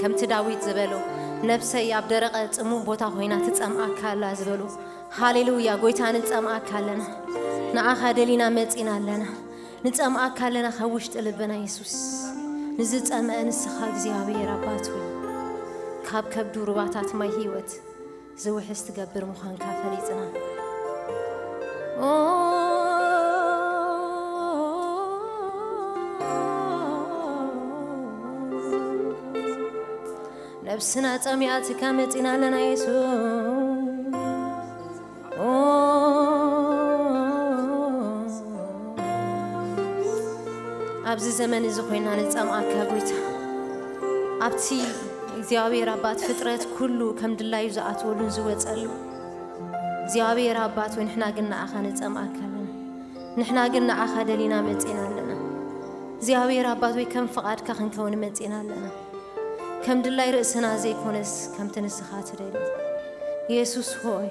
ከምቲ ዳዊት ዝበሎ፣ ነብሰይ ኣብ ደረቐ ጽሙእ ቦታ ኮይና ትጸምኣካ ኣላ ዝበሎ። ሃሌሉያ! ጎይታ፣ ንጸምኣካ ኣለና። ንዓኻ ደሊና መጺና ኣለና። ንጸምኣካ ኣለና ካብ ውሽጢ ልብና የሱስ። ንዝጸምአ ንስኻ እግዚኣብሔር ኣባት ሆይ፣ ካብ ከብዱ ሩባታት ማይ ህይወት ዝውሕዝ ትገብር ምዃንካ ፈሊጥና። ኦ፣ ነብስና ጸሚኣትካ መጺና ኣለና የሱስ። ኦ፣ ኣብዚ ዘመን እዚ ኮይና ንጸምኣካ ጎይታ፣ ኣብቲ እግዚኣብሔር ኣባት ፍጥረት ኩሉ ከም ድላዩ ዝኣትወሉን ዝወጸሉ እግዚኣብሔር ኣባት ወይ ንሕና ግን ንኣኻ ንጸምኣካ ኣለና። ንሕና ግን ንኣኻ ደሊና መጺና ኣለና። እግዚኣብሔር ኣባት ወይ ከም ፍቓድካ ክንከውን መጺና ኣለና። ከም ድላይ ርእስና ዘይኮነስ ከምቲ ንስኻ ትደሊ። የሱስ ሆይ፣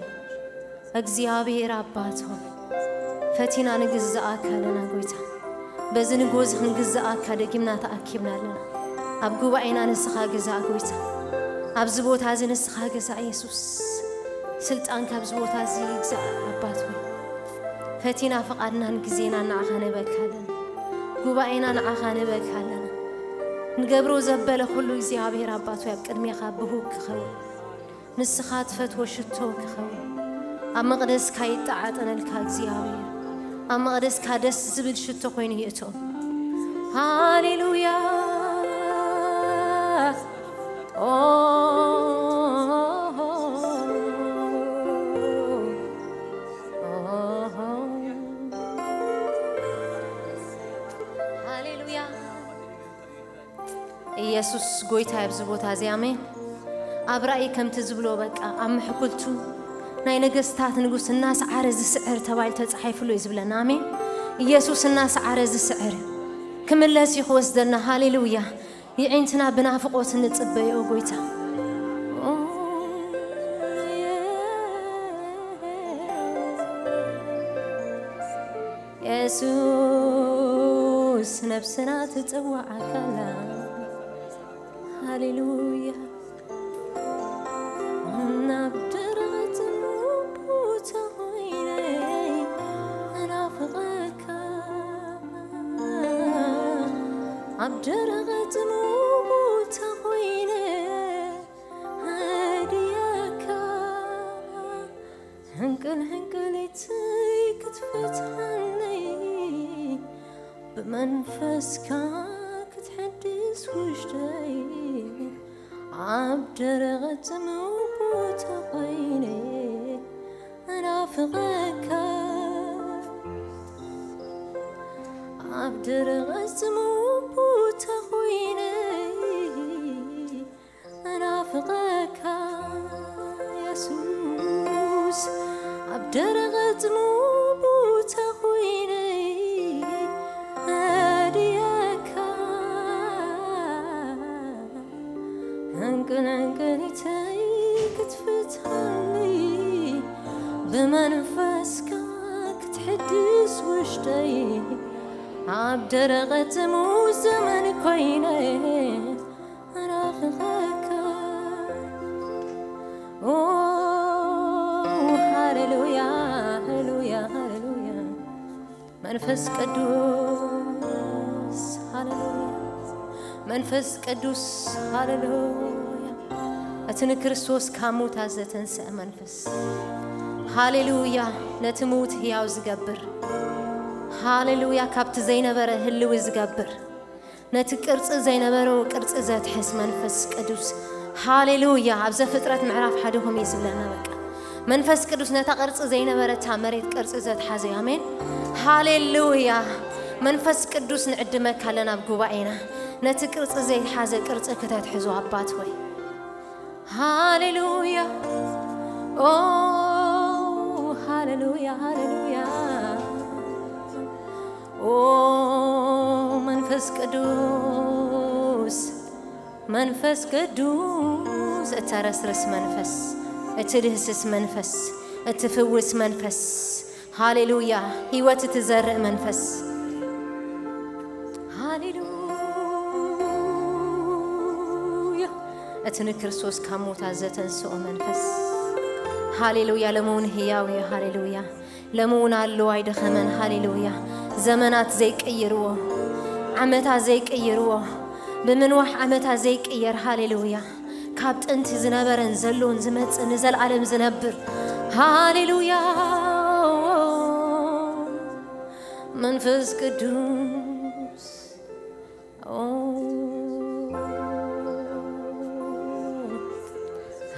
እግዚኣብሔር ኣባት ሆይ፣ ፈቲና ንግዛኣካ ኣለና ጎይታ። በዚ ንግሆ እዚ ክንግዛኣካ ደጊምና ተኣኪብና ኣለና። ኣብ ጉባኤና ንስኻ ግዛእ ጎይታ። ኣብዚ ቦታ እዚ ንስኻ ግዛእ የሱስ። ስልጣን ካብዚ ቦታ እዚ ይግዛእ ኣባት ሆይ። ፈቲና ፍቓድናን ግዜና ንዓኻ ንህበካ ኣለና። ጉባኤና ንዓኻ ንህበካ ኣለና። ንገብሮ ዘበለ ኩሉ እግዚኣብሔር ኣባት ሆይ ኣብ ቅድሜኻ ብሁግ ክኸውን። ንስኻ ትፈትዎ ሽቶ ክኸውን። ኣብ መቕደስካ ይጠዓጠነልካ እግዚኣብሔር። ኣብ መቕደስካ ደስ ዝብል ሽቶ ኮይኑ ይእቶ። ሃሌሉያ። ኦ፣ ሃሌሉያ። ኢየሱስ ጎይታ ኣብዚ ቦታ እዚ፣ ኣሜን። ኣብ ራእይ ከምቲ ዝብሎ፣ በቃ ኣብ ምሕኩልቱ ናይ ነገስታት ንጉስ እናሰዓረ ዝስዕር ተባሂሉ ተጻሒፍሉ እዩ ዝብለና። ኣሜን። ኢየሱስ እናሰዓረ ዝስዕር ክምለስ እዩ ክወስደና። ሃሌሉያ። የዒንትና ብናፍቖት ንጽበዮ ጎይታ። ኦ፣ የሱስ ነብስና ትጽውዓካ ኣላ። ሃሌሉያ። ናብ ደረቕ ጽምው ቦታ ኮይነ እናፍቐካ፣ ኣብ ደረቕ ጽምው ቦታ ኮይነ ኣድየካ፣ ሕንቅል ሕንቅሊተይ ክትፈትሓለይ፣ ብመንፈስካ ክትሕድስ ውሽጠይ፣ ኣብ ደረቐ ጽምው ቦታ ኮይነ እናፍቐካ፣ ኣብ ደረቐ ጽምው ቦታ ኮይነ እናፍቐካ የሱስ፣ ኣብ ደረቐ ጽምው ቦታ ኮይነ ኣድየካ፣ ሕንቅል ሕንቅሊተይ ክትፍትሓለይ፣ ብመንፈስካ ክትሕድስ ውሽጠይ፣ ኣብ ደረቐ ጽምው ዘመን ኮይነ እናፍቐካ። ኦ፣ ሃሌሉያ፣ ሃሌሉያ፣ ሃሌሉያ። መንፈስ ቅዱስ፣ ሃሌሉያ። መንፈስ ቅዱስ፣ ሃሌሉያ። እቲ ንክርስቶስ ካብ ምዉታት ዘተንስአ መንፈስ፣ ሃሌሉያ። ነቲ ምዉት ህያው ዝገብር፣ ሃሌሉያ። ካብቲ ዘይነበረ ህልዊ ዝገብር፣ ነቲ ቅርጺ ዘይነበሮ ቅርጺ ዘትሕዝ መንፈስ ቅዱስ። ሃሌሉያ። ኣብ ዘፍጥረት ምዕራፍ ሓደ ከምኡ እዩ ዝብለና። በቃ መንፈስ ቅዱስ ነታ ቅርጺ ዘይነበረታ መሬት ቅርጺ ዘትሓዘ እዩ። ኣሜን። ሃሌሉያ። መንፈስ ቅዱስ ንዕድመካ ኣለና ኣብ ጉባኤና። ነቲ ቅርጺ ዘይሓዘ ቅርጺ ክተትሕዞ ኣባት ሆይ። ሃሌሉያ። ኦ፣ ሃሌሉያ፣ ሃሌሉያ። ኦ፣ መንፈስ ቅዱስ፣ መንፈስ ቅዱስ፣ እተረስርስ መንፈስ፣ እትድህስስ መንፈስ፣ እትፍውስ መንፈስ፣ ሃሌሉያ፣ ህይወት እትዘርእ መንፈስ። ሃሌሉያ። እቲ ንክርስቶስ ካብ ሞታት ዘተንስኦ መንፈስ፣ ሃሌሉያ፣ ለመውን ህያው እዩ። ሃሌሉያ፣ ለመውን ኣለዎ፣ ኣይደኸመን። ሃሌሉያ፣ ዘመናት ዘይቅይርዎ፣ ዓመታት ዘይቅይርዎ፣ ብምንዋሕ ዓመታት ዘይቅየር። ሃሌሉያ፣ ካብ ጥንቲ ዝነበረን ዘሎን ዝመጽእ ንዘለኣለም ዝነብር። ሃሌሉያ፣ መንፈስ ቅዱስ፣ ኦ፣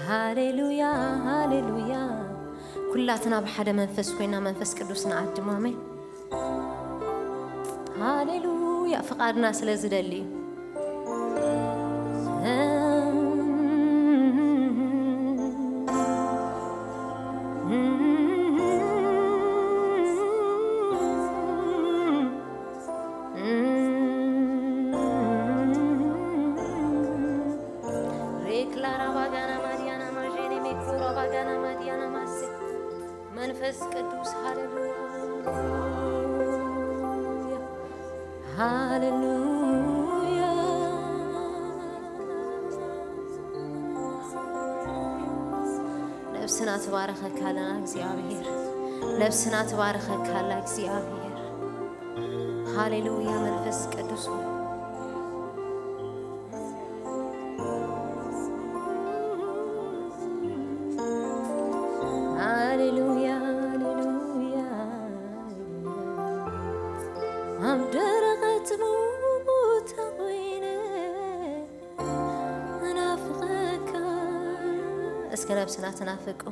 ሃሌሉያ፣ ሃሌሉያ። ኩላትና ብሓደ መንፈስ ኮይና መንፈስ ቅዱስ ንዓድሞ። ኣሜን። ሃሌሉያ፣ ፍቓድና ስለ ዝደሊ እዩ። ሬክላራ ባጋና ማዲያና ማዤኔ ሜክሎራ ባጋና ማዲያና ማሴ መንፈስ ቅዱስ፣ ሃሌሉያ፣ ሃሌሉያ። ነብስና ትባረኸካ ኣለና እግዚኣብሔር፣ ነብስና ትባረኸካ ኣላ እግዚኣብሔር። ሃሌሉያ፣ መንፈስ ቅዱስ ሆይ። ሃሌሉያ፣ ሃሌሉያ፣ ሃሌሉያ። ኣብ ደረቐ ጽምው ቦታ ኮይነ እናፍቐካ። እስከ ነብስና ትናፍቁ።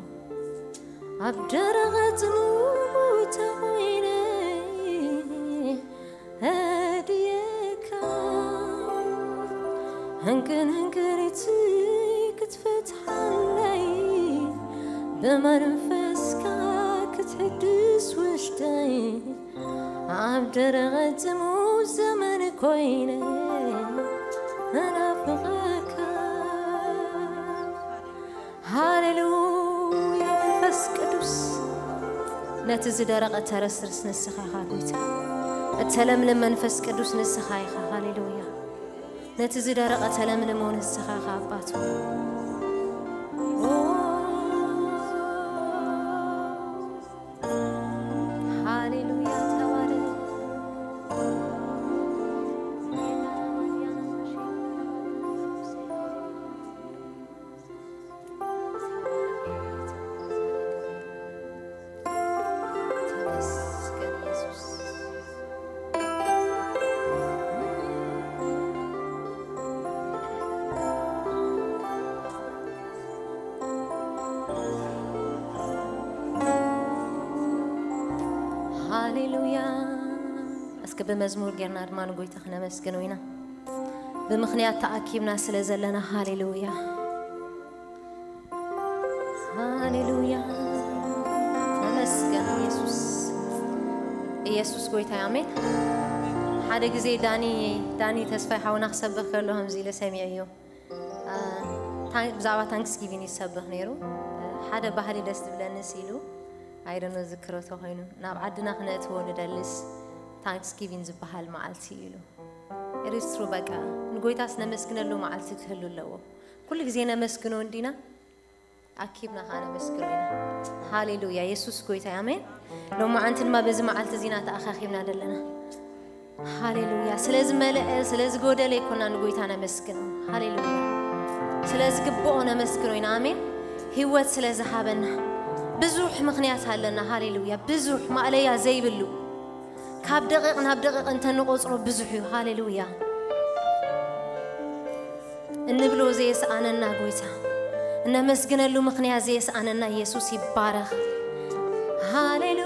ኣብ ደረቐ ጽምው ቦታ ኮይነ ኣድየካ፣ ህንቅን ህንቅሪት ክትፈትሓለይ፣ ብመንፈስካ ክትሕድስ ውሽጠይ፣ ኣብ ደረቐ ጽምው ዘመን ኮይነ እናፍቐካ። ሃሌሉያ፣ መንፈስ ቅዱስ፣ ነቲ ዝደረቐ ተረስርስ ንስኻ ኢኻ ጎይታ። እተለምልም መንፈስ ቅዱስ ንስኻ ኢኻ። ሃሌሉያ፣ ነቲ ዝደረቐ ተለምልሞ ንስኻ ኢኻ ኣባቱ። ኦ፣ ሃሌሉያ፣ ተባረክ። ተመስገን ኢየሱስ። ሃሌሉያ። እስኪ ብመዝሙር ጌርና ድማ ንጎይታ ክነመስግኖ ኢና። ብምኽንያት ተኣኪብና ስለ ዘለና፣ ሃሌሉያ። ሃሌሉያ። ተመስገን ኢየሱስ። ኢየሱስ ጎይታ እዩ። ኣሜን። ሓደ ግዜ ዳኒ፣ ዳኒ ተስፋይ ሓውና ክሰብኽ ከሎ ከምዚ ኢለ ሰሚዐዮ። አ፣ ታን-፣ ብዛዕባ ታንክስጊቪን ይሰብኽ ነይሩ። አ፣ ሓደ ባህሊ ደስ ዝብለኒ ሲሉ፣ ኣይደኖ ዝክረቶ ኮይኑ፣ ናብ ዓድና ክነእትዎ ንደልስ ታንክስጊቪን ዝበሃል መዓልቲ እዩ ኢሉ። ኢትስ ትሩ፣ በቃ ንጎይታስ ነመስግነሉ መዓልቲ ክህሉ ኣለዎ። ኩሉ ግዜ ነመስግኖ እንዲና፣ ኣኪብና ከኣ ነመስግኖ ኢና። ሃሌሉያ፣ የሱስ ጎይታ እዩ። ኣሜን። ሎማዓንቲ ድማ በዚ መዓልቲ እዚና ተኣኻኺብና ዘለና። ሃሌሉያ። ስለ ዝመልአ፣ ስለ ዝጎደለ ኣይኮና ንጎይታ ነመስግኖ። ሃሌሉያ። ስለ ዝግብኦ ነመስግኖ ኢና። ኣሜን። ህይወት ስለ ዝሃበና ብዙሕ ምኽንያት ኣለና። ሃሌሉያ። ብዙሕ ማእለያ ዘይብሉ፣ ካብ ደቂቕ ናብ ደቂቕ እንተንቆጽሮ ብዙሕ እዩ። ሃሌሉያ። እንብሎ ዘየስኣነና ጎይታ፣ እነመስግነሉ ምኽንያት ዘየስኣነና ኢየሱስ ይባረኽ። ሃሌሉያ።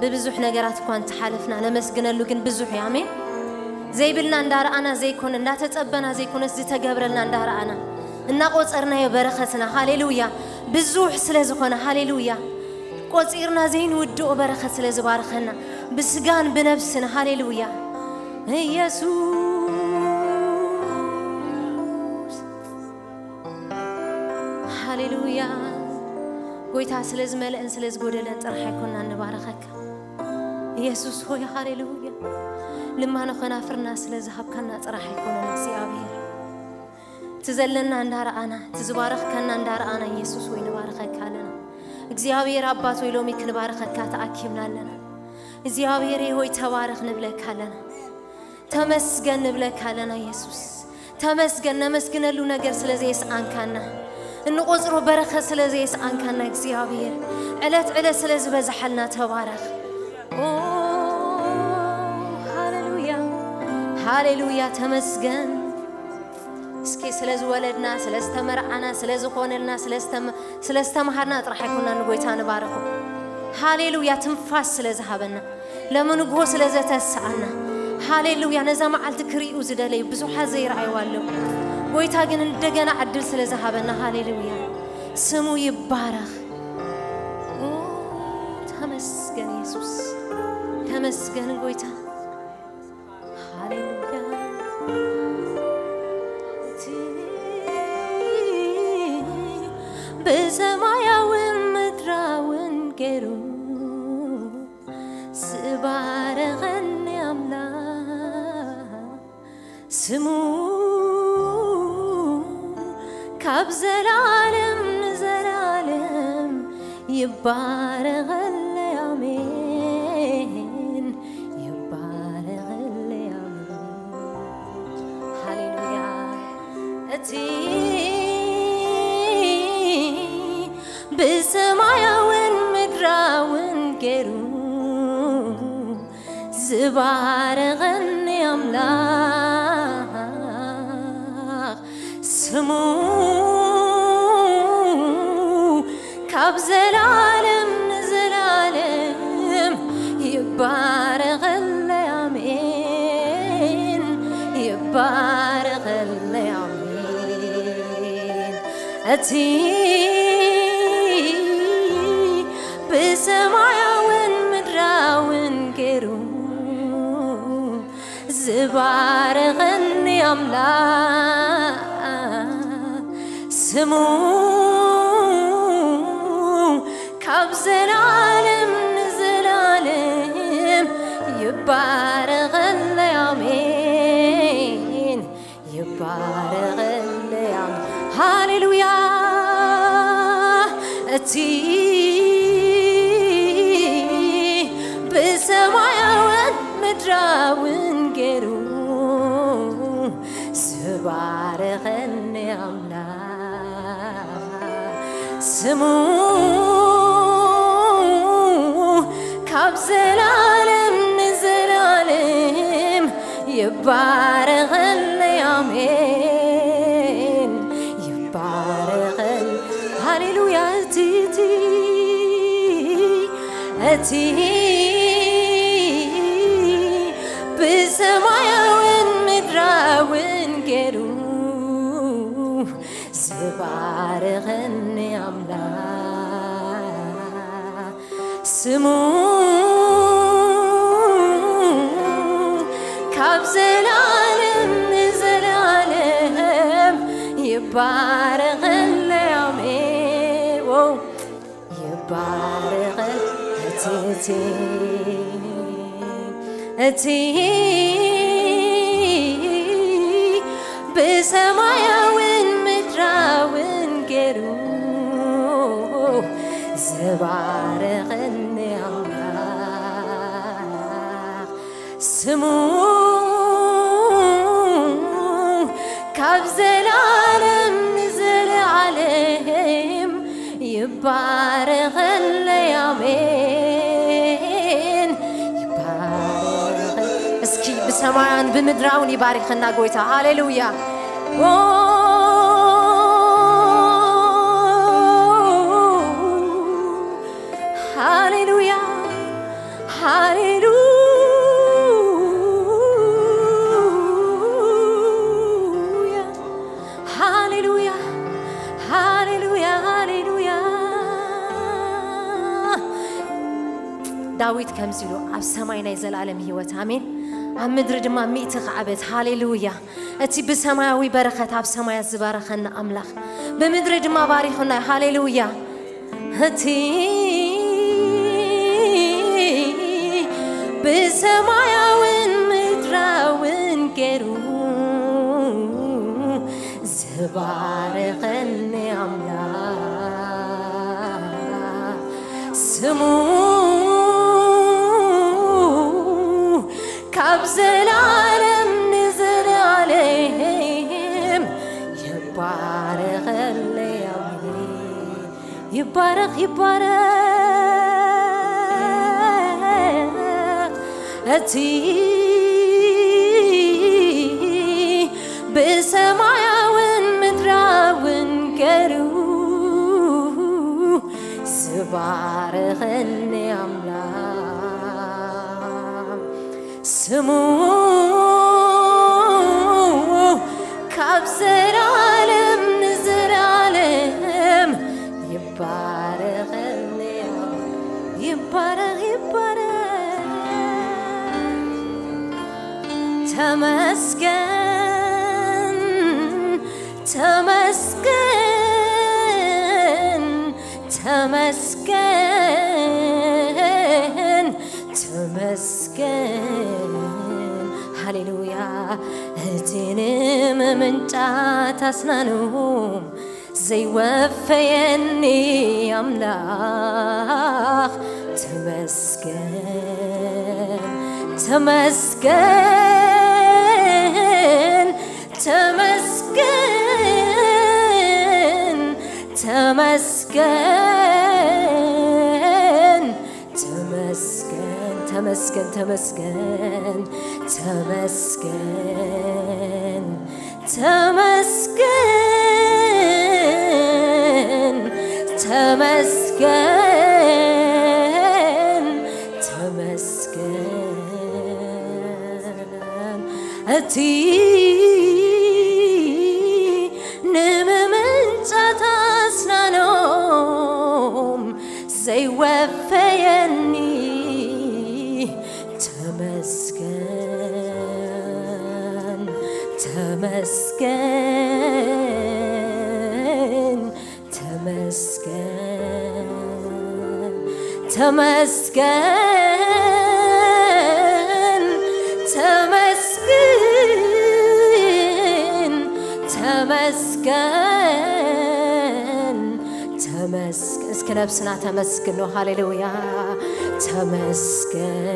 ብብዙሕ ነገራት እኳ እንተሓለፍና፣ ነመስግነሉ ግን ብዙሕ እዩ። ኣሜን። ዘይብልና እንዳረኣና ዘይኮነ፣ እንዳተጸበና ዘይኮነስ፣ ዝተገብረልና እንዳረኣና፣ እናቆጸርናዮ በረኸትና፣ ሃሌሉያ፣ ብዙሕ ስለ ዝኾነ፣ ሃሌሉያ፣ ቆጺርና ዘይንውድኦ በረኸት ስለ ዝባርኸና፣ ብስጋን ብነብስን፣ ሃሌሉያ፣ ኢየሱስ፣ ሃሌሉያ። ጎይታ፣ ስለ ዝመልእን ስለ ዝጎደለን ጥራሕ ኣይኮንና ንባረኸካ። የሱስ ሆይ፣ ሃሌሉያ። ልማኖ ኸናፍርና ስለ ዝሃብካና ጥራሕ ኣይኮነን እግዚኣብሔር። እቲ ዘለና እንዳረኣና፣ እቲ ዝባረኽካና እንዳረኣና የሱስ ሆይ ንባርኸካ ኣለና። እግዚኣብሔር ኣባት ሆይ ሎሚ ክንባርኸካ ተኣኪብና ኣለና። እግዚኣብሔር ሆይ ተባረኽ ንብለካ ኣለና። ተመስገን ንብለካ ኣለና የሱስ። ተመስገን፣ ነመስግነሉ ነገር ስለ ዘየስኣንካና፣ እንቆጽሮ በረኸት ስለ ዘየስኣንካና እግዚኣብሔር፣ ዕለት ዕለት ስለ ዝበዝሓልና ተባረኽ። ኦ፣ ሃሌሉያ፣ ሃሌሉያ፣ ተመስገን። እስኪ ስለ ዝወለድና፣ ስለ ዝተመርዓና፣ ስለ ዝኾነልና፣ ስለ ዝተመ-፣ ስለ ዝተምሃርና ጥራሕ ኣይኮና ንጎይታ ንባርኾ። ሃሌሉያ፣ ትንፋስ ስለ ዝሃበና፣ ለመንጎ ስለ ዘተስኣና። ሃሌሉያ፣ ነዛ መዓልቲ ክርእዩ ዝደለዩ ብዙሓት ዘይረኣይዋ ኣለዉ። ጎይታ ግን እንደገና ዕድል ስለ ዝሃበና፣ ሃሌሉያ፣ ስሙ ይባረኽ። ኦ፣ ተመስገን የሱስ፣ ተመስገን ጎይታ። ሃሌሉያ። እቲ ብሰማያውን ምድራውን ገይሩ ዝባረኸኒ ኣምላኽ፣ ስሙ ካብ ዘላለም ንዘላለም ይባረኸለይ፣ ኣሜን፣ ይባረኸለይ፣ ኣሜን። ሃሌሉያ። እቲ ብሰማያውን ምድራውን ገይሩ ዝባረኸኒ ኣምላኽ፣ ስሙ ካብ ዘላለም ንዘላለም ይባረኸለይ፣ ኣሜን፣ ይባረኸለይ፣ ኣሜን። እቲ ብሰማያውን ምድራውን ገይሩ ዝባረኸኒ ኣምላኽ፣ ስሙ ካብ ዘላለም ንዘላለም ይባረኸለይ፣ ኣሜን፣ ይባረኸለይ፣ ኣሜን። ሃሌሉያ። እቲ ብሰማያውን ምድራውን ገይሩ ዝባረኸኒ ኣምላኽ፣ ስሙ ካብ ዘላለም ንዘላለም ይባረኸለይ፣ ኣሜን፣ ይባረኸል። ሃሌሉያ። እቲ፣ እቲ፣ እቲ ብሰማያውን ምድራውን ገይሩ ዝባረኸኒ ኣምላኽ፣ ስሙ ካብ ዘላለም ንዘላለም ይባረኸለይ፣ ኣሜን። ዎ፣ ይባረኸ እቲ፣ እቲ፣ እቲ ብሰማያውን ምድራውን ገይሩ ዝባረኸኒ ኣምላኽ፣ ስሙ ካብ ዘላለም ንዘለዓለም ይባረኸለይ፣ ኣሜን፣ ይባረኸ። እስኪ ብሰማያን ብምድራውን ይባርኸና ጎይታ። ሃሌሉያ። ዎ፣ ሃሌሉያ፣ ሃሌሉያ፣ ሃሌሉያ፣ ሃሌሉያ፣ ሃሌሉያ። ዳዊት ከምዚ ኢሉ፣ ኣብ ሰማይ ናይ ዘላለም ህይወት፣ ኣሜን፣ ኣብ ምድሪ ድማ ሚእቲ ኻዕበት። ሃሌሉያ። እቲ ብሰማያዊ በረኸት ኣብ ሰማያት ዝባረኸና ኣምላኽ፣ ብምድሪ ድማ ባሪኹና። ሃሌሉያ። እቲ ብሰማያውን ምድራውን ገይሩ ዝባረኸኒ ኣምላኽ፣ ስሙ ካብ ዘላለም ንዘላለም ይባረኸለይ። ኣሜን። ይባረኽ፣ ይባረኽ እቲ ብሰማያውን ምድራውን ገይሩ ዝባረኸኒ ኣምላኽ፣ ስሙ ካብ ዘላለም ንዘላለም ይባረኸኒ። ይባረኽ፣ ይባረኽ። ተመስገን፣ ተመስገን፣ ተመስገን፣ ተመስገን። ሃሌሉያ። እቲ ንምምንጫት ኣስናኑ ዘይወፈየኒ ኣምላኽ፣ ተመስገን፣ ተመስገን፣ ተመስገን፣ ተመስገን፣ ተመስገን፣ ተመስገን፣ ተመስገን፣ ተመስገን፣ ተመስገን፣ ተመስገን፣ ተመስገን። እቲ ንምምንጫት ኣስናኖም ዘይወፈየኒ፣ ተመስገን፣ ተመስገን፣ ተመስገን፣ ተመስገን፣ ተመስገን፣ ተመስገን፣ ተመስገን። እስኪ ነብስና ተመስግኖ። ሃሌሉያ። ተመስገን፣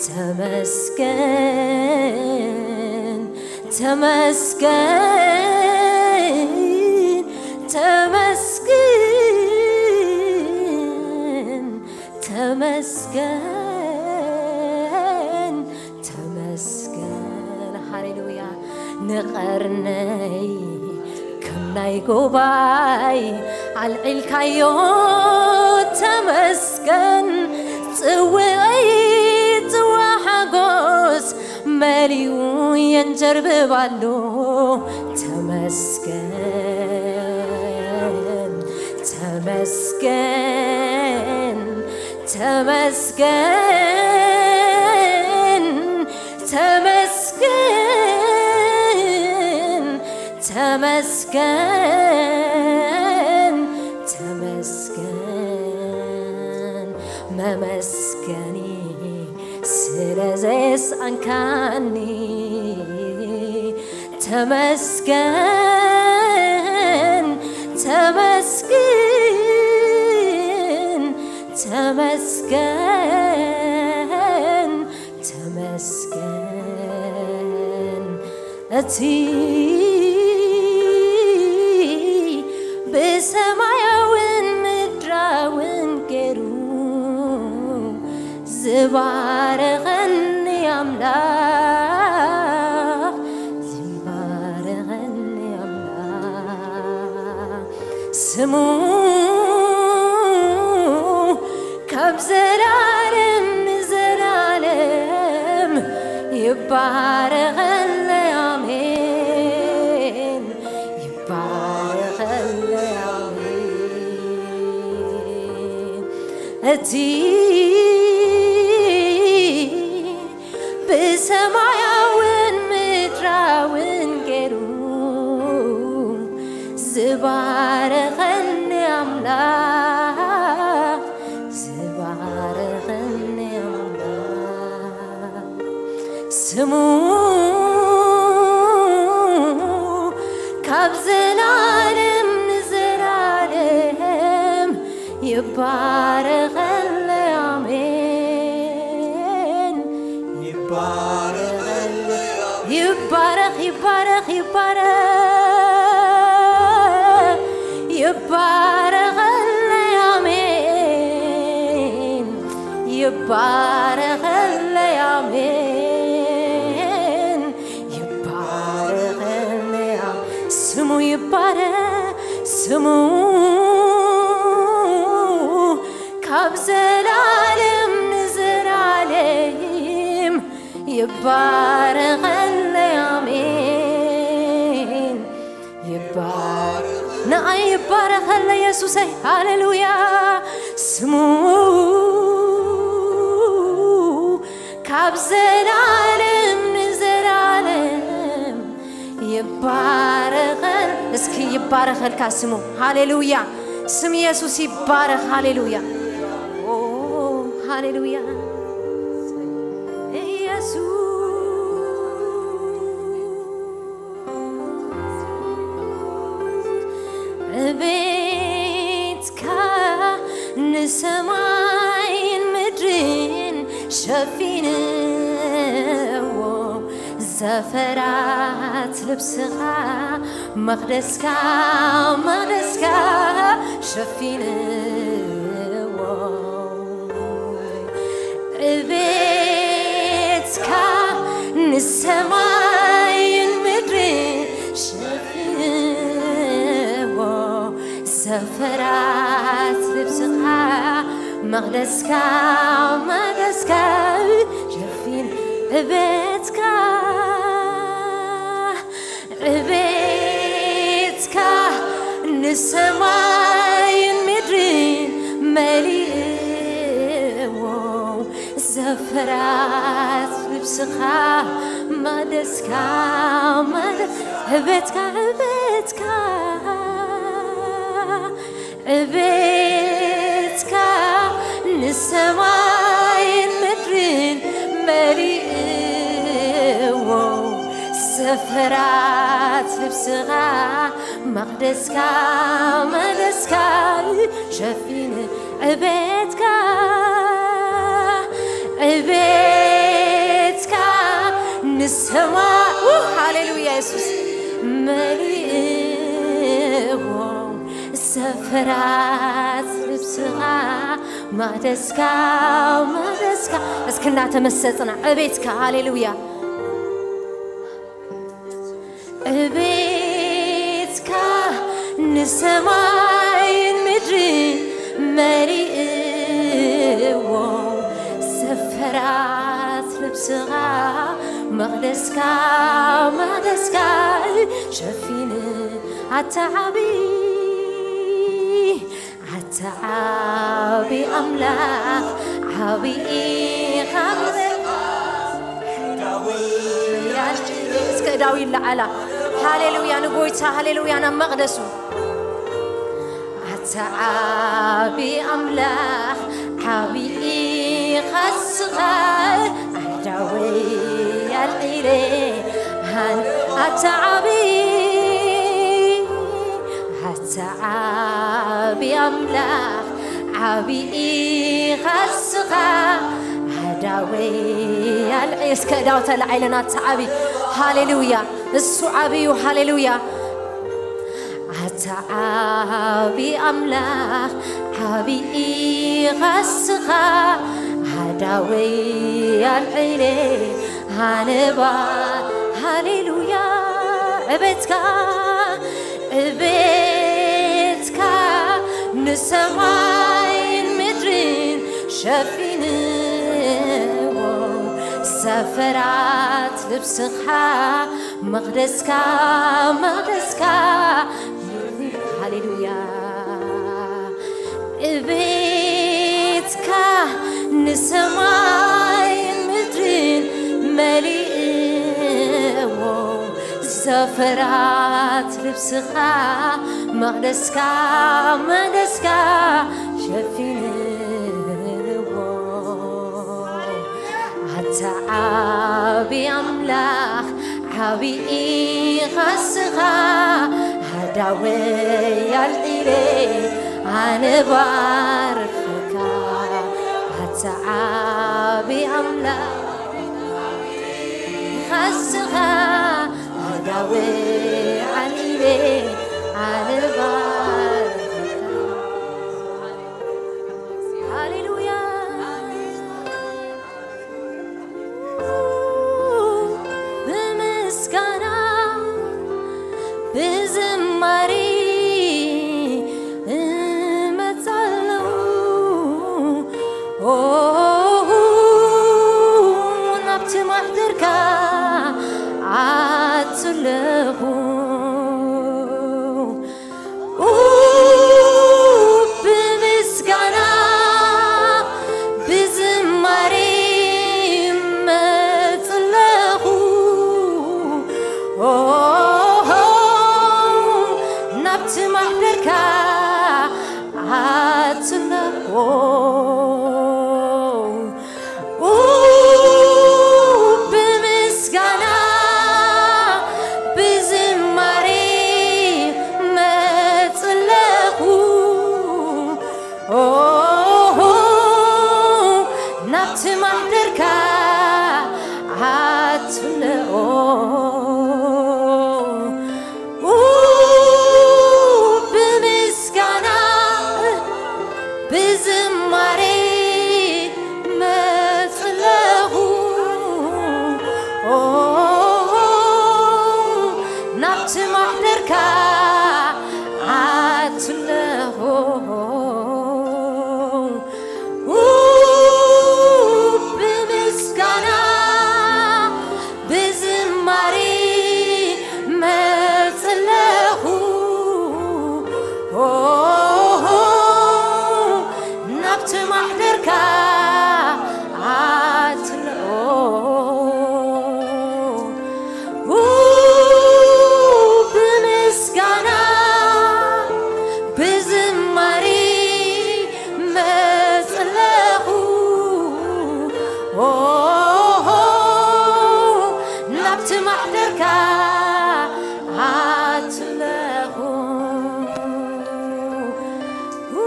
ተመስገን፣ ተመስገን፣ ተመስገን፣ ተመስገን፣ ተመስገን። ሃሌሉያ። ንቐርነይ ከም ናይ ጎባይ ኣልዒልካዮ፣ ተመስገን። ጽውዐይ ጽዋ ሓጎስ መሊኡ የንጀርብብ ኣሎ፣ ተመስገን፣ ተመስገን፣ ተመስገን፣ ተመስገን፣ ተመስገን፣ ተመስገን። መመስገኒ ስለ ዘስኣንካኒ፣ ተመስገን፣ ተመስገን፣ ተመስገን፣ ተመስገን። እቲ ብሰማያውን ምድራውን ገይሩ ዝባረኸኒ ኣምላኽ፣ ዝባረኸኒ ኣምላኽ፣ ስሙ ካብ ዘላለም ንዘላለም ይባረኸለይ። ኣሜን። ይባረኸለይ። ኣሜን። እቲ ብሰማያውን ምድራውን ገይሩ ዝባረኸኒ ኣምላኽ፣ ዝባረኸኒ ስሙ ካብ ዘላለም ንዘላለም ይባረኸለ። ኣሜን። ይባረኸለ። ይባረኽ፣ ይባረኽ፣ ይባረኽ፣ ይባረኸለ። ኣሜን። ይባረኸለ። ኣሜን። ይባረኸለ። ስሙ ይባረኽ፣ ስሙ ካብ ዘላለም ንዘላለም ይባረኸለ። ኣሜን። ይባረኽ፣ ንኣይ ይባረኸለ የሱሰይ። ሃሌሉያ። ስሙ ካብ ዘላለም ንዘላለም ይባረኸል። እስኪ ይባረኸልካ ስሙ። ሃሌሉያ። ስም የሱስ ይባረኽ። ሃሌሉያ። ኦ፣ ሃሌሉያ። የሱስ ዕቤትካ ንሰማይን ምድርን ሸፊንዎ፣ ዘፈራት ልብስኻ መቕደስካ፣ መቕደስካ ሸፊንዎ። ዕቤትካ ንሰማይን ምድርን ሸፊንዎ፣ ዘፈራት ልብስኻ መቕደስካ፣ መቕደስካ ሸፊን። ዕቤትካ፣ ዕቤትካ ንሰማይን ምድርን መሊእዎ፣ ዘፈራት ልብስኻ መቕደስካ፣ መቕደ-፣ ዕቤትካ፣ ዕቤትካ፣ ዕቤትካ ንሰማይን ምድርን መሊእዎ፣ ዘፈራት ልብስኻ መቕደስካ፣ መቕደስካ ሸፊን። ዕቤትካ፣ ዕቤትካ ንሰማይ፣ ው፣ ሃሌሉያ የሱስ፣ መሊእዎ፣ ዘፈራት ልብስኻ መቕደስካ፣ መቕደስካ። እስኪ እናተመሰጥና ዕቤትካ፣ ሃሌሉያ። ዕቤትካ ንሰማይን ምድርን መሊእዎ፣ ዘፈራት ልብስኻ መቕደስካ፣ መቕደስካ ሸፊን። ኣታ ዓቢ፣ ኣታ ዓቢ ኣምላኽ፣ ዓቢ ኢኻ። እስከ እዳዊ ይለዓላ። ሃሌሉያ ንጎይታ፣ ሃሌሉያ ናብ መቕደሱ። ኣታ ዓቢ ኣምላኽ፣ ዓቢ ኢኻ ንስኻ፣ ኣዳወይ ኣልዒለ። ሃን-፣ ኣታ ዓቢ፣ ኣታ ዓቢ ኣምላኽ፣ ዓቢ ኢኻ ንስኻ፣ ኣዳወይ ኣልዒ-፣ እስከ እዳው ተላዒለና፣ ኣታ ዓቢ። ሃሌሉያ። እሱ ዓቢ እዩ። ሃሌሉያ። ኣታ ዓቢ ኣምላኽ፣ ዓቢ ኢኻ ንስኻ፣ ኣዳወይ ኣልዒለ ሃለባ። ሃሌሉያ። ዕቤትካ፣ ዕቤትካ ንሰማይን ምድርን ሸፊንዎ፣ ዘፈራት ልብስኻ መቕደስካ፣ መቕደስካ። ሃሌሉያ። ዕቤትካ ንሰማይን ምድርን መሊእዎ፣ ዘፈራት ልብስኻ መቕደስካ፣ መቕደስካ ሸፊንዎ። ኣታ ዓቢ ብኣምላኽ ዓብዪ ኢኻ ንስኻ፣ ሃዳወይ ኣልዒለ ኣነ ባርኸካ። ኣታ ዓብዪ ኣምላኽ ኢኻ ንስኻ፣ ሃዳወይ ኣልዒለ ኣነ ባርኸካ። ሃሌሉያ። ብምስጋና ብዝማሬ እመጽእ ኣለኹ። ኦ፣ ናብቲ ማሕደርካ ኣቱ ኣለኹ። ኡ፣ ብምስጋና ብዝማሬ እመጽእ ኣለኹ። ኦሆ፣ ናብቲ ማሕደርካ ኣቱ ኣለኹ። ኡ፣ ብምስጋና ብዝማሬ እመጽእ ኣለኹ። ኦሆ፣ ናብቲ ማሕደርካ ኣቱ ኣለኹ። ኡ፣ ብምስጋና ብዝማሬ እመጽእ ኣለኹ። ኦ፣ ናብቲ ማሕደርካ ኣቱ ኣለኹ። ኡ፣ ብምስጋና ብዝማሬ እመጽእ ኣለኹ። ኦሆ፣ ናብቲ ማሕደርካ ኣቱ ኣለኹ። ኡ፣ ብምስጋና ብዝማሬ እመጽእ ኣለኹ። ኦሆ፣ ናብቲ ማሕደርካ ኣቱ ኣለኹ። ኡ፣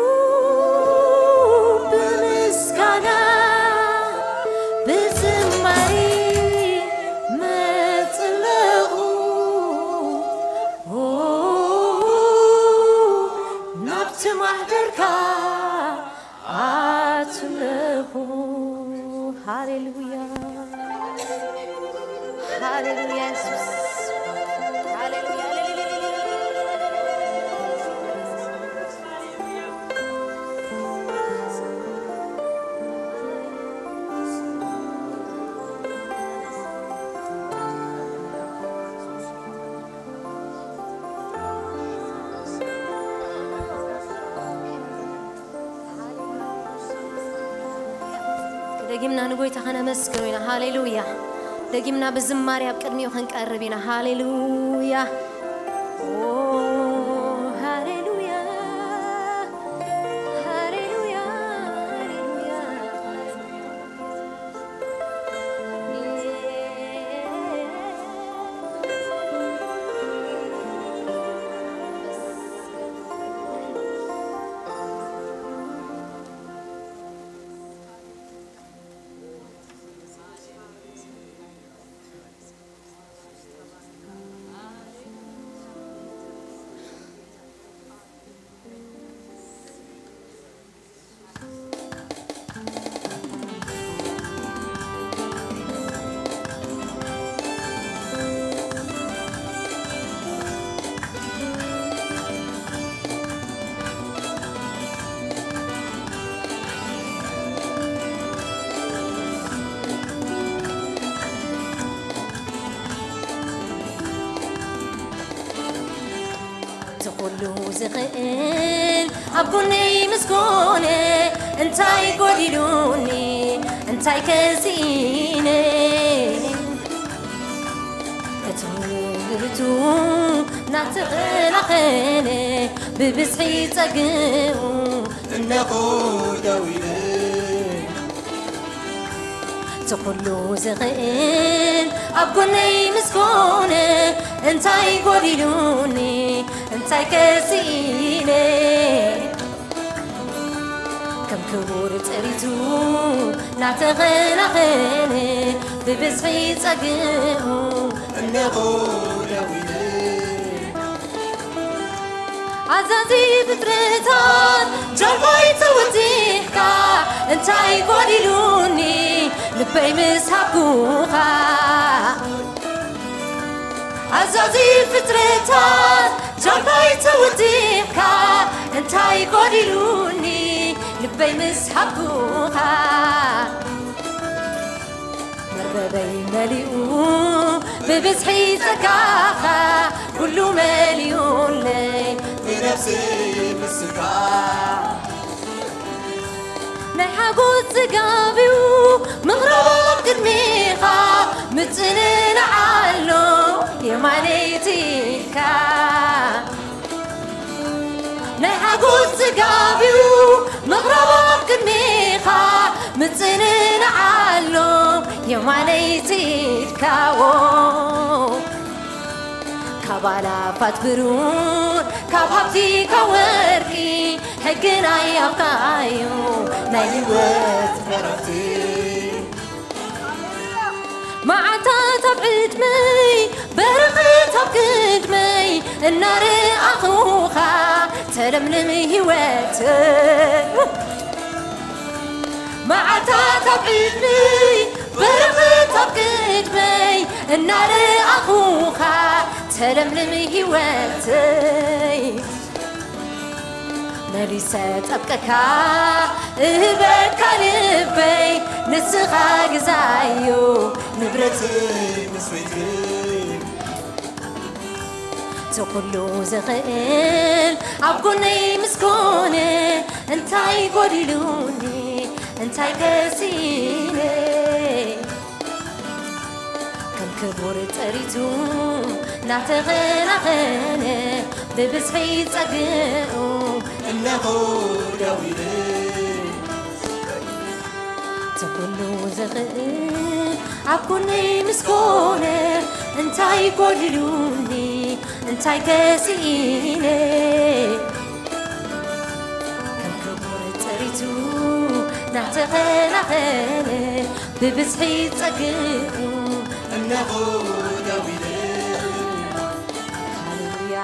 ብምስጋና ብዝማሬ እመጽእ ኣለኹ። ኦ፣ ናብቲ ማሕደርካ ኣቱ ኣለኹ። ሃሌሉያ፣ ሃሌሉያ የሱስ፣ ሃሌሉያ። ደጊምና ንጎይታ ከነመስግኖ ኢና። ሃሌሉያ። ደጊምና ብዝማሬ ኣብ ቅድሚኡ ክንቀርብ ኢና። ሃሌሉያ። ኦ፣ ሃሌሉያ። ሃሌሉያ። ሃሌሉያ። እቲ ኩሉ ዝኽእል ኣብ ጎነይ ምስ ኮነ፣ እንታይ ጎዲሉኒ? እንታይ ከ ስኢነ? እቲ ብርቱ እናተኸላኸለ፣ ብብዝሒ ጸግኡ እነኹ ደው ኢለ። እቲ ኩሉ ዝኽእል ኣብ ጎነይ ምስ ኮነ፣ እንታይ ጎዲሉኒ፣ እንታይ ከሲእነ? ከም ክቡር ጥሪቱ ናተኸናኸነ፣ ብብዝሒ ጸግኡ እነሆ ደዊለ። ኣዛዚ ፍጥረታት ጃልባይ ተወጢሕካ፣ እንታይ ጎዲሉኒ ልበይ ምስ ሃብኩኻ? ኣዛዚ ፍጥረታት ጃልባይ ተወጢሕካ፣ እንታይ ጎዲሉኒ ልበይ ምስ ሃብኩኻ? መርበበይ መሊኡ ብብዝሒ ጸጋኻ፣ ኩሉ መሊኡለይ ብነፍሲ ብስጋ። ናይ ሓጎስ ጽጋብዩ ምቕራብ ቅድሜኻ፣ ምጽንናዕ ኣሎ የማነይትካ። ናይ ሓጎስ ጽጋብዩ ምቕራብ ቅድሜኻ፣ ምጽንናዕ ኣሎ የማነይትካዎ። ካብ ኣላፋት ብሩር፣ ካብ ሃብቲ፣ ካብ ወርቂ፣ ሕግናይ ኣብካዩ ናይ ህይወት ዕረፍቲ። መዓልታት ኣብ ዕድመይ፣ በረኸት ኣብ ቅድመይ፣ እናረኣኹኻ ተለምልም ህይወተይ። መዓልታት ኣብ ዕድመይ፣ በረኸት ኣብ ቅድመይ፣ እናረኣኹኻ ተለምልም ህይወተይ። መሊሰ ጠብቀካ እህበካ ልበይ፣ ንስኻ ግዛዩ ንብረተይ ምስ ቤተይ። እቲ ኩሉ ዝኽእል ኣብ ጎነይ ምስ ኮነ፣ እንታይ ጎዲሉኒ፣ እንታይ ከሲነ? ከም ክቡር ጥሪቱ ናተኸናኸነ፣ ብብዝሒ ጸግኡ እነሆ ደዊለ። እቲ ኩሉ ዝኽእል ኣብ ጎነይ ምስ ኮነ፣ እንታይ ጎዲሉኒ፣ እንታይ ከሲነ? ከም ክቡር ጥሪቱ ናተኸናኸነ፣ ብብዝሒ ጸግኡ እነሆ ደዊለ። ሃሌሉያ።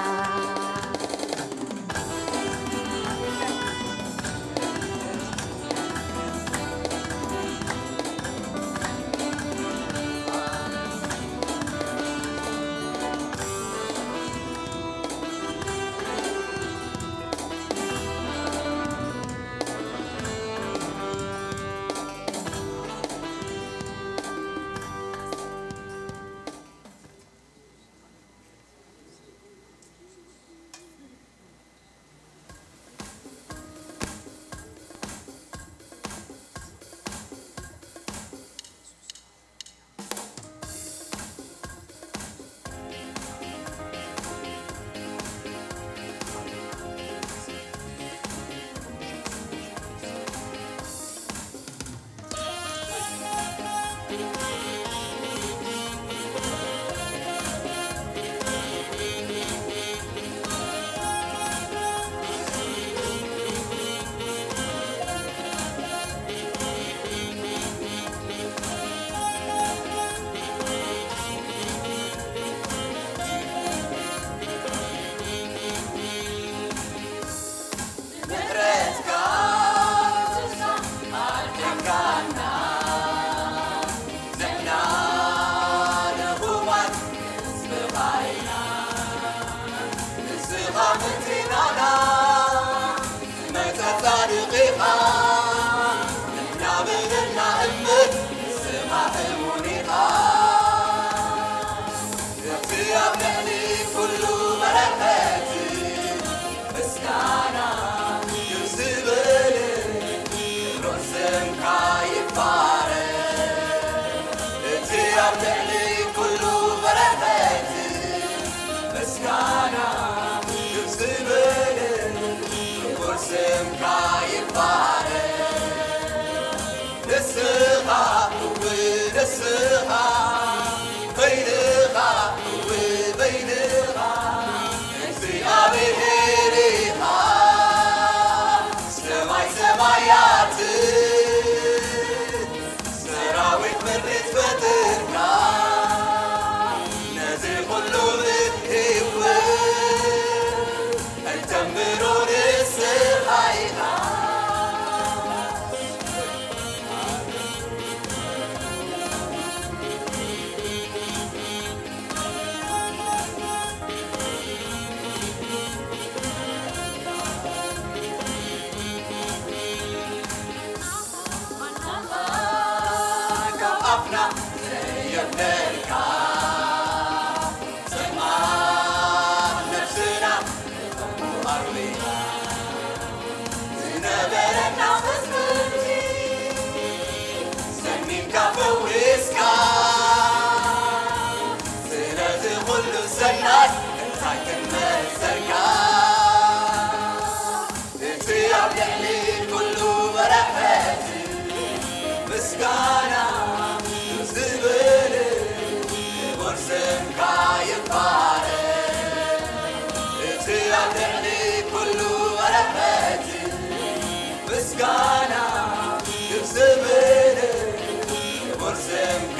ስምካ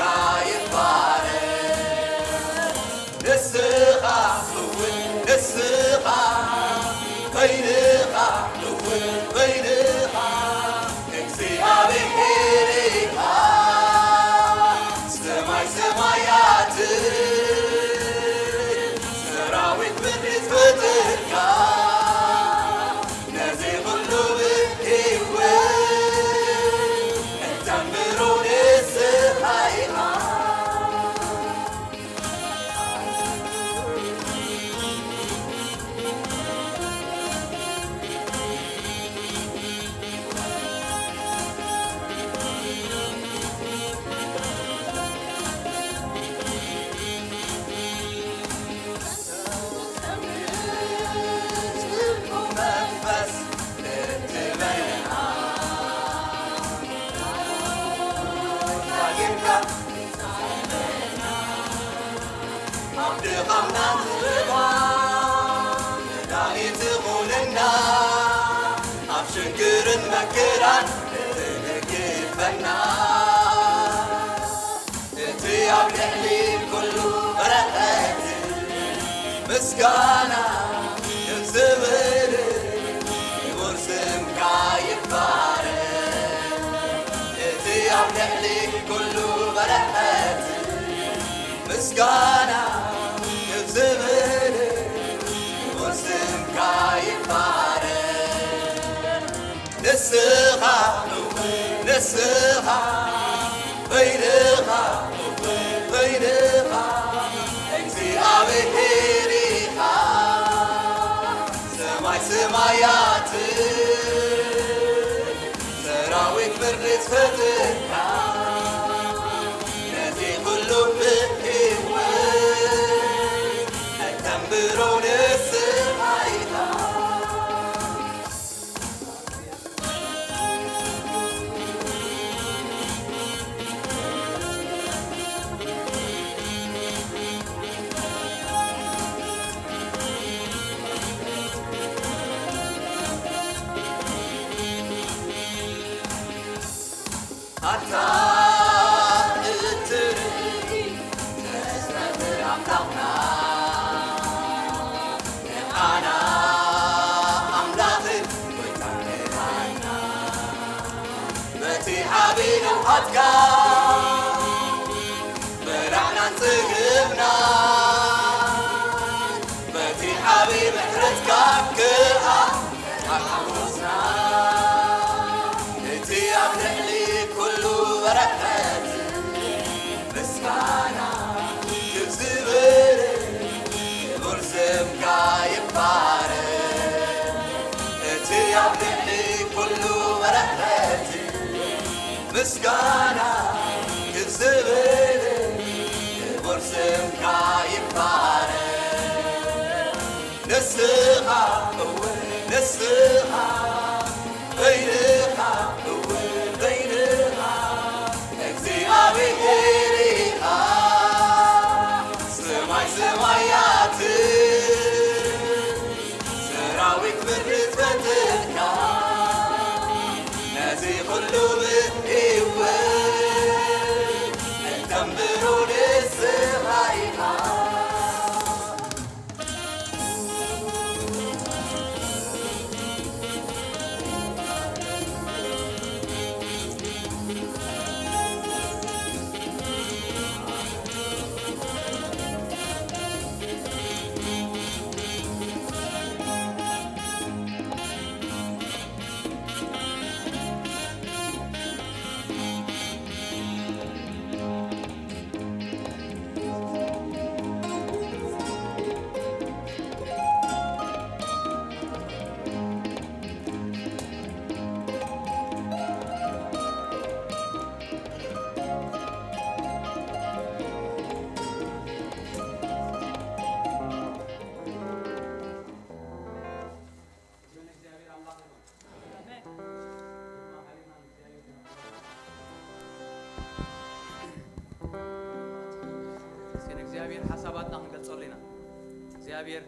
ይባረክ። ንስኻ እውን ንስኻ፣ በይንኻ እውን በይንኻ እግዚኣብሔር ኢኻ። ሰማይ ሰማያት ሰራዊት ምድሪ ዝፈጠርካ፣ ነዚ ኩሉ ብህይወት እተንብሮ ንስኻ ኢኻ። ኣብ ድኻምና ንረባ መድሃኒት ኹንና፣ ኣብ ሽግርን መከራን እትደግፈና። እቲ ኣብ ልዕሊ ኩሉ በረኸት ምስጋና ክብዝብል ክቡር ስምካ ይባረክ። እቲ ኣብ ልዕሊ ኩሉ በረኸት ምስጋና ክብዝብል ክቡር ስምካ ይባረክ። ንስኻ፣ ንስኻ፣ በይንኻ፣ በይንኻ እግዚኣብሔር ኢኻ። ሰማይ ሰማያት ሰራዊት ምድሪ ዝፈጠርካ፣ ነዚ ኩሉ ብህይወት እተንብሮ ንስኻ ኢኻ። ኣታ እትርኢ ተስፋ ኣምላኽና፣ ንዓና ኣምላኽን ጎይታን መድሓኒና፣ በቲ ዓቢ ንውሓትካ በላዕናን ጸገብናን፣ በቲ ዓቢ ምሕረትካ ከኣ ተሓጎስና። እቲ ኣብ ልዕሊ ኩሉ በረኸት ምስጋና ክብዝብል ክቡር ስምካ ይባረክ። እቲ ኣብ ልዕሊ ኩሉ በረኸት ምስጋና ክብዝብል ክቡር ስምካ ይባረክ። ንስኻ እወ ንስኻ በይንኻ እወ በይንኻ እግዚኣብሔር ኢኻ። ሰማይ ሰማያት ሰራዊት ምድሪ ዝፈጠርካ ነዚ ኩሉ ብህይወት እተንብሮ ንስኻ ኢኻ። እስኪ ንእግዚኣብሔር ሓሳባትና ክንገልጸሉ ኢና። እግዚኣብሔር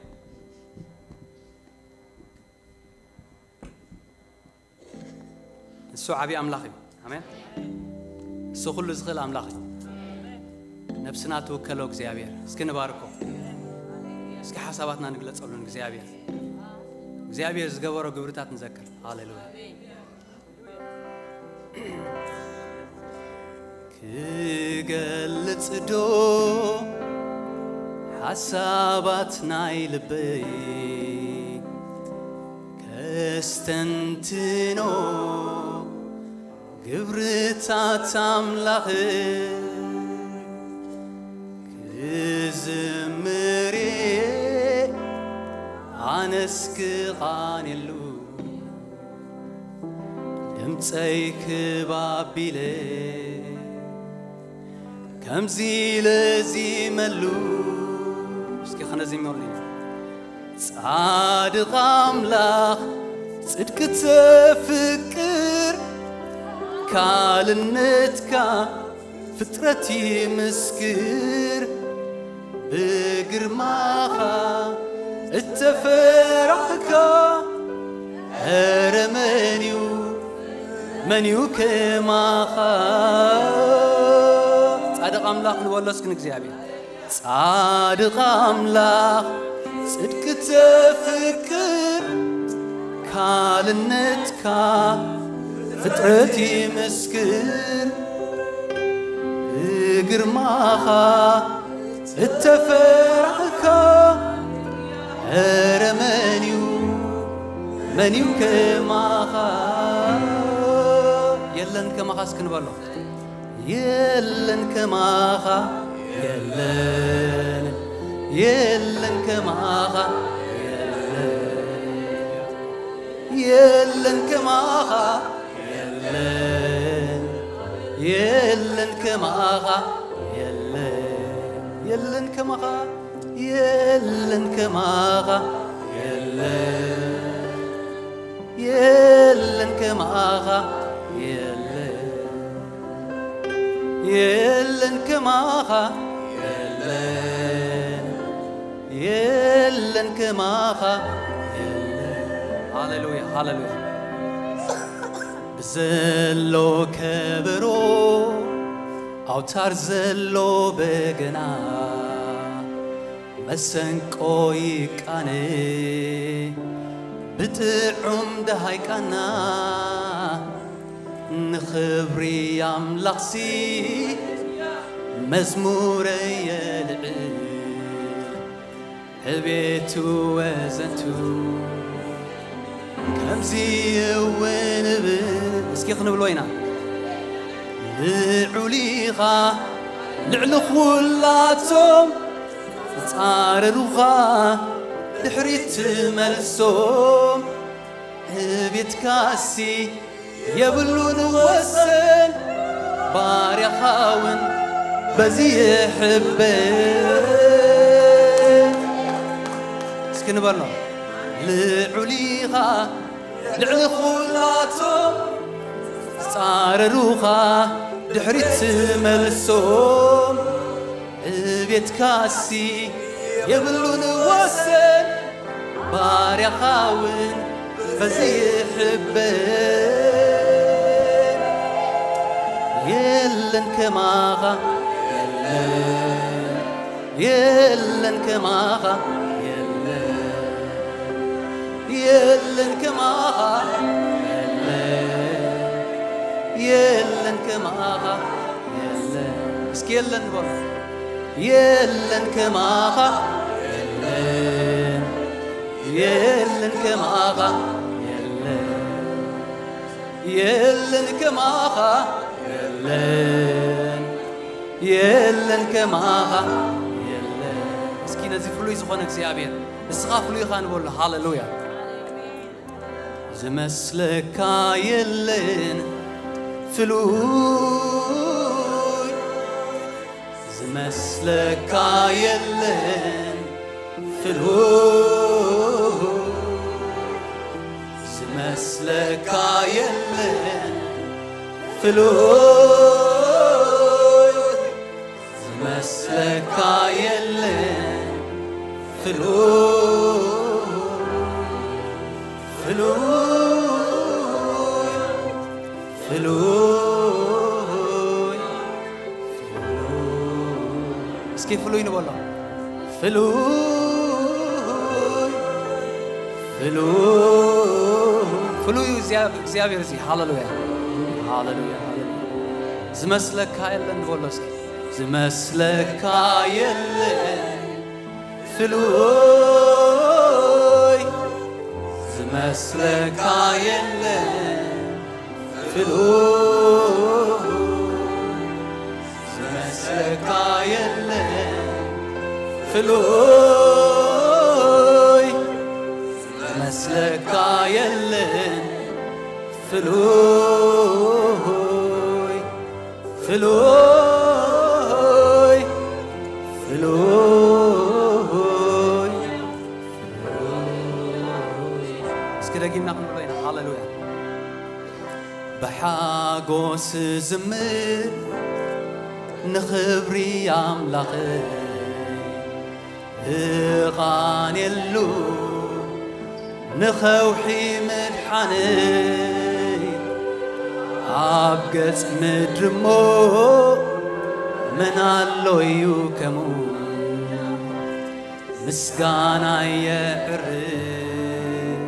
ንሱ ዓብዪ ኣምላኽ እዩ። ኣሜን። ንሱ ኩሉ ዝኽእል ኣምላኽ እዩ። ነብስና ትውከሎ እግዚኣብሔር። እስኪ ንባርኮ። እስኪ ሓሳባትና ንግለጸሉ ንእግዚኣብሔር። እግዚኣብሔር ዝገበሮ ግብርታት ንዘክር። ሃሌሉያ። ክገልጽ ዶ ሓሳባት ናይ ልበይ፣ ከስተንትኖ ግብርታት ኣምላኽ ክዝምር እየ ኣነስ ክቓንየሉ፣ ድምፀይ ክብ ኣቢለ ከምዚ ኢለ ዚመሉ። እስኪ ከነዚመሉ ኢና። ጻድቕ ኣምላኽ ጽድቂ ተፍቅር፣ ካልነትካ ፍጥረት ይምስክር። ብግርማኻ እተፈራህካ፣ ኧረ መን እዩ፣ መን እዩ ከማኻ? ጻድቕ ኣምላኽ ንበሎ እስኪ ንእግዚኣብሔር። ጻድቕ ኣምላኽ ጽድቂ ተፍቅር፣ ካልነትካ ፍጥረት ይምስክር። ብግርማኻ እተፈራህካ፣ ኧረ መን እዩ፣ መን እዩ ከማኻ? የለን ከማኻ እስኪ ንበሎ። የለን ከማኻ፣ የለን፣ የለን ከማኻ፣ የለን፣ የለን ከማኻ፣ የለን፣ የለን ከማኻ፣ የለን፣ የለን ከማኻ፣ የለን ከማኻ፣ የለን፣ የለን ከማኻ፣ የለን፣ የለን ከማኻ፣ የለን፣ የለን ከማኻ፣ የለን። ሃሌሉያ፣ ሃሌሉያ። ብዘሎ ከበሮ ኣውታር ዘሎ በገና፣ መሰንቆ ይቃነ ብጥዑም ደሃይ ቃና። ንኽብሪ ኣምላኽሲ መዝሙረይ የልዕል። ዕቤቱ ወዘንቱ ከምዚ እውን እብል። እስኪ ክንብሎ ኢና። ልዑል ኢኻ ልዕሊ ኹላቶም፣ ዝጻረሩኻ ድሕሪት ትመልሶም። ዕቤትካሲ የብሉን ወሰን፣ ባርያኻ እውን በዚ ይሕበን። እስኪ ንበሎ። ልዑል ኢኻ ልዕሊ ኹላቶም፣ ዝጻረሩኻ ድሕሪት ትመልሶም። ዕቤትካሲ የብሉን ወሰን፣ ባርያኻ እውን በዚ ይሕበን። የለን ከማኻ፣ የለን፣ የለን ከማኻ፣ የለን፣ የለን ከማኻ፣ የለን፣ የለን ከማኻ፣ የለን። እስኪ የለን በሉ። የለን ከማኻ፣ የለን፣ የለን ከማኻ፣ የለን፣ የለን ከማኻ፣ የለን፣ የለን ከማኻ፣ የለን። እስኪ ነዚ ፍሉይ ዝኾነ እግዚኣብሔር ንስኻ ፍሉይ ኢኻ ንበሎ። ሃሌሉያ። ዝመስለካ የለን ፍሉይ፣ ዝመስለካ የለን ፍሉይ፣ ዝመስለካ የለን ፍሉይ፣ ዝመስለካ የለን ፍሉይ፣ ፍሉይ፣ ፍሉይ፣ ፍሉይ። እስኪ ፍሉይ ንበሎ። ፍሉይ፣ ፍሉይ፣ ፍሉይ እዩ እግዚኣብ-፣ እግዚኣብሔር እዚ። ሃሌሉያ፣ ሃሌሉያ፣ ሃሌሉያ። ዝመስለካ የለን ንበሎ እስኪ። ዝመስለካ የለን ፍሉይ፣ ዝመስለካ የለን ፍሉይ፣ ዝመስለካ የለን ፍሉይ፣ ዝመስለካ የለን ፍሉይ፣ ፍሉይ፣ ፍሉይ፣ ፍሉይ። እስኪ ደጊምና ክንብሎ ኢና። ሃሌሉያ። ብሓጎስ ዝምር ንኽብሪ ኣምላኽ እቓንየሉ ንኸውሒ ምድሓነይ ኣብ ገጽ ምድሪ እሞ መን ኣሎ እዩ ከምኡ ምስጋና የዕርግ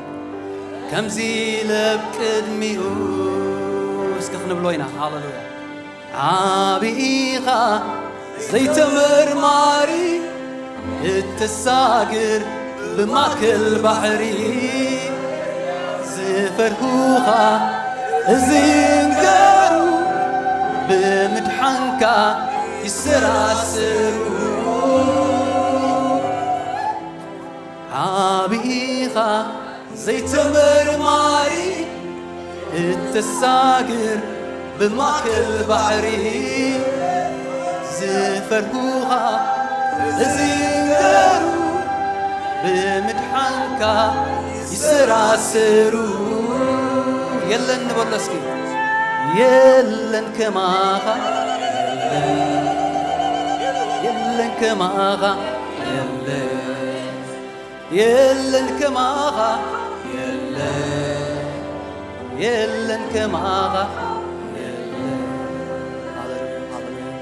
ከምዚ ኢለ ኣብ ቅድሚኡ እስከ ክንብሎ ኢና። ሃሌሉያ። ዓቢ ኢኻ ዘይተመርማሪ እትሳግር ብማእከል ባሕሪ ዝፈርሁኻ እዚ ይንገሩ ብምድሓንካ ይሰራሰሩ። ዓቢ ኢኻ ዘይተመርማሪ እተሳግር ብማእከል ባሕሪ ዝፈርሁኻ እዚ ይንገሩ ብምድሓንካ ይሰራሰሩ። የለን ንበሎ እስኪ። የለን ከማኻ የለን፣ የለን ከማኻ የለን፣ የለን ከማኻ የለን፣ የለን ከማኻ የለን። ሃሌሉያ፣ ሃሌሉያ።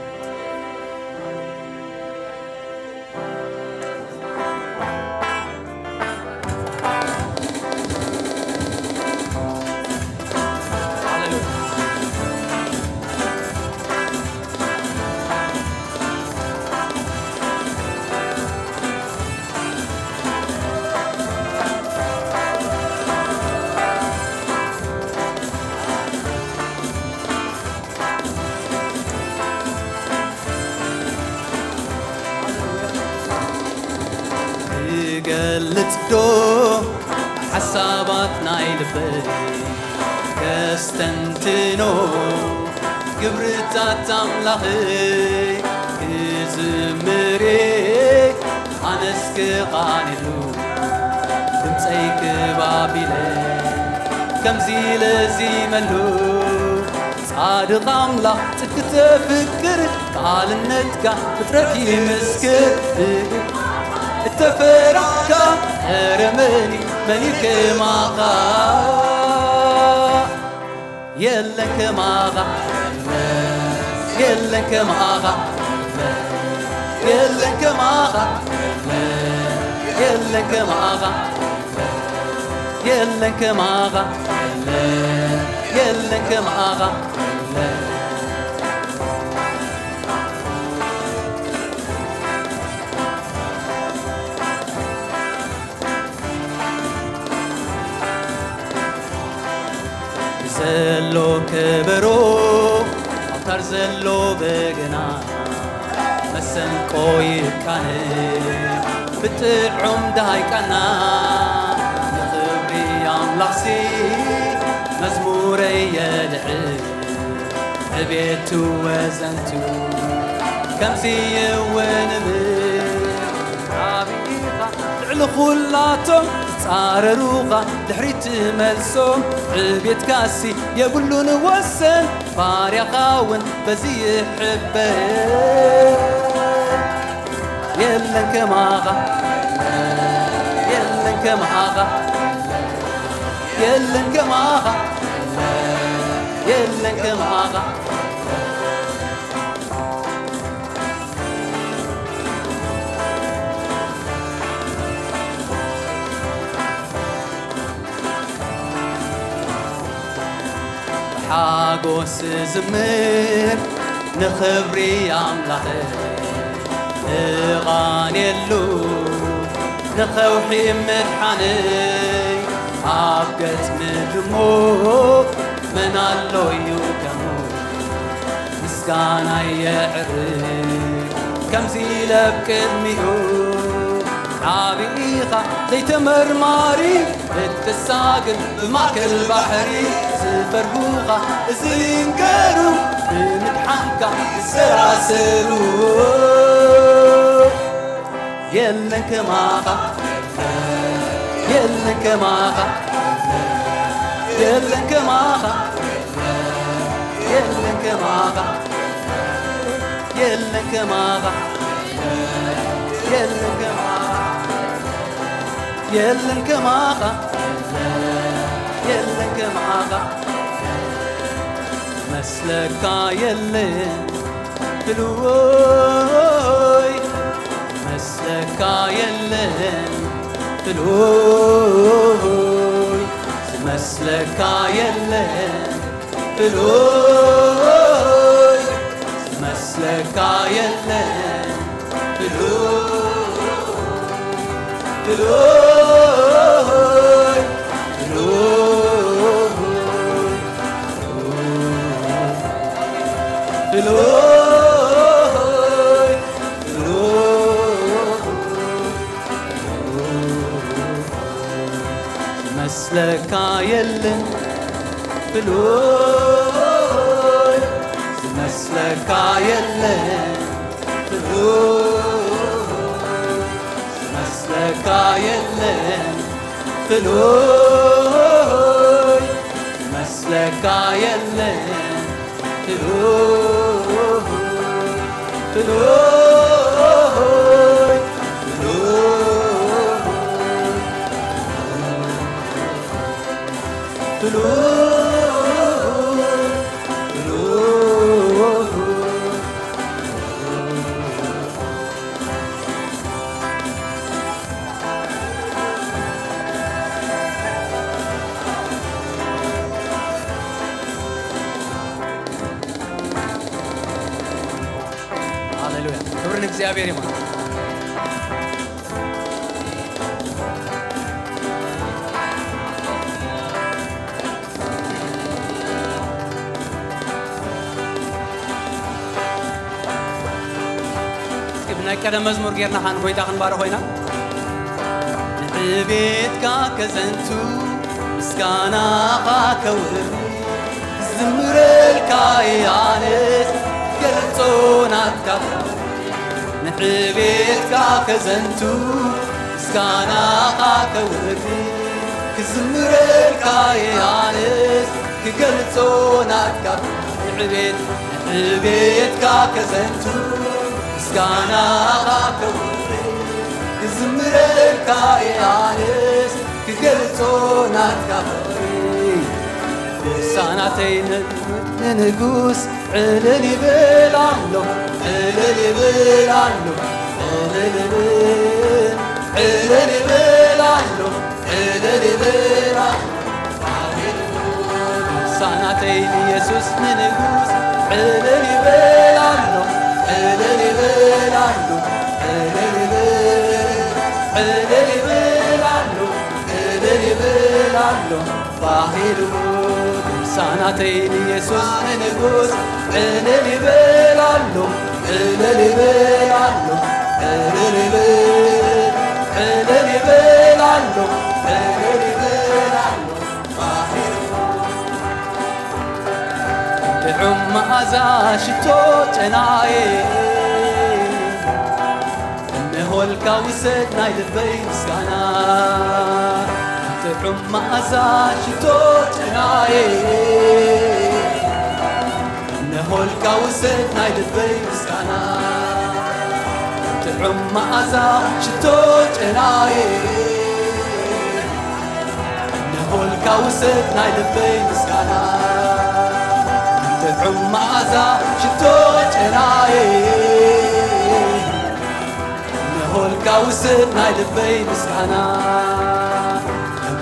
ክገልጽ ዶ ሓሳባት ናይ ልበይ ከስተንትኖ ግብርታት ኣምላኽይ ክዝምር ኣነስ ክቓንየሉ ድምፀይ ክባቢለ ከምዚ ኢለ ዚመሉ ጻድቕ ኣምላኽ ጽድቂ ተፍቅር ቃልነትካ ፍጥረት ይምስክር እተፈራካ ኧረ መን እዩ መን እዩ ከማኻ የለን ከማኻ የለን ከማኻ የለን ከማኻ የለን ከማኻ የለን ከማኻ የለን ከማኻ ዘሎ ከበሮ ኣውታር ዘሎ በገና መሰንቆ ይቃነ ብጥዑም ዳሃይ ቃና ንኽብሪ ኣምላኽሲ መዝሙረይ የልዕል ዕቤቱ ወዘንቱ ከምዚ የወንብል ዓብኻ ልዕሊ ኹላቶም ዝጻረሩኻ ድሕሪት መልሶም ዕቤትካሲ የብሉን ወሰን ባርያኻ እውን በዚ ይሕበን የለን ከማኻ የለን ከማኻ የለን ከማኻ የለን ከማኻ ሓጎስ ዝምር ንኽብሪ ኣምላኽ እቓንየሉ፣ ንኸውሒ ምድሓነይ ኣብ ገጽ ምድሞ መን ኣሎ እዩ ከሙ ምስጋናይ የዕርግ ከምዚ ኢለ ኣብ ቅድሚኡ ዓቢ ኢኻ ዘይተመርማሪ እትሳግር ብማእከል ባሕሪ ዝፈርሁኻ እዚ ይንገሩ ብምድሓንካ ዝሰራሰሩ የለን ከማኻ የለን ከማኻ የለን ከማኻ የለን ከማኻ የለን ከማኻ የለን ከማኻ የለን ከማኻ የለን ከማኻ መስለካ የለን ፍሉይ መስለካ የለን ፍሉይ ዝመስለካ የለን ፍሉይ ዝመስለካ የለን ፍሉይ ፍሉይ ፍሉይ ፍሉይ ፍሉይ ዝመስለካ የለን ፍሉይ ዝመስለካ የለን ፍሉይ ዝመስለካ የለን ፍሉይ ዝመስለካ የለን ፍሉይ ፍሉይ ፍሉይ ፍሉይ ፍሉይ ሃሌሉያ ክብሪ ንእግዚኣብሔር ይኹን። እስኪ ብናይ ቀደም መዝሙር ጌርና ኻን ጎይታ ክንባርኾ ኢና። ንዕቤትካ ከዘንቱ ምስጋናኻ ከውሪ ክዝምረልካ እየ ኣነስ ክገልጾ ናትካ ንዕቤትካ ከዘንቱ ምስጋናኻ ከውሪ ክዝምረልካ እየ ኣነስ ክገልጾ ናትካ ንዕቤት ንዕቤትካ ከዘንቱ ምስጋናኻ ከውሪ ክዝምረልካ እየ ኣነስ ክገልጾ ናትካ ፍቕሪ ሳናተይ ንንጉስ ዕልል ይብል ኣሎ ዕልል ይብል ኣሎ ዕልል ይብል ዕልል ይብል ኣሎ ዕልል ይብል ኣሎ ሳናተይ ንየሱስ ንንጉስ ዕልል ይብል ኣሎ ዕልል ይብል ኣሎ ዕልል ይብል ዕልል ይብል ኣሎ ዕልል ይብል ኣሎ ባሂሉ ሳናተይ ንየሱስ ንንጉስ ዕልል ይብል ኣሎ ዕልል ይብል ኣሎ ዕልል ይብል ዕልል ይብል ኣሎ ዕልል ይብል ኣሎ ጥዑም መዓዛ ሽቶ ጨናዬ እንሆልካ ውሰድ ናይ ልበይ ምስጋና ጥዑም መዓዛ ሽቶ ጨናዬ እንሆልካ ውሰድ ናይ ልበይ ምስጋና ጥዑም መዓዛ ሽቶ ጨናዬ ንሆልካ ውሰድ ናይ ልበይ ምስጋና ጥዑም መዓዛ ሽቶ ጨናዬ ንሆልካ ውሰድ ናይ ልበይ ምስጋና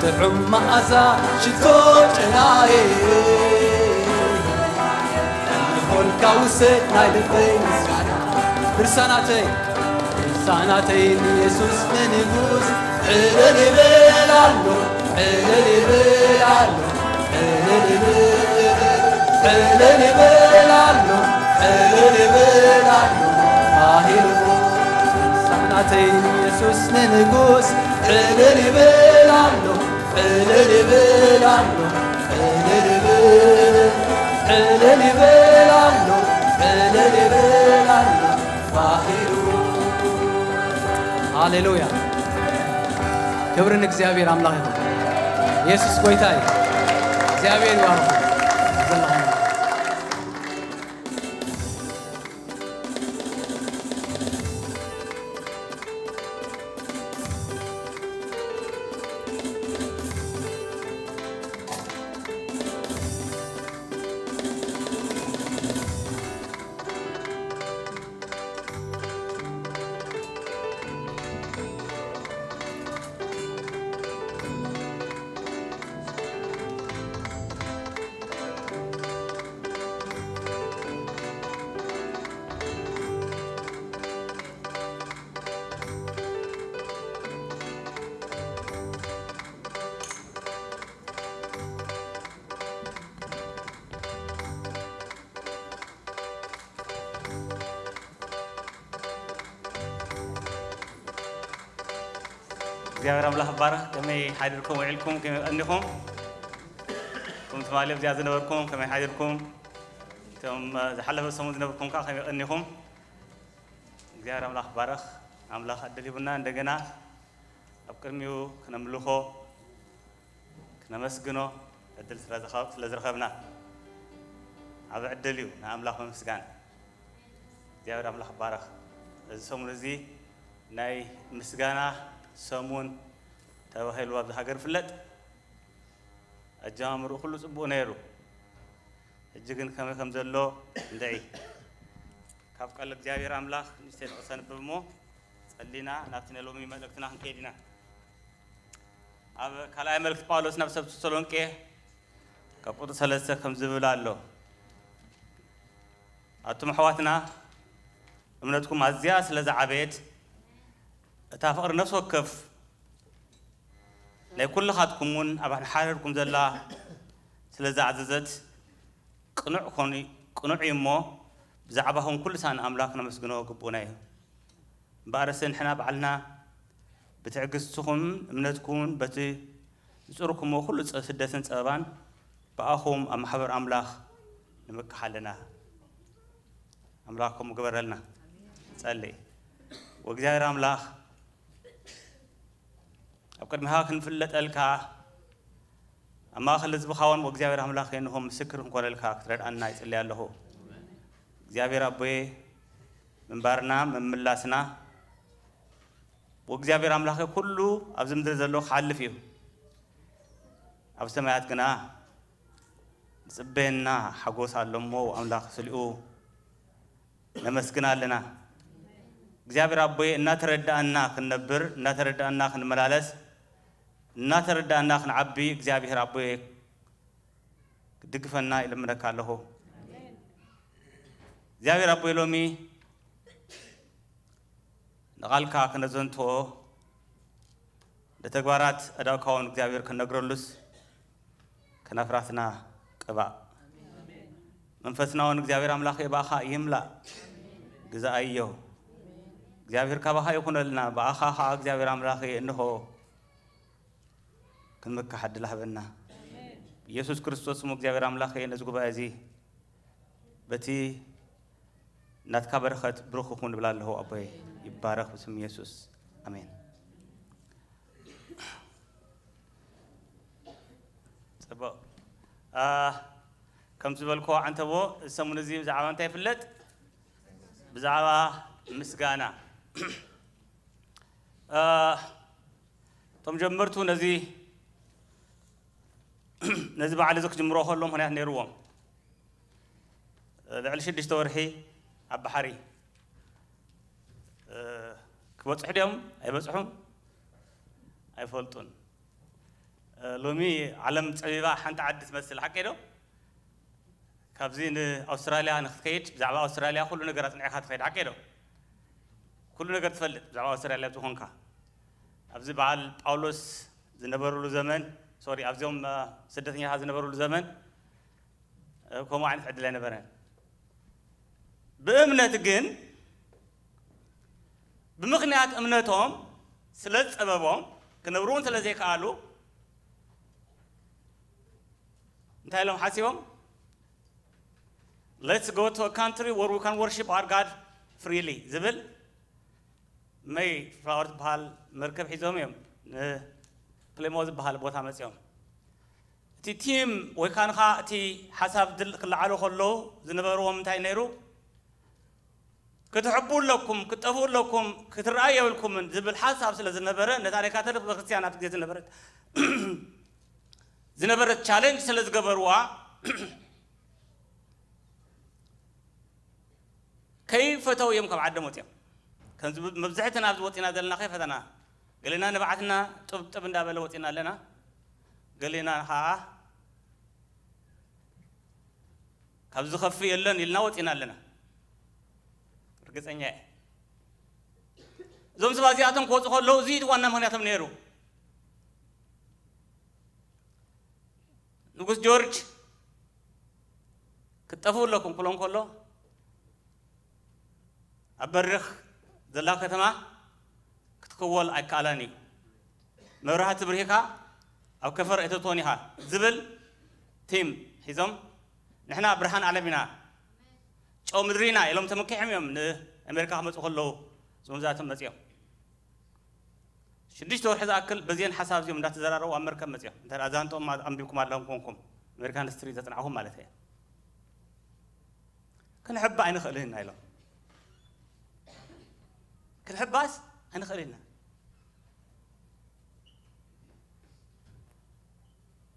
ጥዑም መዓዛ ሽቶ ጨናዬ ሞልካ ውሰድ ናይ ልበይ ምስጋና። ድርሳናተይ፣ ድርሳናተይ ንየሱስ ንንጉስ ዕልል ይብል ኣሎ፣ ዕልል ይብል ኣሎ፣ ዕልል ይብል፣ ዕልል ይብል ኣሎ፣ ዕልል ይብል ኣሎ። ማሂሩ ድርሳናተይ ንየሱስ ንንጉስ ዕልል ይብል ኣሎ። ዕልል ይብል ኣሎ፣ ዕልል ይብል፣ ዕልል ይብል ኣሎ፣ ዕልል ይብል ኣሎ፣ ባሂሩ። ሃሌሉያ። ክብሪ ንእግዚኣብሔር ኣምላኽ ይኹን። የሱስ ጎይታ እዩ። እግዚኣብሔር ይባርኹ። ዘለኹም እግዚኣብሔር ኣምላኽ ይባረኽ። ከመይ ሓዲርኩም ውዒልኩም? ከመይ ቀኒኹም? እቶም ትማሊ ኣብዚኣ ዝነበርኩም ከመይ ሓዲርኩም? እቶም ዝሓለፈ ሰሙን ዝነበርኩም ከዓ ከመይ ቀኒኹም? እግዚኣብሔር ኣምላኽ ይባረኽ። ኣምላኽ ዕድል ሂቡና እንደገና ኣብ ቅድሚኡ ክነምልኾ ክነመስግኖ ዕድል ስለ ዝኸ- ስለ ዝረኸብና ዓቢ ዕድል እዩ ንኣምላኽ ምምስጋን። እግዚኣብሔር ኣምላኽ ይባረኽ። እዚ ሰሙን እዚ ናይ ምስጋና ሰሙን ተባሂሉ ኣብዚ ሃገር ይፍለጥ። ኣጀማምርኡ ኩሉ ጽቡቕ ነይሩ። ሕጂ ግን ከመይ ከም ዘሎ እንድዒ። ካብ ቃል እግዚኣብሔር ኣምላኽ ንእሽተይ ጥቕስ ኣንብብ እሞ ጸሊና ናብቲ ናይ ሎሚ መልእክትና ክንከይድ ኢና። ኣብ ካልኣይ መልእክቲ ጳውሎስ ናብ ሰብ ተሰሎንቄ ካብ ቁጽሪ ሰለስተ ከም ዝብል ኣሎ። ኣቱም ኣሕዋትና እምነትኩም ኣዝያ ስለ ዝዓበየት እታ ፍቕሪ ነፍሲ ወከፍ ናይ ኩልኻትኩም እውን ኣብ ሓድሕድኩም ዘላ ስለ ዝዓዘዘት ቅኑዕ ኮኑ ቅኑዕ እዩ እሞ ብዛዕባኹም ኩሉ ሳን ኣምላኽ ነመስግኖ ግቡእና እዩ። እምበኣርስ ንሕና ባዕልና ብትዕግስትኹም እምነትኩምን በቲ ዝጽርኩሞ ኩሉ ጸ- ስደትን ጸበባን ብኣኹም ኣብ ማሕበር ኣምላኽ ንምክሕ ኣለና። ኣምላኽ ከምኡ ግበረልና። ጸልእ። ወእግዚኣብሔር ኣምላኽ ኣብ ቅድሚኻ ክንፍለጠልካ ኣብ ማእኸል ህዝብኻ እውን ወእግዚኣብሔር ኣምላኽ እንሆ ምስክር ክንኮነልካ ክትረድኣና ይጽልይ ኣለኹ። እግዚኣብሔር ኣቦየ ምንባርና ምምላስና ወእግዚኣብሔር ኣምላኸ ኩሉ ኣብዚ ምድሪ ዘሎ ክሓልፍ እዩ። ኣብ ሰማያት ግና ዝጽበየና ሓጎስ ኣሎ እሞ ኣምላኽ ስሊኡ ነመስግን ኣለና። እግዚኣብሔር ኣቦየ እናተረዳእና ክንነብር እናተረዳእና ክንመላለስ እናተረዳእና ክንዓቢ እግዚኣብሔር ኣቦየ ክድግፈና ይልምነካ ኣለኹ። እግዚኣብሔር ኣቦይ ሎሚ ንቓልካ ክነዘንትዎ ንተግባራት ኣዳውካውን እግዚኣብሔር ክነግረሉስ ከናፍራትና ቅባእ መንፈስና እውን እግዚኣብሔር ኣምላኽ ብኣኻ ይምላእ ግዛኣዮ እግዚኣብሔር ካባኻ ይኹነልና ብኣኻ ከዓ እግዚኣብሔር ኣምላኽ እንሆ ክንምካሕ ዕድል ሃበና። ብኢየሱስ ክርስቶስ ስሙ እግዚኣብሔር ኣምላኽ ነዚ ጉባኤ እዚ በቲ ናትካ በረኸት ብሩኽ ይኹን እብል ኣለኹ ኣቦይ ይባረኽ ብስም ኢየሱስ ኣሜን። ጽቡቕ። ከም ዝበልኮ ዓንተቦ እዚ ሰሙን እዚ ብዛዕባ እንታይ ይፍለጥ? ብዛዕባ ምስጋና። እቶም ጀመርቱ ነዚ ነዚ በዓል እዚ ክጅምሮ ከሎ ምክንያት ነይርዎም። ልዕሊ ሽዱሽተ ወርሒ ኣብ ባሕሪ ክበፅሑ ድዮም ኣይበፅሑን ኣይፈልጡን። ሎሚ ዓለም ፀቢባ ሓንቲ ዓዲ ትመስል ሓቂ ዶ? ካብዚ ንኣውስትራልያ ንክትከይድ ብዛዕባ ኣውስትራልያ ኩሉ ነገር ኣፅኒዕካ ትኸይድ፣ ሓቂ ዶ? ኩሉ ነገር ትፈልጥ ብዛዕባ ኣውስትራልያ ዝኾንካ። ኣብዚ በዓል ጳውሎስ ዝነበሩሉ ዘመን፣ ሶሪ፣ ኣብዚኦም ስደተኛታት ዝነበሩሉ ዘመን ከምኡ ዓይነት ዕድል ኣይነበረን። ብእምነት ግን፣ ብምኽንያት እምነቶም ስለ ዝፀበቦም፣ ክነብሩ እውን ስለ ዘይከኣሉ፣ እንታይ ኢሎም ሓሲቦም? Let's go to a country where we can worship our God freely ዝብል፣ መይ ፍላወር ትበሃል መርከብ ሒዞም እዮም ንፕሌሞ ዝበሃል ቦታ መፅኦም። እቲ ቲም ወይ ካንኻ እቲ ሓሳብ ድል ክለዓሉ ከለዉ ዝነበርዎም እንታይ ነይሩ? ክትሕቡ ኣለኩም፣ ክትጠፍኡ ኣለኩም፣ ክትረኣዩ የብልኩምን ዝብል ሓሳብ ስለ ዝነበረ፣ ነታ ናይ ካቶሊክ ቤተክርስትያን ኣብቲ ግዜ ዝነበረት ዝነበረት ቻሌንጅ ስለ ዝገበርዋ፣ ከይፈተው እዮም ካብ ዓዶም ወፂኦም። ከምዚ መብዝሕትና ኣብዚ ወፂና ዘለና ከይፈተና፣ ገሌና ንባዕትና ጥብጥብ እንዳበለ ወፂና ኣለና። ገሌና ከዓ ካብ ዝኸፍእ የለን ኢልና ወፂና ኣለና። ርግፀኛ እየ። እዞም ሰባት እዚኣቶም ክወፁ ከለዉ፣ እዚ ዋና ምኽንያቶም ነይሩ። ንጉስ ጆርጅ ክትጠፍኡ ኣለኩም ክብሎም ከሎ፣ ኣብ በሪኽ ዘላ ከተማ ክትክወል ኣይከኣላን እዩ። መብራህቲ ብርሂኻ ኣብ ከፈር ኣይተእትዎን ኢኻ ዝብል ቲም ሒዞም፣ ንሕና ብርሃን ዓለም ኢና፣ ጨው ምድሪ ኢና ኢሎም ተመኪሖም እዮም ንኣሜሪካ ክመፁ ከለዉ እዞም ዛቶም መፂኦም። ሽዱሽተ ወርሒ ዝኣክል በዚአን ሓሳብ እዚኦም እንዳተዘራረቡ ኣብ መርከብ መፂኦም። እንተ ደኣ ዛንትኦም ኣንቢብኩም ኣለኹም ኮንኩም፣ ኣሜሪካን ሂስትሪ ዘፅናዕኹም ማለት እየ። ክንሕባ ኣይንኽእልን ኢና ኢሎም። ክንሕባስ ኣይንኽእልን ኢና።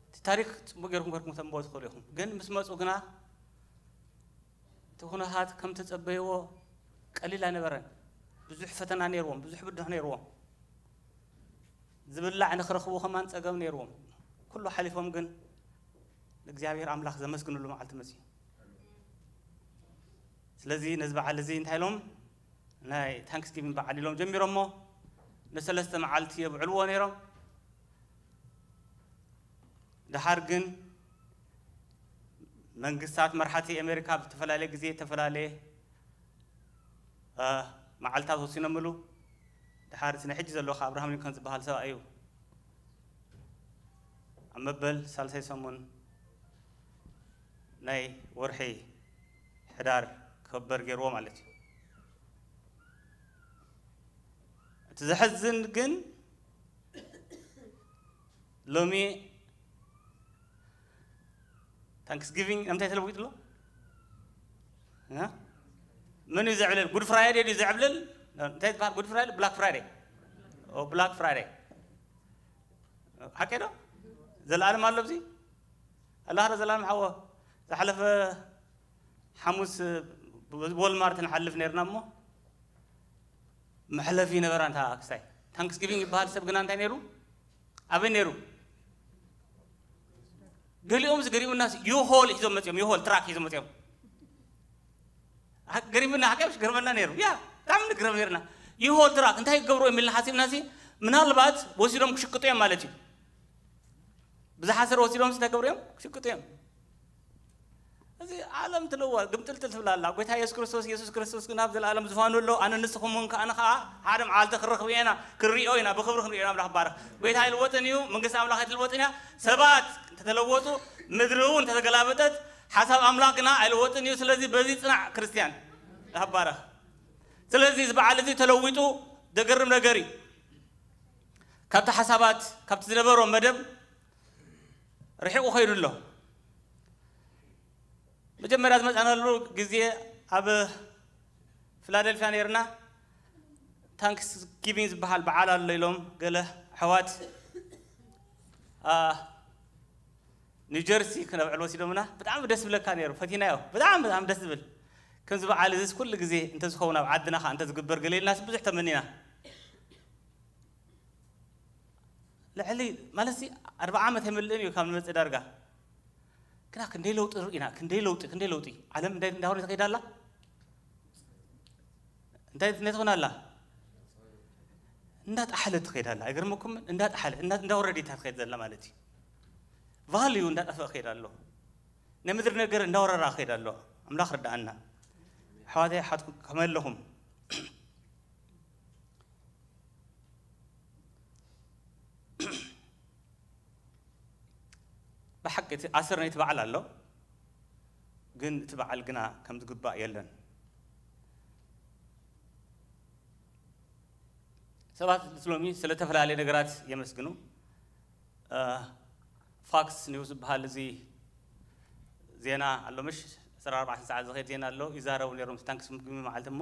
እቲ ታሪክ ፅቡቅ ገይርኩም ገርኩም ተንብቦ ትኽእሉ ኢኹም። ግን ምስ መፁ ግና እቲ ኩነታት ከም ተጸበይዎ ቀሊል ኣይነበረን። ብዙሕ ፈተና ነይርዎም፣ ብዙሕ ብድሆ ነይርዎም። ዝብላዕ ንኽረኽቡ ከማን ጸገም ነይርዎም። ኩሉ ሓሊፎም ግን ንእግዚኣብሔር ኣምላኽ ዘመስግንሉ መዓልቲ መጽዩ። ስለዚ ነዚ በዓል እዚ እንታይ ኢሎም ናይ ታንክስጊቪንግ በዓል ኢሎም ጀሚሮሞ ንሰለስተ መዓልቲ የብዕልዎ ነይሮም። ደሓር ግን መንግስታት መራሕቲ ኣሜሪካ ብዝተፈላለየ ግዜ ዝተፈላለየ፣ እ፣ መዓልታት ወሲኖምሉ። ደሓር እቲ ናይ ሕጂ ዘሎ ከኣ ኣብርሃም ሊንከን ዝበሃል ሰብኣይ እዩ። ኣብ መበል ሳልሳይ ሰሙን ናይ ወርሒ ሕዳር ክኽበር ገይርዎ ማለት እዩ። እቲ ዘሕዝን ግን ሎሚ ታንክስጊቪንግ ንምንታይ ተለዊጡ ኣሎ? እ? መን እዩ ዘዕብለል? ጉድ ፍራይዴ ድዩ ዘዕብለል? እንታይ ዝበሃል? ጉድ ፍራይዴ? ብላክ ፍራይዴ። ኦ፣ ብላክ ፍራይዴ። ሓቀይ ዶ? ዘለኣለም ኣሎ ኣብዚ? ኣላህ ዶ ዘለኣለም ሓዎ? ዝሓለፈ ሓሙስ ብ-፣ ብ-፣ ወልማርት ንሓልፍ ነይርና እሞ፣ መሕለፊ ነበራ እንታ ክስታይ። ታንክስጊቪንግ ይበሃል ሰብ ግና እንታይ ነይሩ? ኣበይ ነይሩ? ገሊኦም ዝገሪሙና ሲ-፣ ዩሆል ሒዞም መጺኦም፣ ዩሆል ትራክ ሒዞም መጺኦም። አ-፣ ገሪሙና፣ ሓቂ ምሽ ገርመና ነይሩ። ያ፣ ብጣዕሚ ንግረም ነይርና። ዩሆል ትራክ እንታይ ክገብሩ እዮም ኢልና ሓሲብና ሲ፣ ምናልባት ወሲዶም ክሽቅጡ እዮም ማለት እዩ። ብዝሓሰር ወሲዶም እንታይ ክገብሩ እዮም? ክሽቅጡ እዮም። እዚ ዓለም ትልወጥ፣ ግምጥልጥል ትብል ኣላ። ጎይታ የሱስ ክርስቶስ፣ የሱስ ክርስቶስ ግን ኣብ ዘለኣለም ዝፋኑ ኣሎ። ኣነ ንስኹም እውን ከኣ፣ ኣነ ከኣ ሓደ መዓልቲ ክንረኽቦ ኢና፣ ክንሪኦ ኢና፣ ብኽብሪ ክንሪኦ ኢና። ኣምላኽ ይባረኽ። ጎይታ ኣይልወጥን እዩ፣ መንግስቲ ኣምላኽ ኣይትልወጥን እያ። ሰባት እንተተለወጡ፣ ምድሪ እውን እንተተገላበጠት፣ ሓሳብ ኣምላኽ ግና ኣይልወጥን እዩ። ስለዚ በዚ ጽናዕ ክርስትያን። ኣምላኽ ይባረኽ። ስለዚ እዚ በዓል እዚ ተለዊጡ ዘገርም ነገር እዩ። ካብቲ ሓሳባት፣ ካብቲ ዝነበሮ መደብ ርሒቑ ኸይዱ ኣሎ። መጀመርያ ዝመጻናሉ ግዜ ኣብ ፊላደልፊያ ነይርና፣ ታንክስ ጊቪንግ ዝበሃል በዓል ኣሎ ኢሎም ገለ ኣሕዋት፣ አ፣ ኒው ጀርሲ ክነብዕል ወሲዶምና። ብጣዕሚ ደስ ዝብለካ ነይሩ፣ ፈቲናዮ። ብጣዕሚ፣ ብጣዕሚ ደስ ዝብል። ከምዚ በዓል እዚስ ኩሉ ግዜ እንተዝኸውን ኣብ ዓድና ኸኣ እንተዝግበር ገለ ኢልናስ ብዙሕ ተመኒና። ልዕሊ፣ ማለትሲ፣ ኣርብዓ ዓመት ኣይመልእን እዩ ካብ ንመጽእ ዳርጋ። ግና ክንደይ ለውጢ ርኢና፣ ክንደይ ለውጢ፣ ክንደይ ለውጢ። ዓለም እንታይ እንዳኾነ ትኸይድ ኣላ? እንታይ ትኾን ኣላ? እንዳጠሓለት ትኸይድ ኣላ። ኣይገርመኩምን? እንዳጠሓለት፣ እንዳ-፣ እንዳወረደታ ትኸይድ ዘላ ማለት እዩ። ቫልዩ እንዳጠፍአ ክኸይድ ኣሎ። ናይ ምድሪ ነገር እንዳወረራ ክኸይድ ኣሎ። ኣምላኽ ርድኣና። ኣሕዋተይ፣ ኣሓትኩም ከመይ ኣለኹም? ብሓቂ እቲ ኣሰር ናይቲ በዓል ኣሎ፣ ግን እቲ በዓል ግና ከም ዝግባእ የለን። ሰባት ሎሚ ስለተፈላለየ ነገራት የመስግኑ። እ፣ ፋክስ ኒውስ ዝበሃል እዚ ዜና ኣሎ፣ ምሽ ዕስራን ኣርባዕተን ሰዓት ዝኸይድ ዜና ኣሎ፣ ይዛረቡ ነይሮም ታንክስ ምግቢ መዓልቲ እሞ፣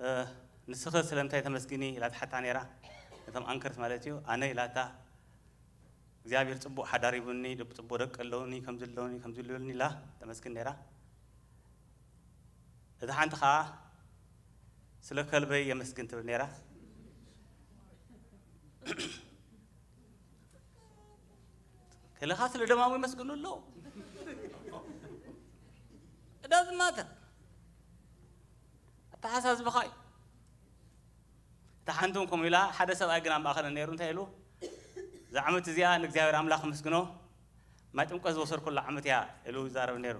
እ፣ ንስኺ ስለምንታይ ተመስግኒ ኢላ ትሓታ ነይራ፣ ነቶም ኣንከርስ ማለት እዩ። ኣነ ኢላታ እግዚኣብሔር ጽቡቕ ሓዳር ሂቡኒ፣ ጽቡቕ ደቂ ኣለውኒ፣ ከምዚ ኣለውኒ፣ ከምዚ ኣለውኒ ኢላ ተመስግን ነይራ። እታ ሓንቲ ኸዓ ስለ ከልበይ የመስግን ትብል ነይራ። ከለኻ ስለ ደማሙ ይመስግኑ ኣለዉ። እዳ ዝማተር ኣተሓሳስብኻ እዩ። እታ ሓንቶም ከምኡ ኢላ፣ ሓደ ሰብኣይ ግን ኣብ ማእኸለን ነይሩ። እንታይ ኢሉ? "እዛ ዓመት እዚኣ ንእግዚኣብሔር ኣምላኽ ኣመስግኖ፣ ማይ ጥምቀት ዝወሰድኩላ ዓመት እያ" ኢሉ ይዛረብ ነይሩ።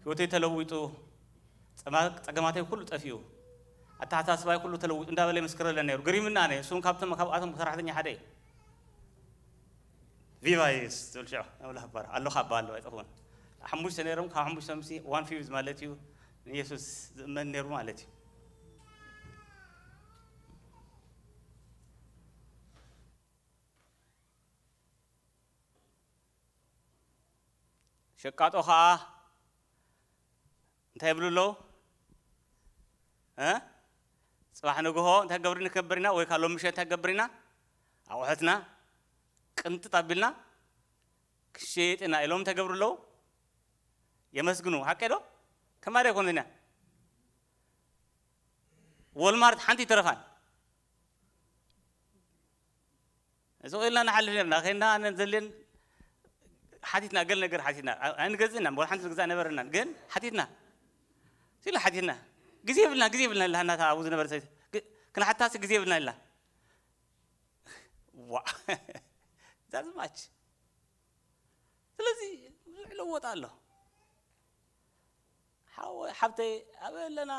"ህይወተይ ተለዊጡ፣ ጸማ-፣ ጸገማተይ ኩሉ ጠፊኡ፣ ኣተሓሳስባይ ኩሉ ተለዊጡ" እንዳበለ ይምስክረለን ነይሩ። ግሪምና ነይ። እሱን ካብቶም፣ ካብኣቶም ሰራሕተኛ ሓደ እዩ። ቪቫ የሱስ ዝብል ሽዑ ኣምላኽ ይባረኽ። ኣለኻ እባ ኣለዉ ኣይጠፍኡን። ሓሙሽተ ነይሮም፣ ካብ ሓሙሽተ ምስ ዋን ፊፍዝ ማለት እዩ። ንየሱስ ዝእመን ነይሩ ማለት እዩ። ሸቃጦ ኸዓ እንታይ ይብሉ ኣለዉ? እ? ጽባሕ ንግሆ እንታይ ገብርኒ ክነብር ኢና? ወይ ከዓ ሎም ምሸት እንታይ ገብር ኢና? ኣቑሑትና ቅንጥጥ ኣቢልና ክሸየጥ ኢና ኢሎም እንታይ ገብሩ ኣለዉ? የመስግኑ። ሓቀይ ዶ? ከማሪ ኣይኮኑን ኢና። ዎልማርት ሓንቲ ይተረፋን። እዚ ኢልና ንሓልፍ ነርና። ኸይና ኣነ ዘልን ሓቲትና፣ ገል ነገር ሓቲትና። ኣ-፣ ኣይንገዝእና፣ ወላ ሓንቲ ንግዛእ ነበረናን። ግን ሓቲትና። ሲሉ ሓቲትና። ግዜ የብልና፣ ግዜ የብልና ኢላ፣ እናታ ኣብኡ ዝነበረ ሰበይቲ። ግ-፣ ክንሓታሲ ግዜ የብልና ኢላ። ዋ። ዛዝማች። ስለዚ ብዙሕ ለወጥ ኣሎ። ሓወ-፣ ሓብተይ፣ ኣበይ ኣለና?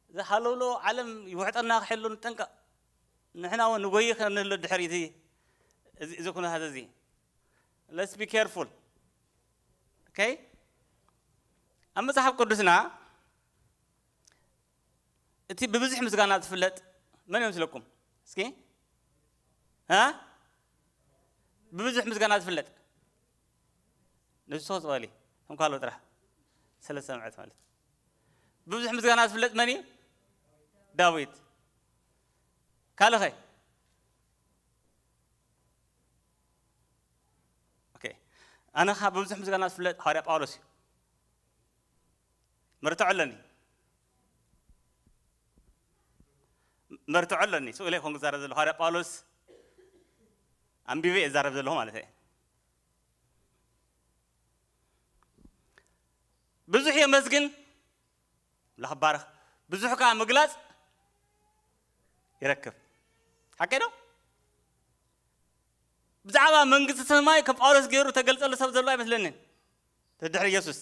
እዚ ሃለውሎ ዓለም ይውሕጠና ክሕሉ ንጠንቀቕ። ንሕና እውን ንጎይ ክንህሉ ድሕሪ እዚ፣ እዚ፣ እዚ ኩነታት እዚ። Let's be careful. ኦኬ? ኣብ መጽሓፍ ቅዱስና እቲ ብብዙሕ ምስጋና ዝፍለጥ መን እዩ መስለኩም? እስኪ? ሃ? ብብዙሕ ምስጋና ዝፍለጥ? ንሱ ዝበሊ። እንኳ ኣሎ ጥራሕ። ሰለስተ መዓት ማለት። ብብዙሕ ምስጋና ዝፍለጥ መን እዩ? ዳዊት። ካልእ ኸ? ኦኬ። ኣነ ኸዓ ብብዙሕ ምስጋና ዝፍለጥ ሃዋርያ ጳውሎስ እዩ። መርትዖ ኣለኒ። መርትዖ ኣለኒ። ስኡ ኢለ ኣይኮንኩ ዝዛረብ ዘለኹ። ሃዋርያ ጳውሎስ ኣንቢበ እየ ዝዛረብ ዘለኹ ማለት እየ። ብዙሕ የመስግን፣ ኣምላኽ ይባረኽ። ብዙሕ ከኣ ምግላጽ ይረክብ። ሓቀይ ዶ? ብዛዕባ መንግስቲ ሰማይ ከም ጳውሎስ ገይሩ ተገልጸሉ ሰብ ዘሎ ኣይመስለንን። ድሕሪ ኢየሱስ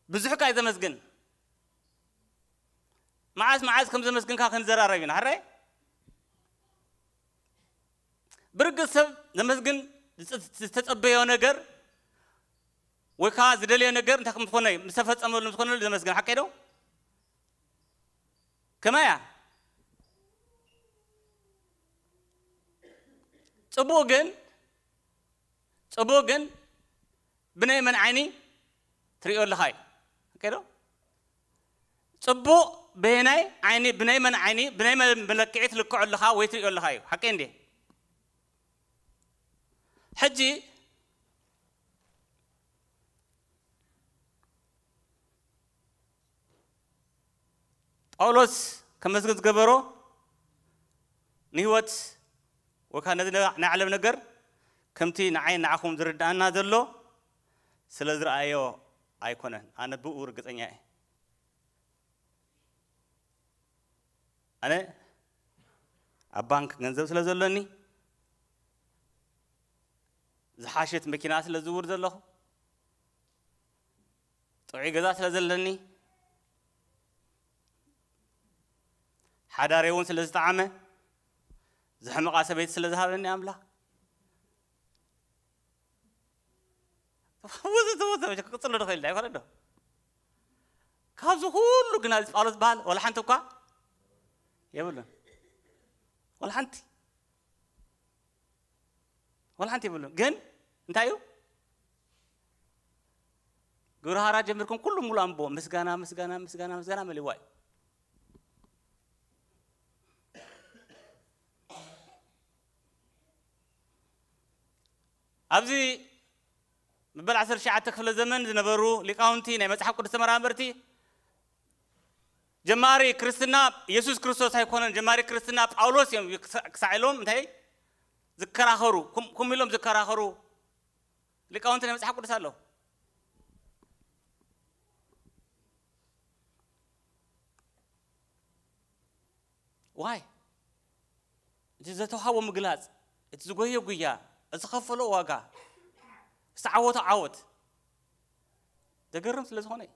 ብዙሕ ከኣ እዩ ዘመስግን። መዓስ መዓስ ከም ዘመስግንካ ክንዘራረብ ኢና። ሕራይ? ብርግጽ ሰብ ዘመስግን ዝጽ-፣ ዝተጸበዮ ነገር ወይ ከዓ ዝደለዮ ነገር እንታይ ከም ዝኾነ፣ ምስ ተፈጸመሉ፣ ምስ ዝኾነሉ ዘመስግን። ሓቀይ ዶ? ከመይ እያ? ጽቡቕ ግን፣ ጽቡቕ ግን ብናይ መን ዓይኒ ትሪኦ ኣለኻ እዩ። ሓቀይ ዶ? ጽቡቕ ብናይ ዓይኒ፣ ብናይ መን ዓይኒ፣ ብናይ መን መለክዒ ትልክዖ ኣለኻ ወይ ትሪኦ ኣለኻ እዩ። ሓቀይ እንዴ? ሕጂ ጳውሎስ ከመስግን ዝገበሮ ንህይወት ወይ ከዓ ነዚ ናይ ዓለም ነገር ከምቲ ንዓይ ንዓኹም ዝርድኣና ዘሎ ስለ ዝረኣዮ ኣይኮነን። ኣነ ብኡ ርግጸኛ እየ። ኣነ ኣብ ባንክ ገንዘብ ስለ ዘሎኒ፣ ዝሓሸት መኪና ስለ ዝዝውር ዘለኹ፣ ጥዑይ ገዛ ስለ ዘለኒ፣ ሓዳረይ እውን ስለ ዝጠዓመ፣ ዝሕምቓ ሰበይቲ ስለ ዝሃበኒ ኣምላኽ፣ ወዘተ ወዘተ፣ ክቕጽሎ ዶ ክእል ኣይኮነ ዶ? ካብዚ ኩሉ ግና እዚ ጳውሎስ ዝበሃል ዋላ ሓንቲ እኳ የብሉን። ዋላ ሓንቲ፣ ዋላ ሓንቲ የብሉን። ግን እንታይ እዩ? ግብረ ሃዋርያት ጀሚርኩም ኩሉ ሙሉ ኣንቦ ምስጋና፣ ምስጋና፣ ምስጋና፣ ምስጋና መሊዋ እዩ። ኣብዚ መበል ዓሰርተ ትሽዓተ ክፍለ ዘመን ዝነበሩ ሊቃውንቲ፣ ናይ መጽሓፍ ቅዱስ ተመራመርቲ፣ ጀማሪ ክርስትና የሱስ ክርስቶስ ኣይኮነን፣ ጀማሪ ክርስትና ጳውሎስ እዮም ክሳ-፣ ክሳዕ ኢሎም እንታይ ዝከራኸሩ፣ ኩም-፣ ኩም ኢሎም ዝከራኸሩ ሊቃውንቲ ናይ መጽሓፍ ቅዱስ ኣለዉ። ዋይ፣ እቲ ዘተውሃቦ ምግላጽ፣ እቲ ዝጎየ ጉያ፣ እቲ ዝኸፈሎ ዋጋ፣ ዝተዓወቶ ዓወት ዘገርም ስለ ዝኾነ እዩ።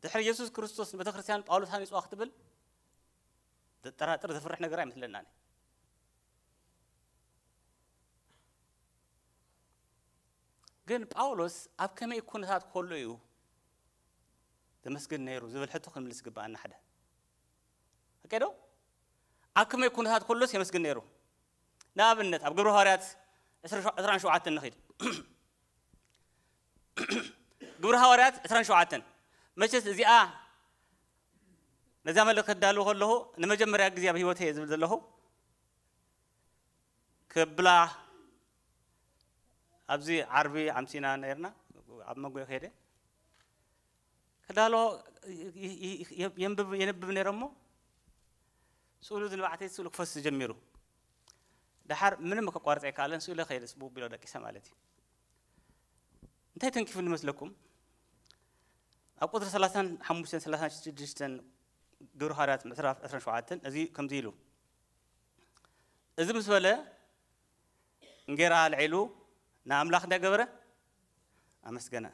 ድሕሪ የሱስ ክርስቶስ ንቤተ ክርስቲያን ጳውሎስ ሃኒጽዋ ክትብል ዘጠራጥር ዘፍርሕ ነገር ኣይመስለናን። ግን ጳውሎስ ኣብ ከመይ ኩነታት ከሎ እዩ ዘመስግን ነይሩ ዝብል ሕቶ ክንምልስ ይግብኣና። ሓደ፣ ሓቂ ዶ? ኣብ ከመይ ኩነታት ከሎስ የመስግን ነይሩ? ንኣብነት ኣብ ግብረ ሃዋርያት ዕስራን ሸውዓተን ንኺድ። ግብረ ሃዋርያት ዕስራን ሸውዓተን። መቸስ እዚኣ ነዚኣ መልእኽቲ ክዳሉ ከለኹ ንመጀመርያ ግዜ ኣብ ህይወተይ እየ ዝብል ዘለኹ። ክብላ ኣብዚ ዓርቢ ኣምሲና ነርና፣ ኣብ መንጎ ከይደ ክዳሎ ይ-፣ ይ-፣ ይ-፣ የንብብ፣ የንብብ ነይረ እሞ ስእሉ ዝንባዕተይ ስእሉ ክፈስ ጀሚሩ። ደሓር ምንም ከቋርጸ ኣይከኣለን፣ ስእሉ ከይደ ጽቡብ ቢሎ ደቂሰ ማለት እዩ። እንታይ ተንኪፉ ንመስለኩም? ኣብ ቁጽሪ ሰላሳን ሓሙሽተን ሰላሳን ሽዱሽተን ግብረ ሃዋርያት ምዕራፍ ዕስራን ሸውዓተን እዚ ከምዚ ኢሉ፣ እዚ ምስ በለ እንጌራ ኣልዒሉ ንኣምላኽ እንታይ ገበረ? ኣመስገነ።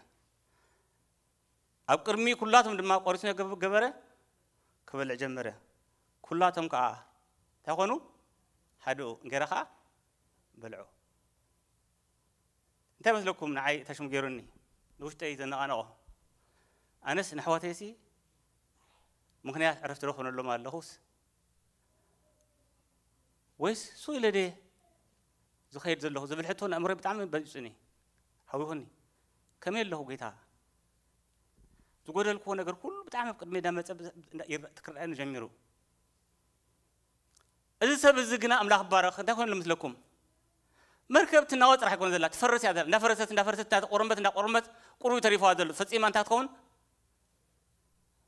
ኣብ ቅድሚ ኩላቶም ድማ ቆሪሱ ገብ-፣ ገበረ፣ ክበልዕ ጀመረ። ኩላቶም ከዓ እንታይ ኮኑ? ሃድኡ፣ እንጌራ ከዓ በልዑ። እንታይ መስለኩም ንዓይ ተሽሙ ገይሩኒ? ንውሽጠይ ዘነቓነቖ። ኣነስ ንኣሕዋተይሲ ምኽንያት ዕረፍቲ ዶ ክኾነሎም ኣለኹስ? ወይስ ሱ ኢለ ድየ ዝኸይድ ዘለኹ ዝብል ሕቶ ንኣእምሮይ ብጣዕሚ በሊጹኒ፣ ሃዊኹኒ። ከመይ ኣለኹ ጌታ? ዝጎደልክዎ ነገር ኩሉ ብጣዕሚ ኣብ ቅድመይ እንዳመጸ ብ-፣ እንዳ-፣ ይረ-፣ ክረኣየኒ ጀሚሩ። እዚ ሰብ እዚ ግና ኣምላኽ ይባረኽ እንታይ ኮይኑ ምስለኩም? መርከብ ትናወጥ ጥራሕ ኣይኮነ ዘላ፣ ትፈርስ እያ ዘላ። እንዳፈረሰት፣ እንዳፈረሰት፣ እንዳቆረመት፣ እንዳቆረመት ቁሩብ ተሪፋዋ ዘሎ። ፈጺማ እንታይ ትኸውን?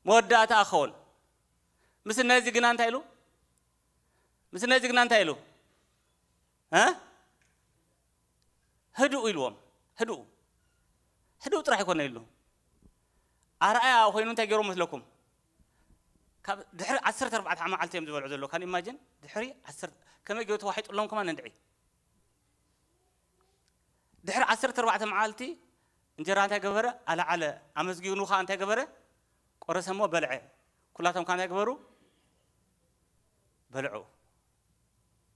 መወዳእታ ክኸውን። ምስ ነዚ ግና እንታይ ኢሉ? ምስ ነዚ ግና እንታይ ኢሉ? እ? ህድኡ ኢልዎም። ህድኡ። ህድኡ ጥራሕ ኣይኮነ ኢሉ። ኣርኣያ ኮይኑ እንታይ ገይሮም መስለኩም? ካብ ድሕሪ ዓሰርተ ኣርባዕተ መዓልቲ እዮም ዝበልዑ ዘለዉ። ካን ኢማጂን ድሕሪ ዓሰርተ፣ ከመይ ገይሩ ተዋሒጡሎም ከማን እንድዒ። ድሕሪ ዓሰርተ ኣርባዕተ መዓልቲ እንጀራ እንታይ ገበረ? ኣልዓለ። ኣመስጊኑ ኸዓ እንታይ ገበረ? ቆረሰ እሞ በልዐ። ኩላቶም ከዓ እንታይ ገበሩ? በልዑ።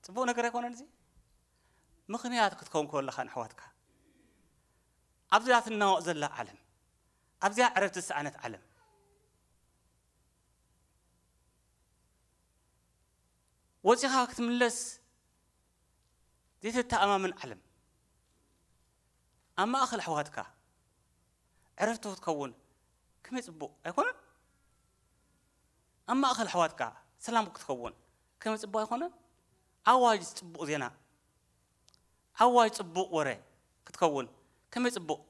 ጽቡቕ ነገር ኣይኮነን እዚ? ምኽንያት ክትከውን ከለኻ ንኣሕዋትካ፣ ኣብዛ ትናወቕ ዘላ ዓለም፣ ኣብዚኣ ዕረፍቲ ዝሰኣነት ዓለም፣ ወጺኻ ክትምለስ ዘይትተኣማመን ዓለም፣ ኣብ ማእከል ኣሕዋትካ ዕረፍቲ ክትከውን ከመይ ጽቡቕ ኣይኮነን? ኣብ ማእከል ኣሕዋትካ ሰላም ክትከውን ከመይ ጽቡቕ ኣይኮነን? ኣዋጅ ጽቡቕ ዜና፣ ኣዋጅ ጽቡቕ ወረ ክትከውን ከመይ ጽቡቕ።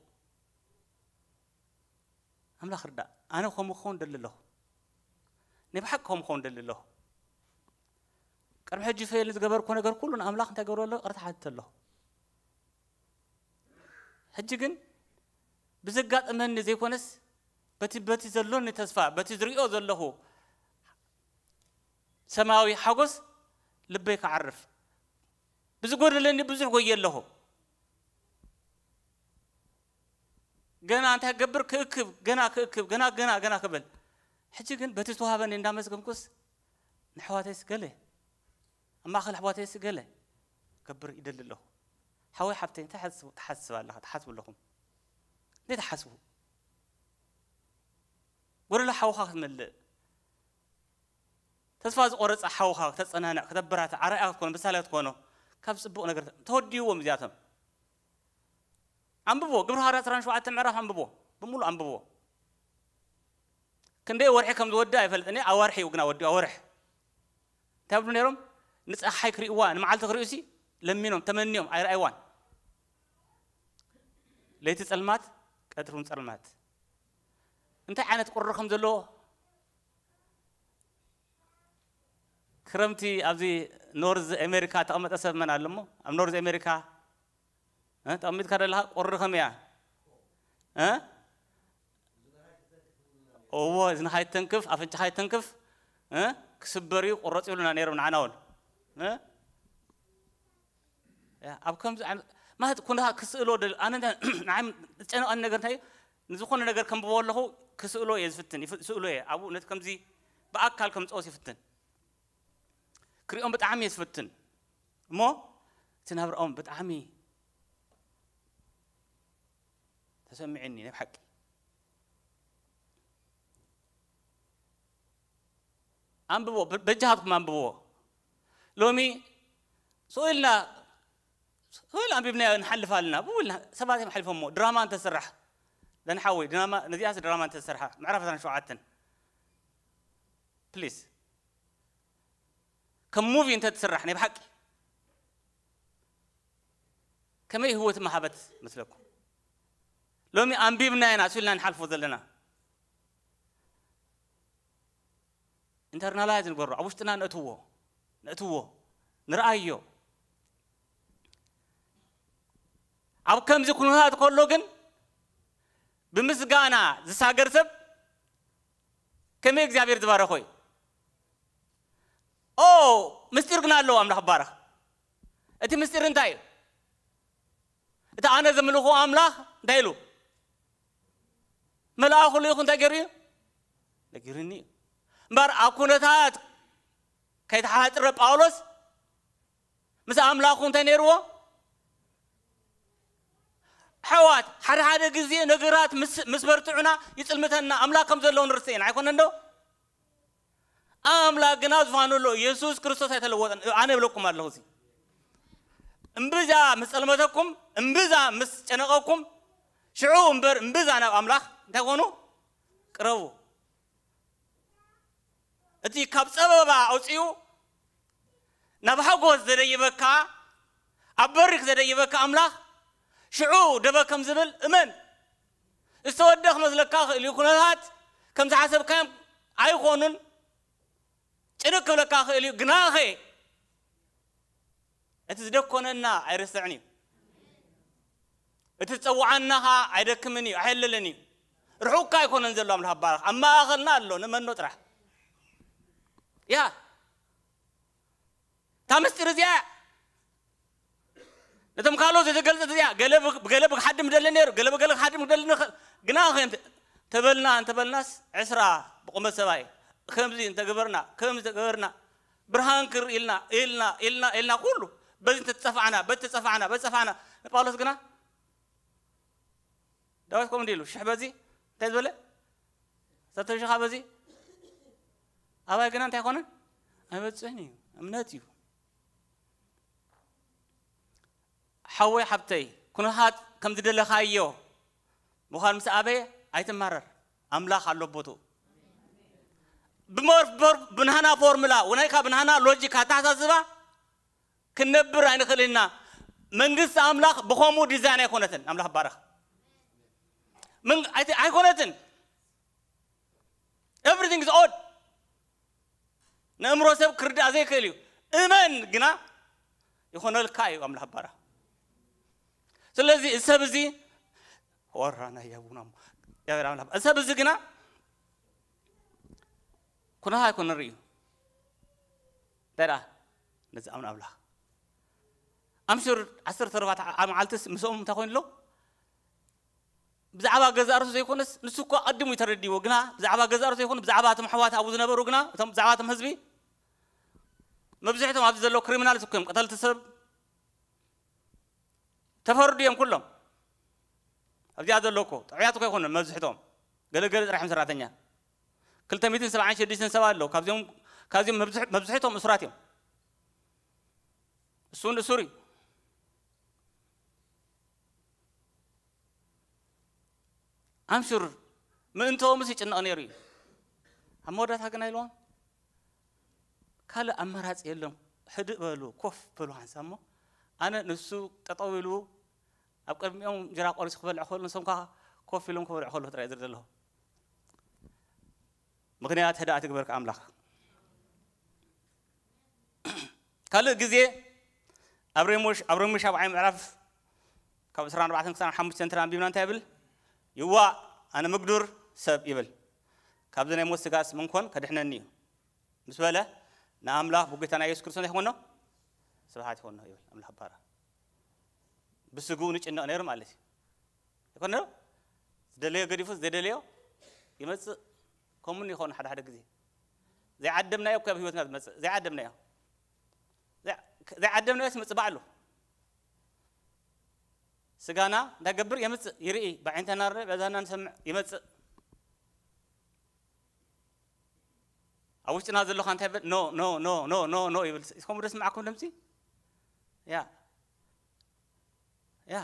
ኣምላኽ ርዳእ። ኣነ ከምኡ ክኸውን ደሊ ኣለኹ። ናይ ብሓቂ ከምኡ ክኸውን ደሊ ኣለኹ። ቅድሚ ሕጂ ፈየል ዝገበርኩ ነገር ኩሉ ንኣምላኽ እንታይ ገብረሎ ቅርታ ሓትት ኣለኹ። ሕጂ ግን ብዘጋጠመኒ ዘይኮነስ በቲ በቲ ዘሎኒ ተስፋ በቲ ዝሪኦ ዘለኹ ሰማያዊ ሓጎስ ልበይ ክዓርፍ ብዝጎደለኒ ብዙሕ ጎየ ኣለኹ። ገና እንታይ ክገብር ክእክብ ገና ክእክብ ገና ገና ገና ክብል ሕጂ ግን በቲ ዝተዋሃበኒ እንዳመስገንኩስ ንሕዋተይስ ገለ ኣብ ማእኸል ኣሕዋተይስ ገለ ገብር ይደሊ ኣለኹ። ሓወይ ሓብተይ እንታይ ሓስቡ ትሓስብ ኣለኻ ትሓስቡ ኣለኹም? እንታይ ትሓስቡ? ጎደሎ ሓውኻ ክትመልእ ተስፋ ዝቆረፀ ሓውኻ ክተፀናንዕ ክተበራትዕ ኣርኣያ ክትኮኖ ምሳሌ ክትኮኖ ካብ ፅቡቕ ነገር ተወዲዎም እዚኣቶም ኣንብቦ ግብሪ ሃዋርያት ዕስራን ሸውዓተን ምዕራፍ ኣንብቦ ብምሉእ ኣንብቦ ክንደይ ወርሒ ከም ዝወዲ ኣይፈልጥን እየ ኣዋርሒ እዩ ግና ወዲ ኣወርሕ እንታይ ብሉ ነይሮም ንፀሓይ ክርእይዋ ንመዓልቲ ክርእዩ ሲ ለሚኖም ተመንዮም ኣይረኣይዋን ለይቲ ፀልማት ቀትሩን ፀልማት እንታይ ዓይነት ቁሪ ከም ዘለዎ ክረምቲ ኣብዚ ኖርዝ ኣሜሪካ ተቐመጠ ሰብ መን ኣሎ እሞ ኣብ ኖርዝ ኣሜሪካ ተቐሚጥካ ደለኻ ቁሪ ከመይ እያ እዎ እዝንኻ ይተንክፍ ኣፍንጫኻ ይተንክፍ ክስበር እዩ ቁረፅ ይብሉና ነይሮም ንዓና እውን ኣብ ከምዚ ማለት ኩነታት ክስእሎ ኣነ ዝጨነቐኒ ነገር እንታይ ንዝኾነ ነገር ከንብቦ ኣለኹ ክስእሎ እየ ዝፍትን ስእሎ እየ ኣብኡ ነቲ ከምዚ ብኣካል ከምፅኦስ ይፍትን ክሪኦም ብጣዕሚ እየ ዝፍትን እሞ እቲ ናብራኦም ብጣዕሚ ተሰሚዑኒ ናይ ብሓቂ ኣንብቦ በጃሃትኩም ኣንብቦ ሎሚ ስኢልና ስኢል ኣንቢብና ንሓልፍ ኣለና ብውልና ሰባት እዮም ሓልፎሞ ድራማ እንተስራሕ ደንሓወይ ድራማ ነዚኣስ ድራማ እንተሰርሓ ምዕራፍ ዕስራን ሸውዓተን ፕሊስ ከም ሙቪ እንተትስራሕ ናይ ብሓቂ ከመይ ህይወት መሃበት መስለኩም ሎሚ ኣንቢብና ኢና ስኢልና ንሓልፎ ዘለና internalize ንገሮ ኣብ ውሽጥና ነእትዎ ነእትዎ ንርኣዮ ኣብ ከምዚ ኩነታት ከሎ ግን ብምስጋና ዝሳገር ሰብ ከመይ እግዚኣብሔር ዝባረኾ እዩ ኦ ምስጢር ግን ኣለዎ ኣምላኽ ባረኽ እቲ ምስጢር እንታይ እዩ እቲ ኣነ ዘምልኹ ኣምላኽ እንታይ ኢሉ መልኣኹ ልኢኹ እንታይ ገይሩ እዩ ነጊርኒ እዩ እምበር ኣብ ኩነታት ከይተሓፅረ ጳውሎስ ምስ ኣምላኹ እንታይ ነይርዎ ኣሕዋት ሓደ ሓደ ግዜ ነገራት ምስ በርትዑና ይፅልምተና ኣምላኽ ከም ዘለዎ ንርስእ ኢና ኣይኮነን ዶ ኣምላኽ ግና ዝፋኑ ኣሎ የሱስ ክርስቶስ ኣይተለወጠን ኣነ እብለኩም ኣለኹ እዚ እምብዛ ምስ ፀልመተኩም እምብዛ ምስ ጨነቐኩም ሽዑ እምበር እምብዛ ናብ ኣምላኽ እንታይ ኮኑ ቅረቡ እቲ ካብ ፀበባ ኣውፅኡ ናብ ሓጎስ ዘደይበካ ኣብ በሪክ ዘደይበካ ኣምላኽ ሽዑ ደበ ከም ዝብል እመን ዝተወደ ክመስለካ ክእል እዩ ኩነታት ከም ዝሓሰብካዮም ኣይኮኑን ጭንቅ ክብለካ ክእል እዩ ግናኸ እቲ ዝደኮነና ኣይርስዕን እዩ እቲ ዝፀውዓና ኸዓ ኣይደክምን እዩ ኣይሕልልን እዩ ርሑቅካ ኣይኮነን ዘሎ ኣምላኽ ባረኽ ኣብ ማእኸልና ኣሎ ንመኖ ጥራሕ ያ እታ ምስጢር እዚኣ ነቶም ካልኦት ዘይተገልፀት እዚኣ ገለ ብገለ ብክሓድም ደሊ ነይሩ ገለ ብገለ ክሓድም ደሊ ግና ተበልና እንተበልናስ ዕስራ ብቁመት ሰብኣይ ከምዚ እንተገበርና ከምዚ እንተገበርና ብርሃን ክርኢ ኢልና ኢልና ኢልና ኢልና ኩሉ በዚ እንተተፀፋዕና በተፀፋዕና በፀፋዕና ንጳውሎስ ግና ዳዊት ከምኡ ኢሉ ሽሕ በዚ እንታይ ዝበለ ሰተሽኻ በዚ ኣባይ ግና እንታይ ኮነ ኣይበፅሕን እዩ እምነት እዩ ሓወይ ሓብተይ ኩነታት ከም ዝደለኻዮ ምዃን ምስ ኣበየ ኣይትማረር ኣምላኽ ኣሎ ቦትኡ ብናህና ፎርሙላ ወናይካ ብናህና ሎጂክ ኣተሓሳስባ ክንነብር ኣይንኽእልን ኢና መንግስቲ ኣምላኽ ብኸምኡ ዲዛይን ኣይኮነትን ኣምላኽ ባረኽ ኣይኮነትን everything is odd ንእምሮ ሰብ ክርዳእ ዘይክእል እዩ እመን ግና ይኾነልካ እዩ ኣምላኽ ባራ። ስለዚ እዚ ሰብ እዚ ወራና ያቡና እሞ፣ እግዚኣብሔር ኣምላኽ፣ እዚ ሰብ እዚ ግና ኩነኻ ኣይኮነ ርእዩ። እንታይ ደኣ ነዚ ኣምና ኣምላኽ ኣምሽር ዓሰርተ ኣርባዕተ መዓልትስ ምስኦም እንታይ ኮይኑ ኣሎ? ብዛዕባ ገዛእ ርእሱ ዘይኮነስ፣ ንሱ እኮ ኣቐዲሙ እዩ ተረዲዎ። ግና ብዛዕባ ገዛእ ርእሱ ዘይኮነ፣ ብዛዕባ እቶም ኣሕዋት ኣብኡ ዝነበሩ ግና፣ እቶም፣ ብዛዕባ እቶም ህዝቢ፣ መብዝሕቶም ኣብዚ ዘለዉ ክሪሚናልስ እኮ እዮም፣ ቀተልቲ ሰብ፣ ተፈርዱ እዮም ኩሎም። ኣብዚኣ ዘሎ እኮ ጥዑያት እኮ ኣይኮኑን መብዝሕቶም፣ ገለገለ ጥራሕ እዮም ሰራሕተኛ። ክልተ ሚእትን ሰብዓን ሽዱሽተን ሰብ ኣለዉ። ካብዚኦም፣ ካብዚኦም መብዝሕ-፣ መብዝሕቶም እሱራት እዮም። እሱ እውን እሱር እዩ። ኣምሹር ምእንትኦምስ ይጭነቕ ነይሩ እዩ። ኣብ መወዳእታ ግን ኣይልዎም ካልእ ኣማራጺ የሎም። ሕድእ በሉ፣ ኮፍ በሉ ሓንሳብ እሞ ኣነ ንሱ ጠጠው ኢሉ ኣብ ቅድሚኦም እንጀራ ቆሪሱ ክበልዕ ከሎ ንሶም ከዓ ኮፍ ኢሎም ክበልዑ ከሎ ጥራይ ዝርኢ ዘለኹ። ምኽንያት ህድኣት ይግበርካ ኣምላኽ። ካልእ ግዜ ኣብ ሬሞሽ-፣ ኣብ ሮሜ ሻብዓይ ምዕራፍ ካብ ዕስራን ኣርባዕተን ክሳብ ሓሙሽተን እንተ ኣንቢብና እንታይ ይብል? ይዋእ ኣነ ምግዱር ሰብ ይብል፣ ካብዚ ናይ ሞት ስጋስ መንኮን ከድሕነኒ እዩ ምስ በለ ንኣምላኽ ብጎይታና የሱስ ክርስቶስ ይኾኖ ስብሓት ይኾኖ ይብል ኣምላኽ ባራ። ብስግኡ ንጭነቕ ነይሩ ማለት እዩ። ኣይኮነ ዶ? ዝደለዮ ገዲፉ ዘይደለዮ ይመጽእ። ከምኡን ይኸውን ሓደ ሓደ ግዜ። ዘይዓደምናዮ እኮ ኣብ ህይወትና ዝመጽእ። ዘይዓደምናዮ። ዘይ-፣ ዘይዓደምናዮስ ይመጽእ ባዕሉ። ስጋና እንታይ ገብር? የምጽእ፣ ይርኢ። ብዓይንትና ንርኢ፣ በዛና ንሰምዕ፣ ይመጽእ። ኣብ ውሽጥና ዘለኻ እንታይ ይብል? ኖ፣ ኖ፣ ኖ፣ ኖ፣ ኖ፣ ኖ ይብል። እስኹም ዶ ስማዕኩም ድምጺ? ያ። ያ።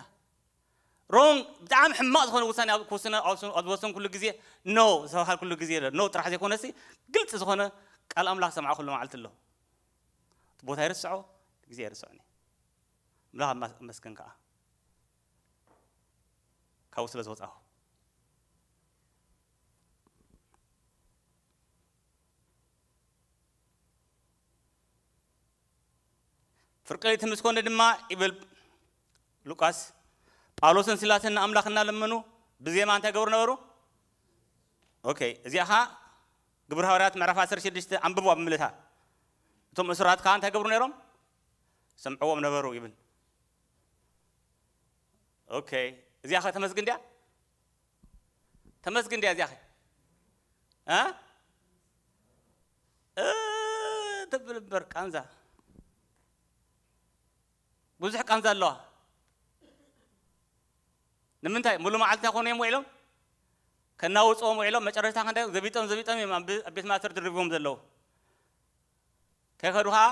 ሮንግ፣ ብጣዕሚ ሕማቕ ዝኾነ ውሳኔ ኣብ ክውስነ፣ ኣብ ስ-፣ ኣብ ዝወሰንኩሉ ግዜ፣ ኖ ዝተባሃልኩሉ ግዜ ኣሎ። ኖ ጥራሕ ዘይኮነሲ፣ ግልጺ ዝኾነ ቃል ኣምላኽ ሰማዕኩሉ መዓልቲ ኣሎ። እቲ ቦታ ይርስዖ፣ ግዜ ይርስዖኒ። ኣምላኽ ኣማ-፣ ኣመስግን ከኣ። ካብኡ ስለ ዝወጻኹ። ፍርቂ ለይቲ ምስ ኮነ ድማ ይብል ሉቃስ፣ ጳውሎስን ሲላስን ንኣምላኽ እናለመኑ ብዜማ እንታይ ገብሩ ነበሩ? ኦኬ፣ እዚኣ ኸዓ ግብሪ ሃዋርያት ምዕራፍ ዓሰርተ ሽዱሽተ ኣንብቡ ኣብ ምልታ። እቶም እሱራት ከኣ እንታይ ገብሩ ነይሮም? ሰምዕዎም ነበሩ ይብል። ኦኬ፣ እዚኣ ኸ ተመስግን ድያ? ተመስግን ድያ እዚኣ ኸ? እ? እ፣ ትብል እምበር ቃንዛ። ብዙሕ ቃንዛ ኣለዋ። ንምንታይ? ሙሉ መዓልቲ ኮኑ እዮም ውዒሎም? ከናውፅዎም ውዒሎም፣ መጨረሽታ ክንደይ ዘቢጦም ዘቢጦም እዮም ኣብ ብ-፣ ኣብ ቤት ማእሰርቲ ድርብዎም ዘለዉ። ከይከዱ ኸዓ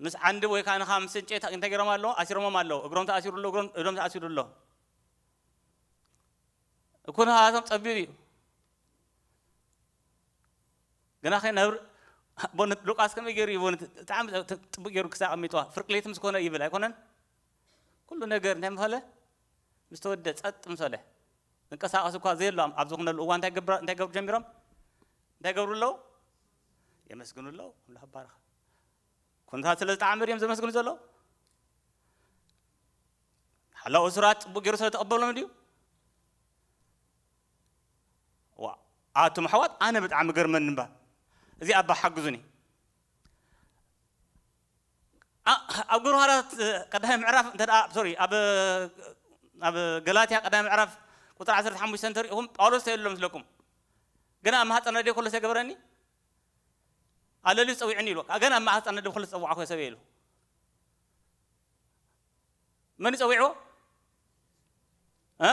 ምስ ዓንዲ ወይ ከዓ ንኻ ምስ ዕንጨይቲ እንታይ ገይሮም ኣለዉ? ኣሲሮሞም ኣለዉ። እግሮም ተኣሲሩ ኣሎ፣ እግሮም፣ እግሮም ተኣሲሩ ኣሎ። እኮ ንኻቶም ጸቢብ እዩ። ግና ኸ ነብር፣ ኣቦ ሉቃስ ከመይ ገይሩ እዩ? ብጣዕሚ ጽቡቕ ገይሩ ክሳብ ኣቐሚጥዋ። ፍርቂ ለይቲ ምስ ኮነ ይብል ኣይኮነን? ኩሉ ነገር እንታይ ምፈለ? ምስ ተወደ ጸጥ ምስ በለ። ዝንቀሳቐስ እኳ ዘየሎ ኣብ ዝኾነሉ እዋን እንታይ ገብራ-፣ እንታይ ገብሩ ጀሚሮም? እንታይ ገብሩ ኣለዉ? የመስግኑ ኣለዉ። ኣምላኽ ይባረኽ። ኩነታት ስለ ዝጠዓመ ድዮም ዘመስግኑ ዘለዉ? ሓላው እሱራት ጽቡቕ ገይሩ ስለ ተቐበሎም ድዩ? ዋ፣ ኣቱም ኣሕዋት፣ ኣነ ብጣዕሚ ገርመኒ እምበር። እዚ ኣባ ሓግዙኒ። ኣ-፣ ኣብ ግብረ ሃዋርያት ቀዳማይ ምዕራፍ እንተ ደኣ፣ ሶሪ፣ ኣብ፣ ኣብ ገላትያ ቀዳማይ ምዕራፍ ቁጽሪ ዓሰርተ ሓሙሽተ እንተሪእኹም፣ ጳውሎስ እንታይ ኢሉ ምስለኩም? ገና ኣብ ማህጸን ኣደይ ከሎ ዝተገብረኒ ኣለልዩ ጸዊዕኒ ኢሉ። ገና ኣብ ማህጸን ኣደይ ከሎ ዝጸዋዕኩ ሰብ ኢሉ። መን ይጸዊዕዎ? እ?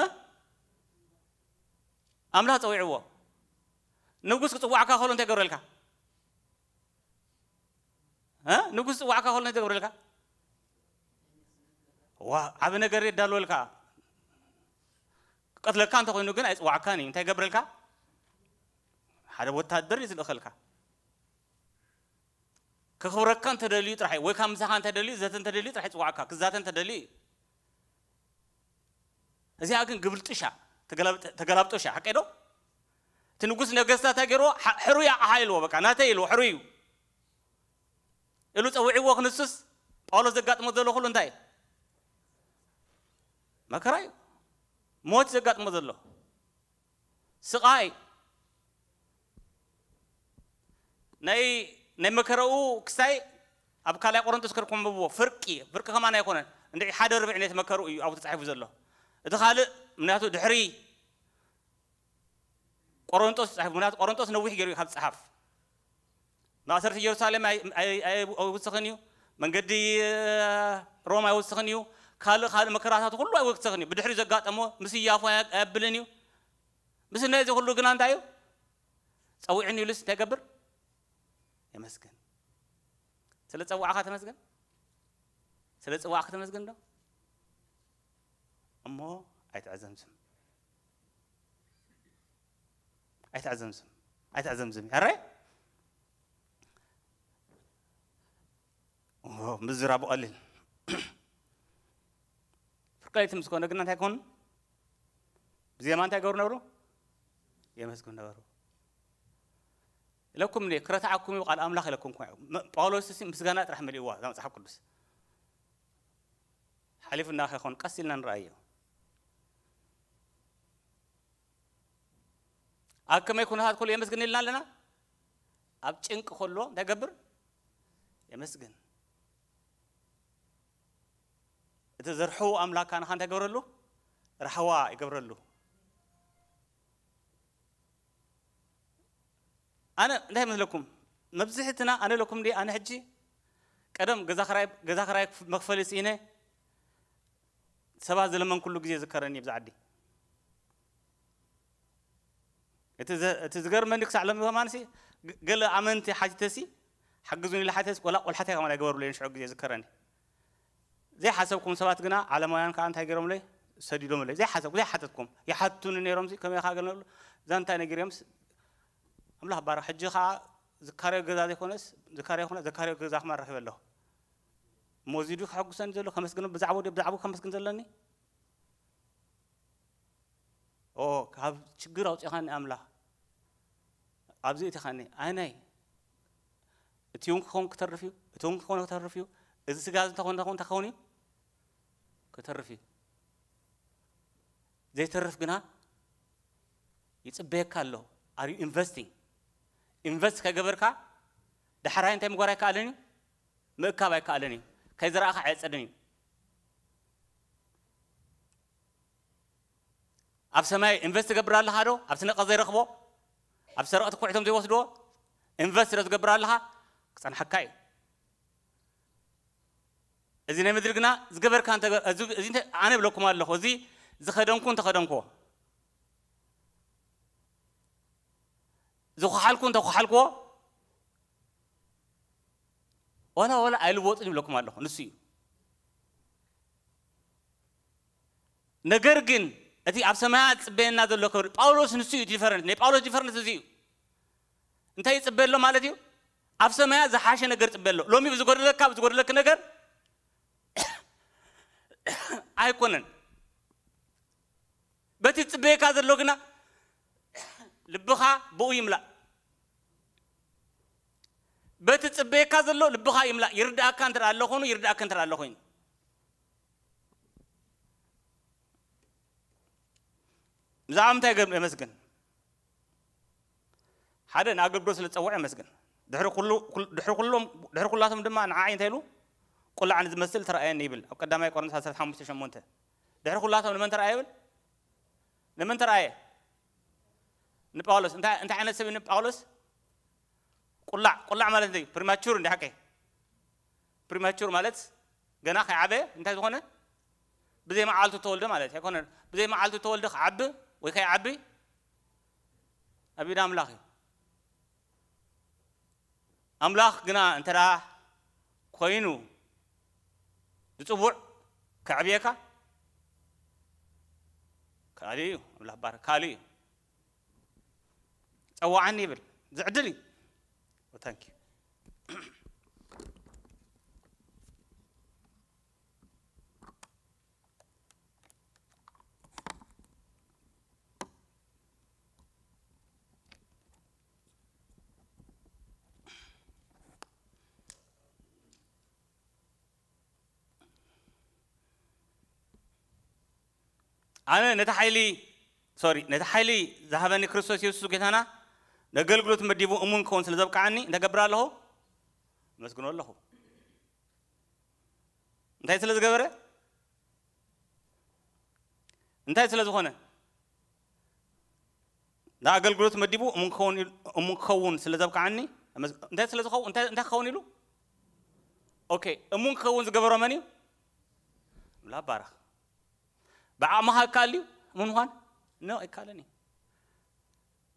ኣምላኽ ጸዊዕዎ። ንጉስ ክጽዋዕካ ከሎ እንታይ ገብረልካ? እ? ንጉስ ክጽዋዕካ ከሎ እንታይ ገብረልካ? ዋ፣ ዓቢ ነገር የዳልወልካ። ክቀትለካ እንተኾይኑ ግን ኣይጽዋዕካን እዩ። እንታይ ገብረልካ? ሓደ ወታደር እዩ ዝልእኸልካ። ከኽብረካ እንተደልዩ ጥራሕ እዩ፣ ወይ ካብ ምሳኻ እንተደልዩ፣ ዘተ እንተደልዩ ጥራሕ ይጽዋዕካ፣ ክዛተ እንተደልዩ እዩ። እዚኣ ግን ግብልጥሻ፣ ተገላብጠ-፣ ተገላብጦሻ፣ ሓቀይ ዶ? እቲ ንጉስ ነገስታት እንታይ ገይርዎ? ሓ-፣ ሕሩይ ኣቕሓ ኢልዎ፣ በቃ፣ ናተይ ኢልዎ፣ ሕሩይ እዩ። ኢሉ ጸዊዕዎ ክንሱስ፣ ጳውሎስ ዘጋጥሞ ዘሎ ኩሉ እንታይ እዩ? መከራ እዩ። ሞት ዘጋጥሞ ዘሎ ስቓይ። ናይ ናይ መከረኡ ክሳይ ኣብ ካልኣይ ቆሮንቶስ ከድኩም ብዎ ፍርቂ ፍርቂ ከማን ኣይኮነን። እንደ ሓደ ርብዒ ነቲ መከሩ እዩ ኣብኡ ተጻሒፉ ዘሎ። እቲ ካልእ ምክንያቱ ድሕሪ ቆሮንቶስ ተጻሒፉ፣ ምክንያቱ ቆሮንቶስ ነዊሕ ገይሩ እዩ ካብ ዝጸሓፍ። ማእሰርቲ ኢየሩሳሌም ኣይ- ኣይ- ኣይ- ኣይውስኽን እዩ። መንገዲ ሮም ኣይውስኽን እዩ። ካልእ ካልእ መከራታት ኩሉ ኣይውስኽን እዩ። ብድሕሪ ዘጋጠሞ ምስ እያፎ ኣያ- ኣያብልን እዩ። ምስ ነዚ ኩሉ ግና እንታይ እዩ? ጸዊዕኒ ኢሉስ እንታይ ይገብር? የመስግን። ስለ ጸዋዕካ ተመስገን። ስለ ጽዋዕካ ተመስገን ዶ? እሞ ኣይትዕዘምዝም። ኣይትዕዘምዝም። ኣይትዕዘምዝም። ኣረ ምዝራቡ ቀሊል። ፍርቂ ለይቲ ምስ ኮነ ግና እንታይ ኮኑ? ብዜማ እንታይ ገሩ ነበሩ? የመስግኑ ነበሩ። ኢለኩም እንዴ ክረታዓኩም እዩ ቃል ኣምላኽ ኢለኩም እኮ። ጳውሎስ ሲ ምስጋና ጥራሕ መሊእዋ እዛ መጽሓፍ ቅዱስ። ሓሊፉ እንዳኸ ይኾን ቀስ ኢልና ንረኣዮ። ኣብ ከመይ ኩነታት ኩሉ የመስግን ኢልና ኣለና? ኣብ ጭንቂ ከሎ እንታይ ገብር? የመስግን። እቲ ዘርሕዉ ኣምላክ ካንኻ እንታይ ገብረሉ? ራሕዋ ይገብረሉ። ኣነ እንታይ መስለኩም? መብዝሕትና ኣነ ለኩም እንዲ ኣነ ሕጂ ቀደም ገዛ ክራይ ገዛ ክራይ መክፈሊ ስኢነ ሰባት ዝለመንኩሉ ግዜ ዝከረኒ ብዛ ዓዲ። እቲ ዘ- እቲ ዝገርመኒ ክሳዕ ሎሚ ከማንሲ ገ- ገለ ኣመንቲ ሓቲተሲ ሓግዙኒ ኢለ ሓተስ ወላ ቆልሓተይ ከማን ኣይገበሩለይን ሽዑ ግዜ ዝከረኒ። ዘይሓሰብኩም ሰባት ግና ዓለማውያን ከዓ እንታይ ገይሮምለይ? ሰዲዶምለይ። ዘይሓሰብኩ ዘይሓተትኩም ይሓቱኒ ነይሮምሲ ከመይ ከዓ ገለ እዛ እንታይ ነጊሮምስ ኣምላኽ ባርኽ። ሕጂ ከዓ ዝካረዮ ገዛ ዘይኮነስ ዝካረዮ ኮነ ዘካረዮ ገዛ ክማን ረኺበ ኣለኹ። እሞ እዚ ድዩ ከሐጉሰኒ ዘሎ? ከመስግኖ ብዛዕባኡ ድዩ ብዛዕባኡ ከመስግን ዘለኒ? ኦ ካብ ችግር ኣውፂኻኒ ኣምላኽ። ኣብዚ እቲኻኒ ኣይናይ እቲ እውን ክኸውን ክተርፍ እዩ። እቲ እውን ክኸውን ክተርፍ እዩ። እዚ ስጋ እዚ እንተኾን እንተኾን እንተኸውን እዩ ክተርፍ እዩ። ዘይተርፍ ግና ይፅበየካ ኣሎ። Are you investing? ኢንቨስት ከይገበርካ ዳሕራይ እንታይ ምግባር ኣይከኣልን እዩ? ምእካብ ኣይከኣልን እዩ። ከይዘራእካ ኣየፀድን እዩ። ኣብ ሰማይ ኢንቨስት ትገብር ኣለኻ ዶ? ኣብ ስነቀ ዘይረኽቦ ኣብ ሰረቕቲ ኩዕቶም ዘይወስድዎ ኢንቨስት ዶ ትገብር ኣለኻ? ክፀንሐካ እዩ። እዚ ናይ ምድሪ ግና ዝገበርካ እንተ እዚ እዚ እንተ- ኣነ ብለኩም ኣለኹ እዚ ዝኸደንኩ እንተኸደንክዎ ዝኸሓልኩ እንተኸሓልክዎ ዋላ ዋላ ኣይልወጥን ይብለኩም ኣለኹ። ንሱ እዩ። ነገር ግን እቲ ኣብ ሰማያት ዝፅበየና ዘሎ ክብሪ ጳውሎስ ንሱ እዩ ዲፈረንት። ናይ ጳውሎስ ዲፈረንት እዚ እዩ። እንታይ ይፅበ ኣሎ ማለት እዩ? ኣብ ሰማያት ዝሓሸ ነገር ይፅበ ኣሎ። ሎሚ ብዝጎደለካ ብዝጎደለክ ነገር ኣይኮነን። በቲ ዝፅበየካ ዘሎ ግና ልብኻ ብኡ ይምላእ። በቲ ዝፅበየካ ዘሎ ልብኻ ይምላእ። ይርድኣካ እንተ ኣሎ ኮይኑ ይርድኣካ እንተ ኣሎ ኮይኑ ብዛዕባ ምንታይ ገ- የመስግን? ሓደ ንኣገልግሎት ስለ ዝፀውዕ የመስግን። ድሕሪ ኩሉ- ኩል- ድሕሪ ኩሎም- ድሕሪ ኩላቶም ድማ ንዓይ እንታይ ኢሉ? ቁላዕ ንዝመስል ተረኣየኒ ይብል ኣብ ቀዳማይ ቆሮንቶስ ዓሰርተ ሓሙሽተ ሸሞንተ። ድሕሪ ኩላቶም ንመን ተረኣየ ይብል? ንመን ተረኣየ? ንጳውሎስ። እንታይ እንታይ ዓይነት ሰብ እዩ ንጳውሎስ? ቁላዕ ቁላዕ ማለት እንታይ እዩ? ፕሪማቹር እንዲ ሓቀይ ፕሪማቹር ማለት ገና ከይዓበየ እንታይ ዝኾነ ብዘይ መዓልቱ ተወልደ ማለት ኣይኮነን። ብዘይ መዓልቱ ተወልደ ክዓቢ ወይ ከይዓቢ ኣብ ኢድ ኣምላኽ እዩ። ኣምላኽ ግና እንተ ደኣ ኮይኑ ዝጽውዕ ከዕብየካ ካልእ እዩ። ኣምላኽ ባር ካልእ እዩ። ጸዋዓኒ ይብል ዝዕድል እዩ። ታንክ ዩ። ኣነ ነቲ ሓይሊ ሶሪ ነቲ ሓይሊ ዝሃበኒ ክርስቶስ የሱስ ጌታና፣ ነገልግሎት መዲቡ እሙን ክኸውን ስለ ዘብቃዓኒ እንታይ ገብር ኣለኹ? መስግኖ ኣለኹ። እንታይ ስለ ዝገበረ? እንታይ ስለ ዝኾነ? ንኣገልግሎት መዲቡ እሙን ክኸውን ኢሉ- እሙን ክኸውን ስለ ዘብቃዓኒ፣ እንታይ ስለ ዝኸውን እንታይ እንታይ ክኸውን ኢሉ? ኦኬ፣ እሙን ክኸውን ዝገበሮ መን እዩ? ኣምላኽ ባረኽ። ብዓቕምኻ ይከኣል ድዩ እሙን ምዃን? ኖ፣ ኣይከኣልን እዩ።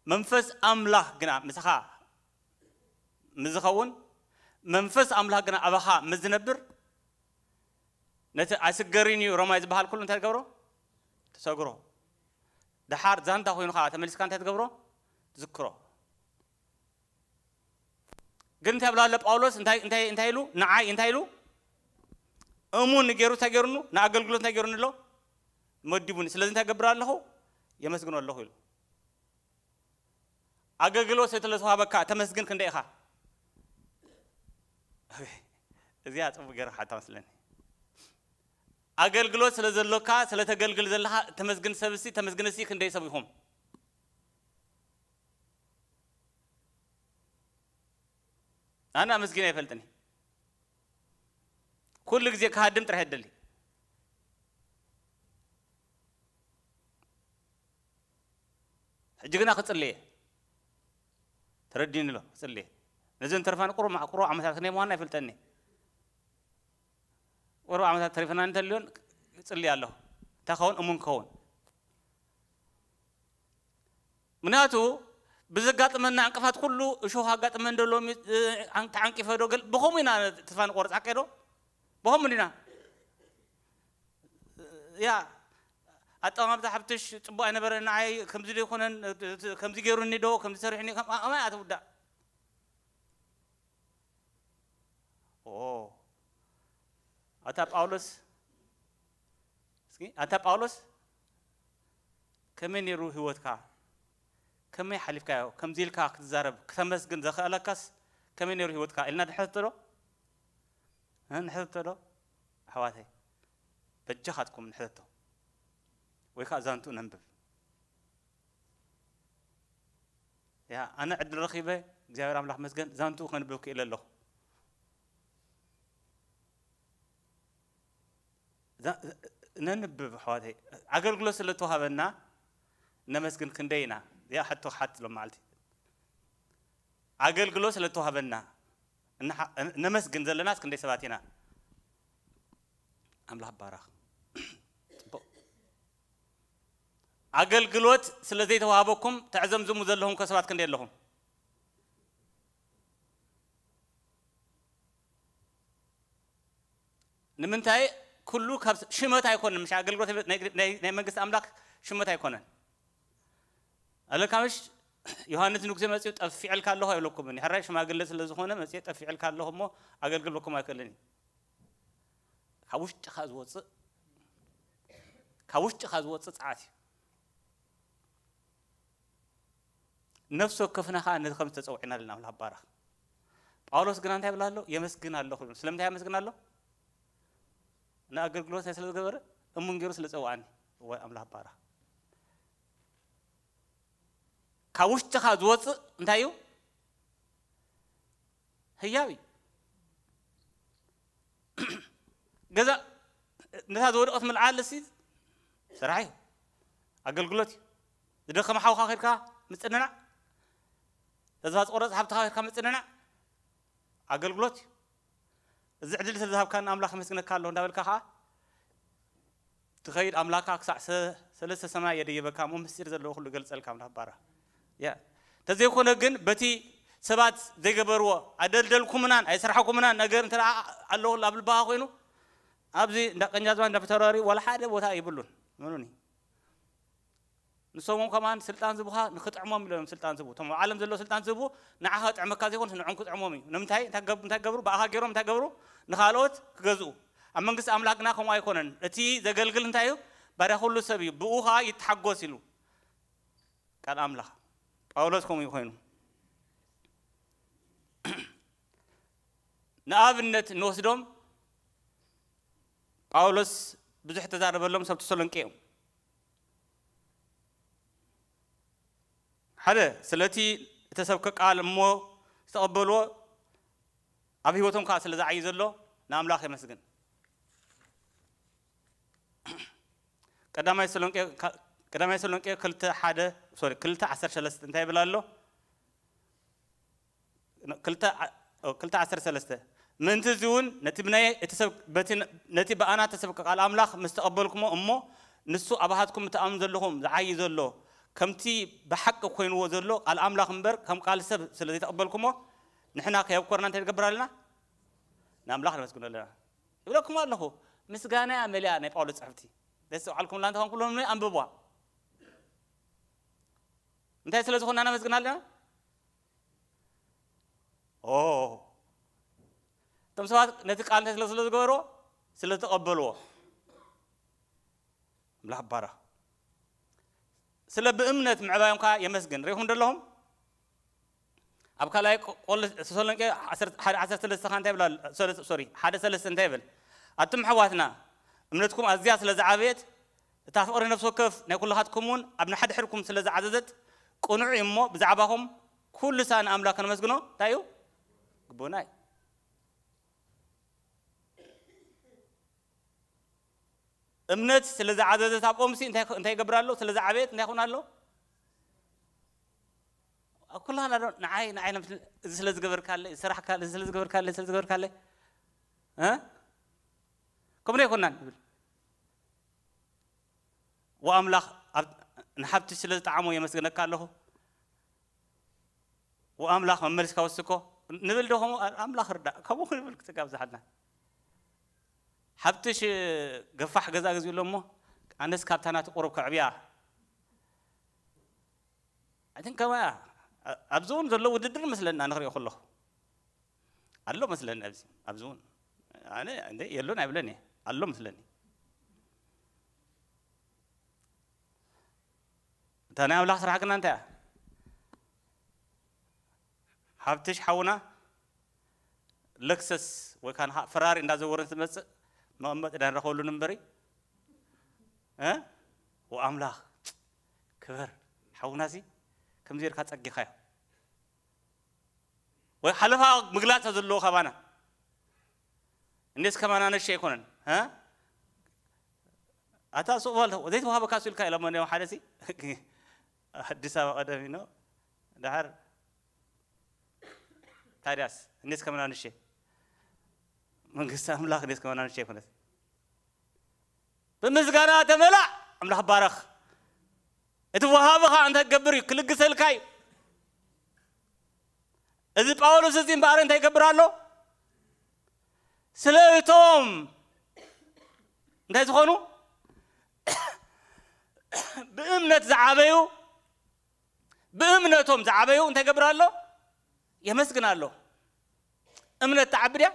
መንፈስ ኣምላኽ ግና ምሳኻ ምስ ዝኸውን፣ መንፈስ ኣምላኽ ግና ኣባኻ ምስ ዝነብር፣ ነቲ ኣስገሪን እዩ ሮማይ ዝበሃል ኩሉ እንታይ ትገብሮ? ትሰግሮ። ደሓር ዛንታ ኮይኑ ከዓ ተመሊስካ እንታይ ትገብሮ? ትዝክሮ። ግን እንታይ ብላ ኣሎ ጳውሎስ? እንታይ እንታይ እንታይ ኢሉ ንዓይ እንታይ ኢሉ? እሙን ገይሩ እንታይ ገይሩኑ? ንኣገልግሎት እንታይ ገይሩኒ ኣሎ? መዲቡኒ። ስለዚ እንታይ ገብር ኣለኹ? የመስግኖ ኣለኹ ኢሉ። ኣገልግሎት ስለተዋሃበካ ተመስግን ክንደይ ኢኻ? እዚኣ ጽቡቅ ገይረ ሓታ መስለኒ። ኣገልግሎት ስለ ዘሎካ ስለተገልግል ዘለኻ ተመስግን ሰብሲ ተመስግንሲ ክንደይ ሰብ ኢኹም? ኣነ ኣመስጊነ ኣይፈልጥን። ኩሉ ግዜ ክሃድም ጥራሕ የደሊ። ሕጂ ግና ክጽልየ ተረዲኒ ኣሎ። ክጽልየ ነዘን ተርፋን ቁሩብ ቁሩብ ዓመታት ክንደይ ምዃንና ኣይፈልጠኒ። ቁሩብ ዓመታት ተሪፈና እንተልዮን እጽሊ ኣለኹ። እንታይ ክኸውን? እሙን ክኸውን። ምክንያቱ ብዘጋጥመና ዕንቅፋት ኩሉ እሾኽ ኣጋጥመ እንዶ ሎሚ ተዓንቂፈ ዶ ገል ብኸምኡ ኢና ተስፋ ንቆርጽ ሓቀ ዶ? ብኸምኡ ኢና ያ ኣጠማምታ ሓብትሽ ጽቡቅ ኣይነበረ ንዓይ ከምዚ ዶ ይኮነን ከምዚ ገይሩኒ ዶ ከምዚ ሰሪሑኒ ከማይ ኣትውዳእ ኦ ኣታ ጳውሎስ እስኪ ኣታ ጳውሎስ ከመይ ነይሩ ህይወትካ ከመይ ሓሊፍካዮ ከምዚ ኢልካ ክትዛረብ ክተመስግን ዘኽእለካስ ከመይ ነይሩ ህይወትካ ኢልና ንሕተቶ ዶ ንሕተቶ ዶ ኣሕዋተይ በጃኻትኩም ንሕተቶ ወይ ከዓ ዛንቱ ነንብብ ያ ኣነ ዕድል ረኺበ እግዚኣብሔር ኣምላኽ መስገን ዛንቱ ከንብብ ክኢለ ኣለኹ ነንብብ ኣሕዋተይ ኣገልግሎት ስለ ተዋሃበና ነመስግን ክንደይ ኢና ያ ሕቶ ክሓት ሎም መዓልቲ ኣገልግሎት ስለ ተዋሃበና ነመስግን ዘለናስ ክንደይ ሰባት ኢና ኣምላኽ ባራኽ ኣገልግሎት ስለ ዘይተዋሃበኩም ተዕዘምዝሙ ዘለኹም ከሰባት ክንደይ ኣለኹም ንምንታይ ኩሉ ካብ ሽመት ኣይኮነን ምሽ ኣገልግሎት ናይ መንግስቲ ኣምላክ ሽመት ኣይኮነን ኣለካ ምሽ ዮሃንስ ንጉሴ መፅኡ ጠፊዐልካ ኣለኹ ኣይብለኩምን ሕራይ ሽማግለ ስለ ዝኾነ መፅኡ ጠፊዐልካ ኣለኹ እሞ ኣገልግል በኩም ኣይክእልን እዩ ካብ ውሽጥኻ ዝወፅእ ካብ ውሽጥኻ ዝወፅእ ፀዓት እዩ ነፍሲ ወከፍና ከዓ ነዚ ከም ዝተፀውዕና ኣለና ኣምላኽ ባረኽ ጳውሎስ ግና እንታይ ይብል ኣሎ የመስግን ኣለኹ ስለምንታይ የመስግን ኣሎ ንኣገልግሎት ስለ ዝገበረ እሙን ገይሩ ስለ ዝፀውዓኒ እወ ኣምላኽ ባረኽ ካብ ውሽጥኻ ዝወፅእ እንታይ እዩ ህያው እዩ ገዛ ነታ ዝወደቐት ምልዓል ሲ ስራሕ እዩ ኣገልግሎት እዩ ዝደኸመ ሓውካ ርካ ምፅንናዕ ተስፋ ዝቆረፅ ሓብትኻ ርካ ምፅንናዕ ኣገልግሎት እዩ እዚ ዕድል ስለ ዝሃብካኒ ኣምላኽ መስግነካ ኣለኹ እንዳበልካ ከዓ ትኸይድ ኣምላካ ክሳዕ ሰለስተ ሰማይ የደይበካ እሞ ምስጢር ዘለዎ ኩሉ ገልፀልካ ኣምላኽ ባራ ተዘይኮነ ግን በቲ ሰባት ዘይገበርዎ ኣደልደልኩምናን ኣይስራሕኩምናን ነገር እንተ ኣለኹ ኣብ ልባኻ ኮይኑ ኣብዚ እንዳ ቀኛዝባ እንዳ ፊተራሪ ዋላ ሓደ ቦታ ይብሉን ምኑኒ ንሶም እውን ከማን ስልጣን ዝቡኻ ንክጥዕሞም ኢሎም ስልጣን ዝቡ እቶም ኣብ ዓለም ዘሎ ስልጣን ዝቡ ንዓኻ ጥዕመካ ዘይኮን ንዖም ክጥዕሞም እዩ ንምንታይ እንታይ ገብሩ ብኣኻ ገይሮም እንታይ ገብሩ ንኻልኦት ክገዝኡ ኣብ መንግስቲ ኣምላክ ግና ከምኡ ኣይኮነን እቲ ዘገልግል እንታይ እዩ ባርያ ኩሉ ሰብ እዩ ብኡ ከዓ ይተሓጎስ ኢሉ ቃል ኣምላኽ ጳውሎስ ከምኡ ኮይኑ ንኣብነት እንወስዶም ጳውሎስ ብዙሕ ተዛረበሎም ሰብ ተሰሎንቄ እዮም ሓደ ስለቲ እተሰብከ ቃል እሞ ዝተቐበልዎ ኣብ ህይወቶም ከዓ ስለ ዝዓዩ ዘሎ ንኣምላኽ የመስግን። ቀዳማይ ተሰሎንቄ ቀዳማይ ተሰሎንቄ ክልተ ሓደ ሶሪ ክልተ ዓሰርተ ሰለስተ እንታይ ይብል ኣሎ? ክልተ ዓ- ኦ፣ ክልተ ዓሰርተ ሰለስተ ምእንቲ እዚ እውን ነቲ ብናይ እቲ ሰብ በቲ ነቲ ብኣና ተሰብከ ቃል ኣምላኽ ምስ ተቐበልኩሞ እሞ ንሱ ኣብሃትኩም እትኣምኑ ዘለኹም ዝዓዪ ዘሎ ከምቲ ብሓቂ ኮይንዎ ዘሎ ቃል ኣምላኽ እምበር ከም ቃል ሰብ ስለ ዘይተቐበልኩሞ ንሕና ከየብኮርና እንታይ ንገብር ኣለና? ንኣምላኽ ነመስግኖ ኣለና። ይብለኩም ኣለኹ። ምስጋና እያ መሊኣ ናይ ጳውሎስ ጽሕፍቲ። ደስ ዝዓልኩም ላ እንተኾንኩ ሎም ኣንብቧ። እንታይ ስለ ዝኾንና ነመስግን ኣለና? ኦ እቶም ሰባት ነቲ ቃል እንታይ ስለ ስለ ዝገበርዎ ስለ ዝተቐበልዎ ኣምላኽ ባረኽ። ስለ ብእምነት ምዕባዮም ከዓ የመስግን። ሪኹም ደለኹም ኣብ ካልኣይ ቆ- ቆል ተሰሎንቄ ዓሰርተ- ሓደ ዓሰርተ ሰለስተ ኸ እንታይ ይብል ኣሎ? ሰለ- ሶሪ ሓደ ሰለስተ እንታይ ይብል? ኣቱም ኣሕዋትና እምነትኩም ኣዝያ ስለ ዝዓበየት እታ ፍቕሪ ነፍሲ ወከፍ ናይ ኩልኻትኩም እውን ኣብ ንሓድሕድኩም ስለ ዝዓዘዘት ቅኑዕ እዩ እሞ ብዛዕባኹም ኩሉ ሳዕ ንኣምላኽ ከነመስግኖ እንታይ እዩ ግቡእና እዩ። እምነት ስለ ዝዓዘዘት ኣብኦምሲ እንታይ እንታይ ይገብር ኣሎ? ስለ ዝዓበየት እንታይ ይኾን ኣሎ? ኩላና ዶ ንዓይ ንዓይ ነምስ- እዚ ስለ ዝገበርካለይ ዝሰራሕካለይ እዚ ስለ ዝገበርካለይ ስለ ዝገበርካለይ እ ከምኡ ኣይኮናን ይብል። ወኣምላኽ ኣብ- ንሓብቲ ስለ ዝጠዓሞ የመስግነካ ኣለኹ። ወኣምላኽ መመሊስካ ወስኮ ንብል ዶ ከምኡ ኣምላኽ ርዳእ ከምኡ ክንብል ክጽጋ ብዝሓልና ሓብትሽ ገፋሕ ገዛ ግዜ ኣሎ እሞ ኣነስ ካብታ ናቲ ቁሩብ ከዕብያ ኣትን ከማያ ኣብዚ እውን ዘሎ ውድድር መስለና ንክሪኦ ከለኹ ኣሎ መስለኒ ኣብዚ ኣብዚ እውን ኣነ እንደ የሎን ኣይብለን እየ ኣሎ መስለኒ እታ ናይ ኣምላኽ ስራሕ ግና እንታይ እያ? ሓብትሽ ሓውና ለክሰስ ወይ ከዓ ንኻ ፈራሪ እንዳዘወረ ትመፅእ መቐመጢ ዳንረኸበሉ ንንበሪ እ ወኣምላኽ ክበር ሓውናሲ ከምዚ ርካ ፀጊኻዮ ወይ ሓለፋ ምግላፅ ዘለዎ ካባና እንዴስ ከማና ነሽ ኣይኮነን እ ኣታ ሱቕ በል ዘይተዋሃበካ ሱ ኢልካ ኢሎሞ ሓደ ሲ ኣዲስ ኣበባ ቀደም ኢኖ ድሓር ታዲያስ እንዴት ከመናንሼ መንግስቲ ኣምላኽ እንዴት ከመናንሼ ይኮነት ብምስጋና ተመላእ ኣምላኽ ባረኽ እቲ ወሃቢ ኸዓ እንታይ ክገብር እዩ ክልግሰልካ እዩ እዚ ጳውሎስ እዚ እምበኣር እንታይ ይገብር ኣሎ ስለ እቶም እንታይ ዝኾኑ ብእምነት ዝዓበዩ ብእምነቶም ዝዓበዩ እንታይ ገብር ኣሎ የመስግን ኣሎ እምነት ተዓቢ ድያ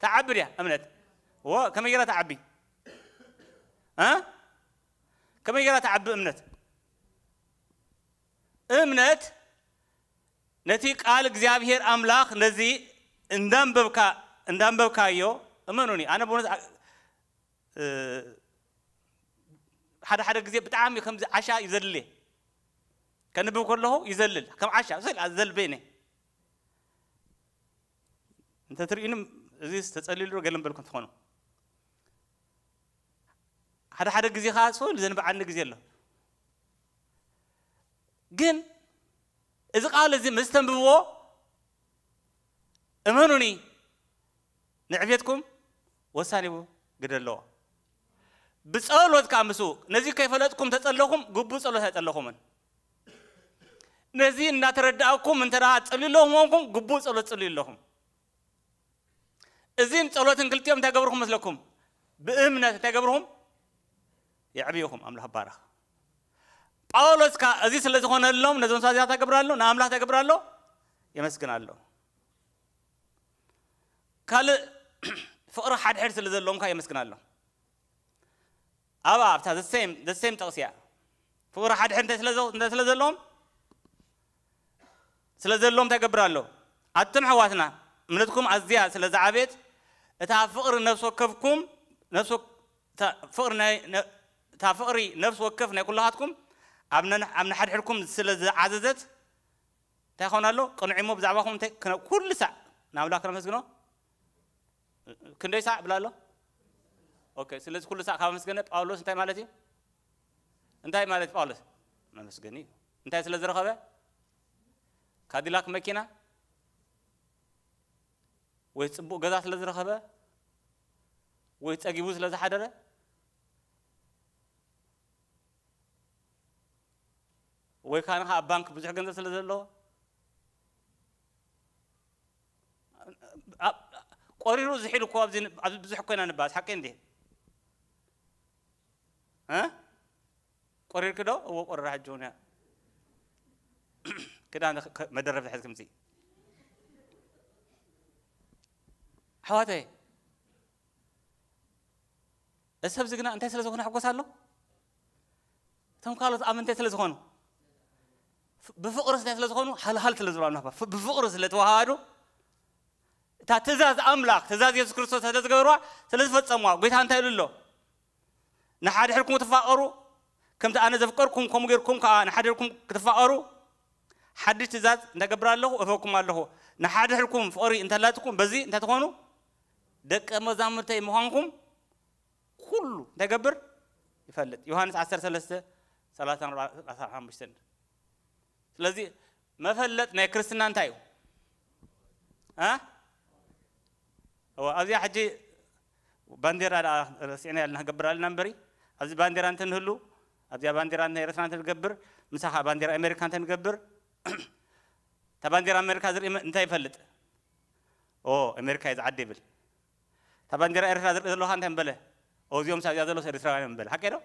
ተዓቢ ድያ እምነት ወ ከመይ ገራ ተዓቢ እ ከመይ ገራ ተዓቢ እምነት እምነት ነቲ ቃል እግዚኣብሔር ኣምላኽ ነዚ እንዳንበብካ እንዳንበብካዮ እመኑኒ ኣነ ብእውነት ሓደ ሓደ ግዜ ብጣዕሚ ከምዚ ዓሻ ይዘልል እየ ከንብብ ከለኹ ይዘልል ከም ዓሻ ስል ዘልበይነ እንተ ትርእዩንም እዚ ተጸሊሉ ገለ በልኩም ትኾኑ ሓደ ሓደ ግዜ ከዓ ስል ዘንብዓኒ ግዜ ኣሎ ግን እዚ ቃል እዚ ምስ ተንብብዎ እመኑኒ ንዕቤትኩም ወሳኒ ግደ ኣለዎ ብጸሎት ከዓ ምስ ነዚ ከይፈለጥኩም ተጸለኹም ግቡእ ጸሎት ኣይጸለኹምን ነዚ እናተረዳእኩም እንተ ጸልዩ ኣለኹም ኮንኩም ግቡእ ጸሎት ጸልዩ ኣለኹም እዚን ጸሎትን ክልቲኦም እንታይ ገብርኩም መስለኩም ብእምነት እንታይ ገብርኩም የዕብይኹም ኣምላኽ ባረኽ ጳውሎስ ካ እዚ ስለ ዝኾነሎም ነዞም ሰባት እንታይ ገብር ኣሎ ንኣምላኽ እንታይ ገብር ኣሎ የመስግን ኣሎ ካልእ ፍቕሪ ሓድሕድ ስለ ዘለዎም ካ የመስግን ኣሎ ኣብ ኣብታ ዘሰም ዘሰም ጠቕሲ እያ ፍቕሪ ሓድሕድ እንታይ ስለ ዘለዎም ስለ ዘለዎም እንታይ ገብር ኣሎ ኣቶም ኣሕዋትና እምነትኩም ኣዝያ ስለ ዝዓበየት እታ ፍቕሪ ነፍሲ ወከፍኩም ፍቕሪ ናይ እታ ፍቕሪ ነፍሲ ወከፍ ናይ ኩላኻትኩም ኣብ ነን- ኣብ ንሓድሕድኩም ስለ ዝዓዘዘት እንታይ ይኸውን ኣሎ? ቅኑዕ እሞ ብዛዕባኹም እንታይ ክነ- ኩሉ ሳዕ ንኣምላኽ ክነመስግኖ ክንደይ ሳዕ ብላ ኣሎ? ኦኬ። ስለዚ ኩሉ ሳዕ ካብ ኣመስገነ ጳውሎስ እንታይ ማለት እዩ? እንታይ ማለት ጳውሎስ መመስገኒ እዩ። እንታይ ስለ ዝረኸበ? ካዲላክ መኪና ወይ ጽቡቕ ገዛ ስለ ዝረኸበ ወይ ጸጊቡ ስለ ዝሓደረ ወይ ካንኻ ኣብ ባንክ ብዙሕ ገንዘብ ስለ ዘለዎ ኣብ- ቆሪሩ ዝሒሉ እኮ ኣብዚ ኣብዚ ብዙሕ ኮይና ንባስ ሓቂ እንዴ? እ? ቆሪርክ ዶ? እዎ ቆሪራ ሕጂ እውን እያ። ክዳን መደረብ ዝሕዝ ክምዚ ኣሕዋተይ፣ እዚ ሰብዚ ግና እንታይ ስለ ዝኾነ ሕጎስ ኣሎ? እቶም ካልኦት ኣመንታይ ስለ ዝኾኑ፣ ብፍቕሪ እንታይ ስለ ዝኾኑ፣ ሃልሃል ስለ ዝበሉ፣ ብፍቕሪ ስለ ተዋሃዱ፣ እታ ትእዛዝ ኣምላኽ፣ ትእዛዝ የሱስ ክርስቶስ ስለ ዝገበርዋ፣ ስለ ዝፈጸምዋ፣ ጎይታ እንታይ ኢሉ ኣሎ? ንሓድሕድኩም ክትፋቐሩ፣ ከምቲ ኣነ ዘፍቀርኩም፣ ከምኡ ጌርኩም ከኣ ንሓድሕድኩም ክትፋቐሩ፣ ሓድሽ ትእዛዝ እንታይ ገብር ኣለኹ? እህበኩም ኣለኹ። ንሓድሕድኩም ፍቕሪ እንተላትኩም፣ በዚ እንታይ ትኾኑ? ደቀ መዛሙርተይ ምዃንኩም ኩሉ እንታይ ገብር? ይፈልጥ። ዮሃንስ ዓሰርተ ሰለስተ፣ ሰላሳ ኣርባዕተ፣ ሰላሳ ሓሙሽተ። ስለዚ መፈለጥ ናይ ክርስትና እንታይ እዩ? እ? እወ፣ ኣብዚኣ ሕጂ ባንዴራ ደኣ ረሲዕና ያልና ገብር ኣለና እምበሪ፣ ኣብዚ ባንዴራ እንተ ንህሉ፣ ኣብዚኣ ባንዴራ ናይ ኤርትራ እንተ ንገብር፣ ምሳኻ ባንዴራ ኣሜሪካ እንተ ንገብር፣ እታ ባንዴራ ኣሜሪካ ዝርኢ መ- እንታይ ይፈልጥ? ኦ፣ ኣሜሪካ እዩ ዝዓዲ ይብል። እታ ባንዴራ ኤርትራ ዝርኢ ዘለኻ እንታይ ምበለ? ኦ፣ እዚኦም ኣብዚኣ ዘለዉ ኤርትራውያን ምበለ። ሓቂ ዶ?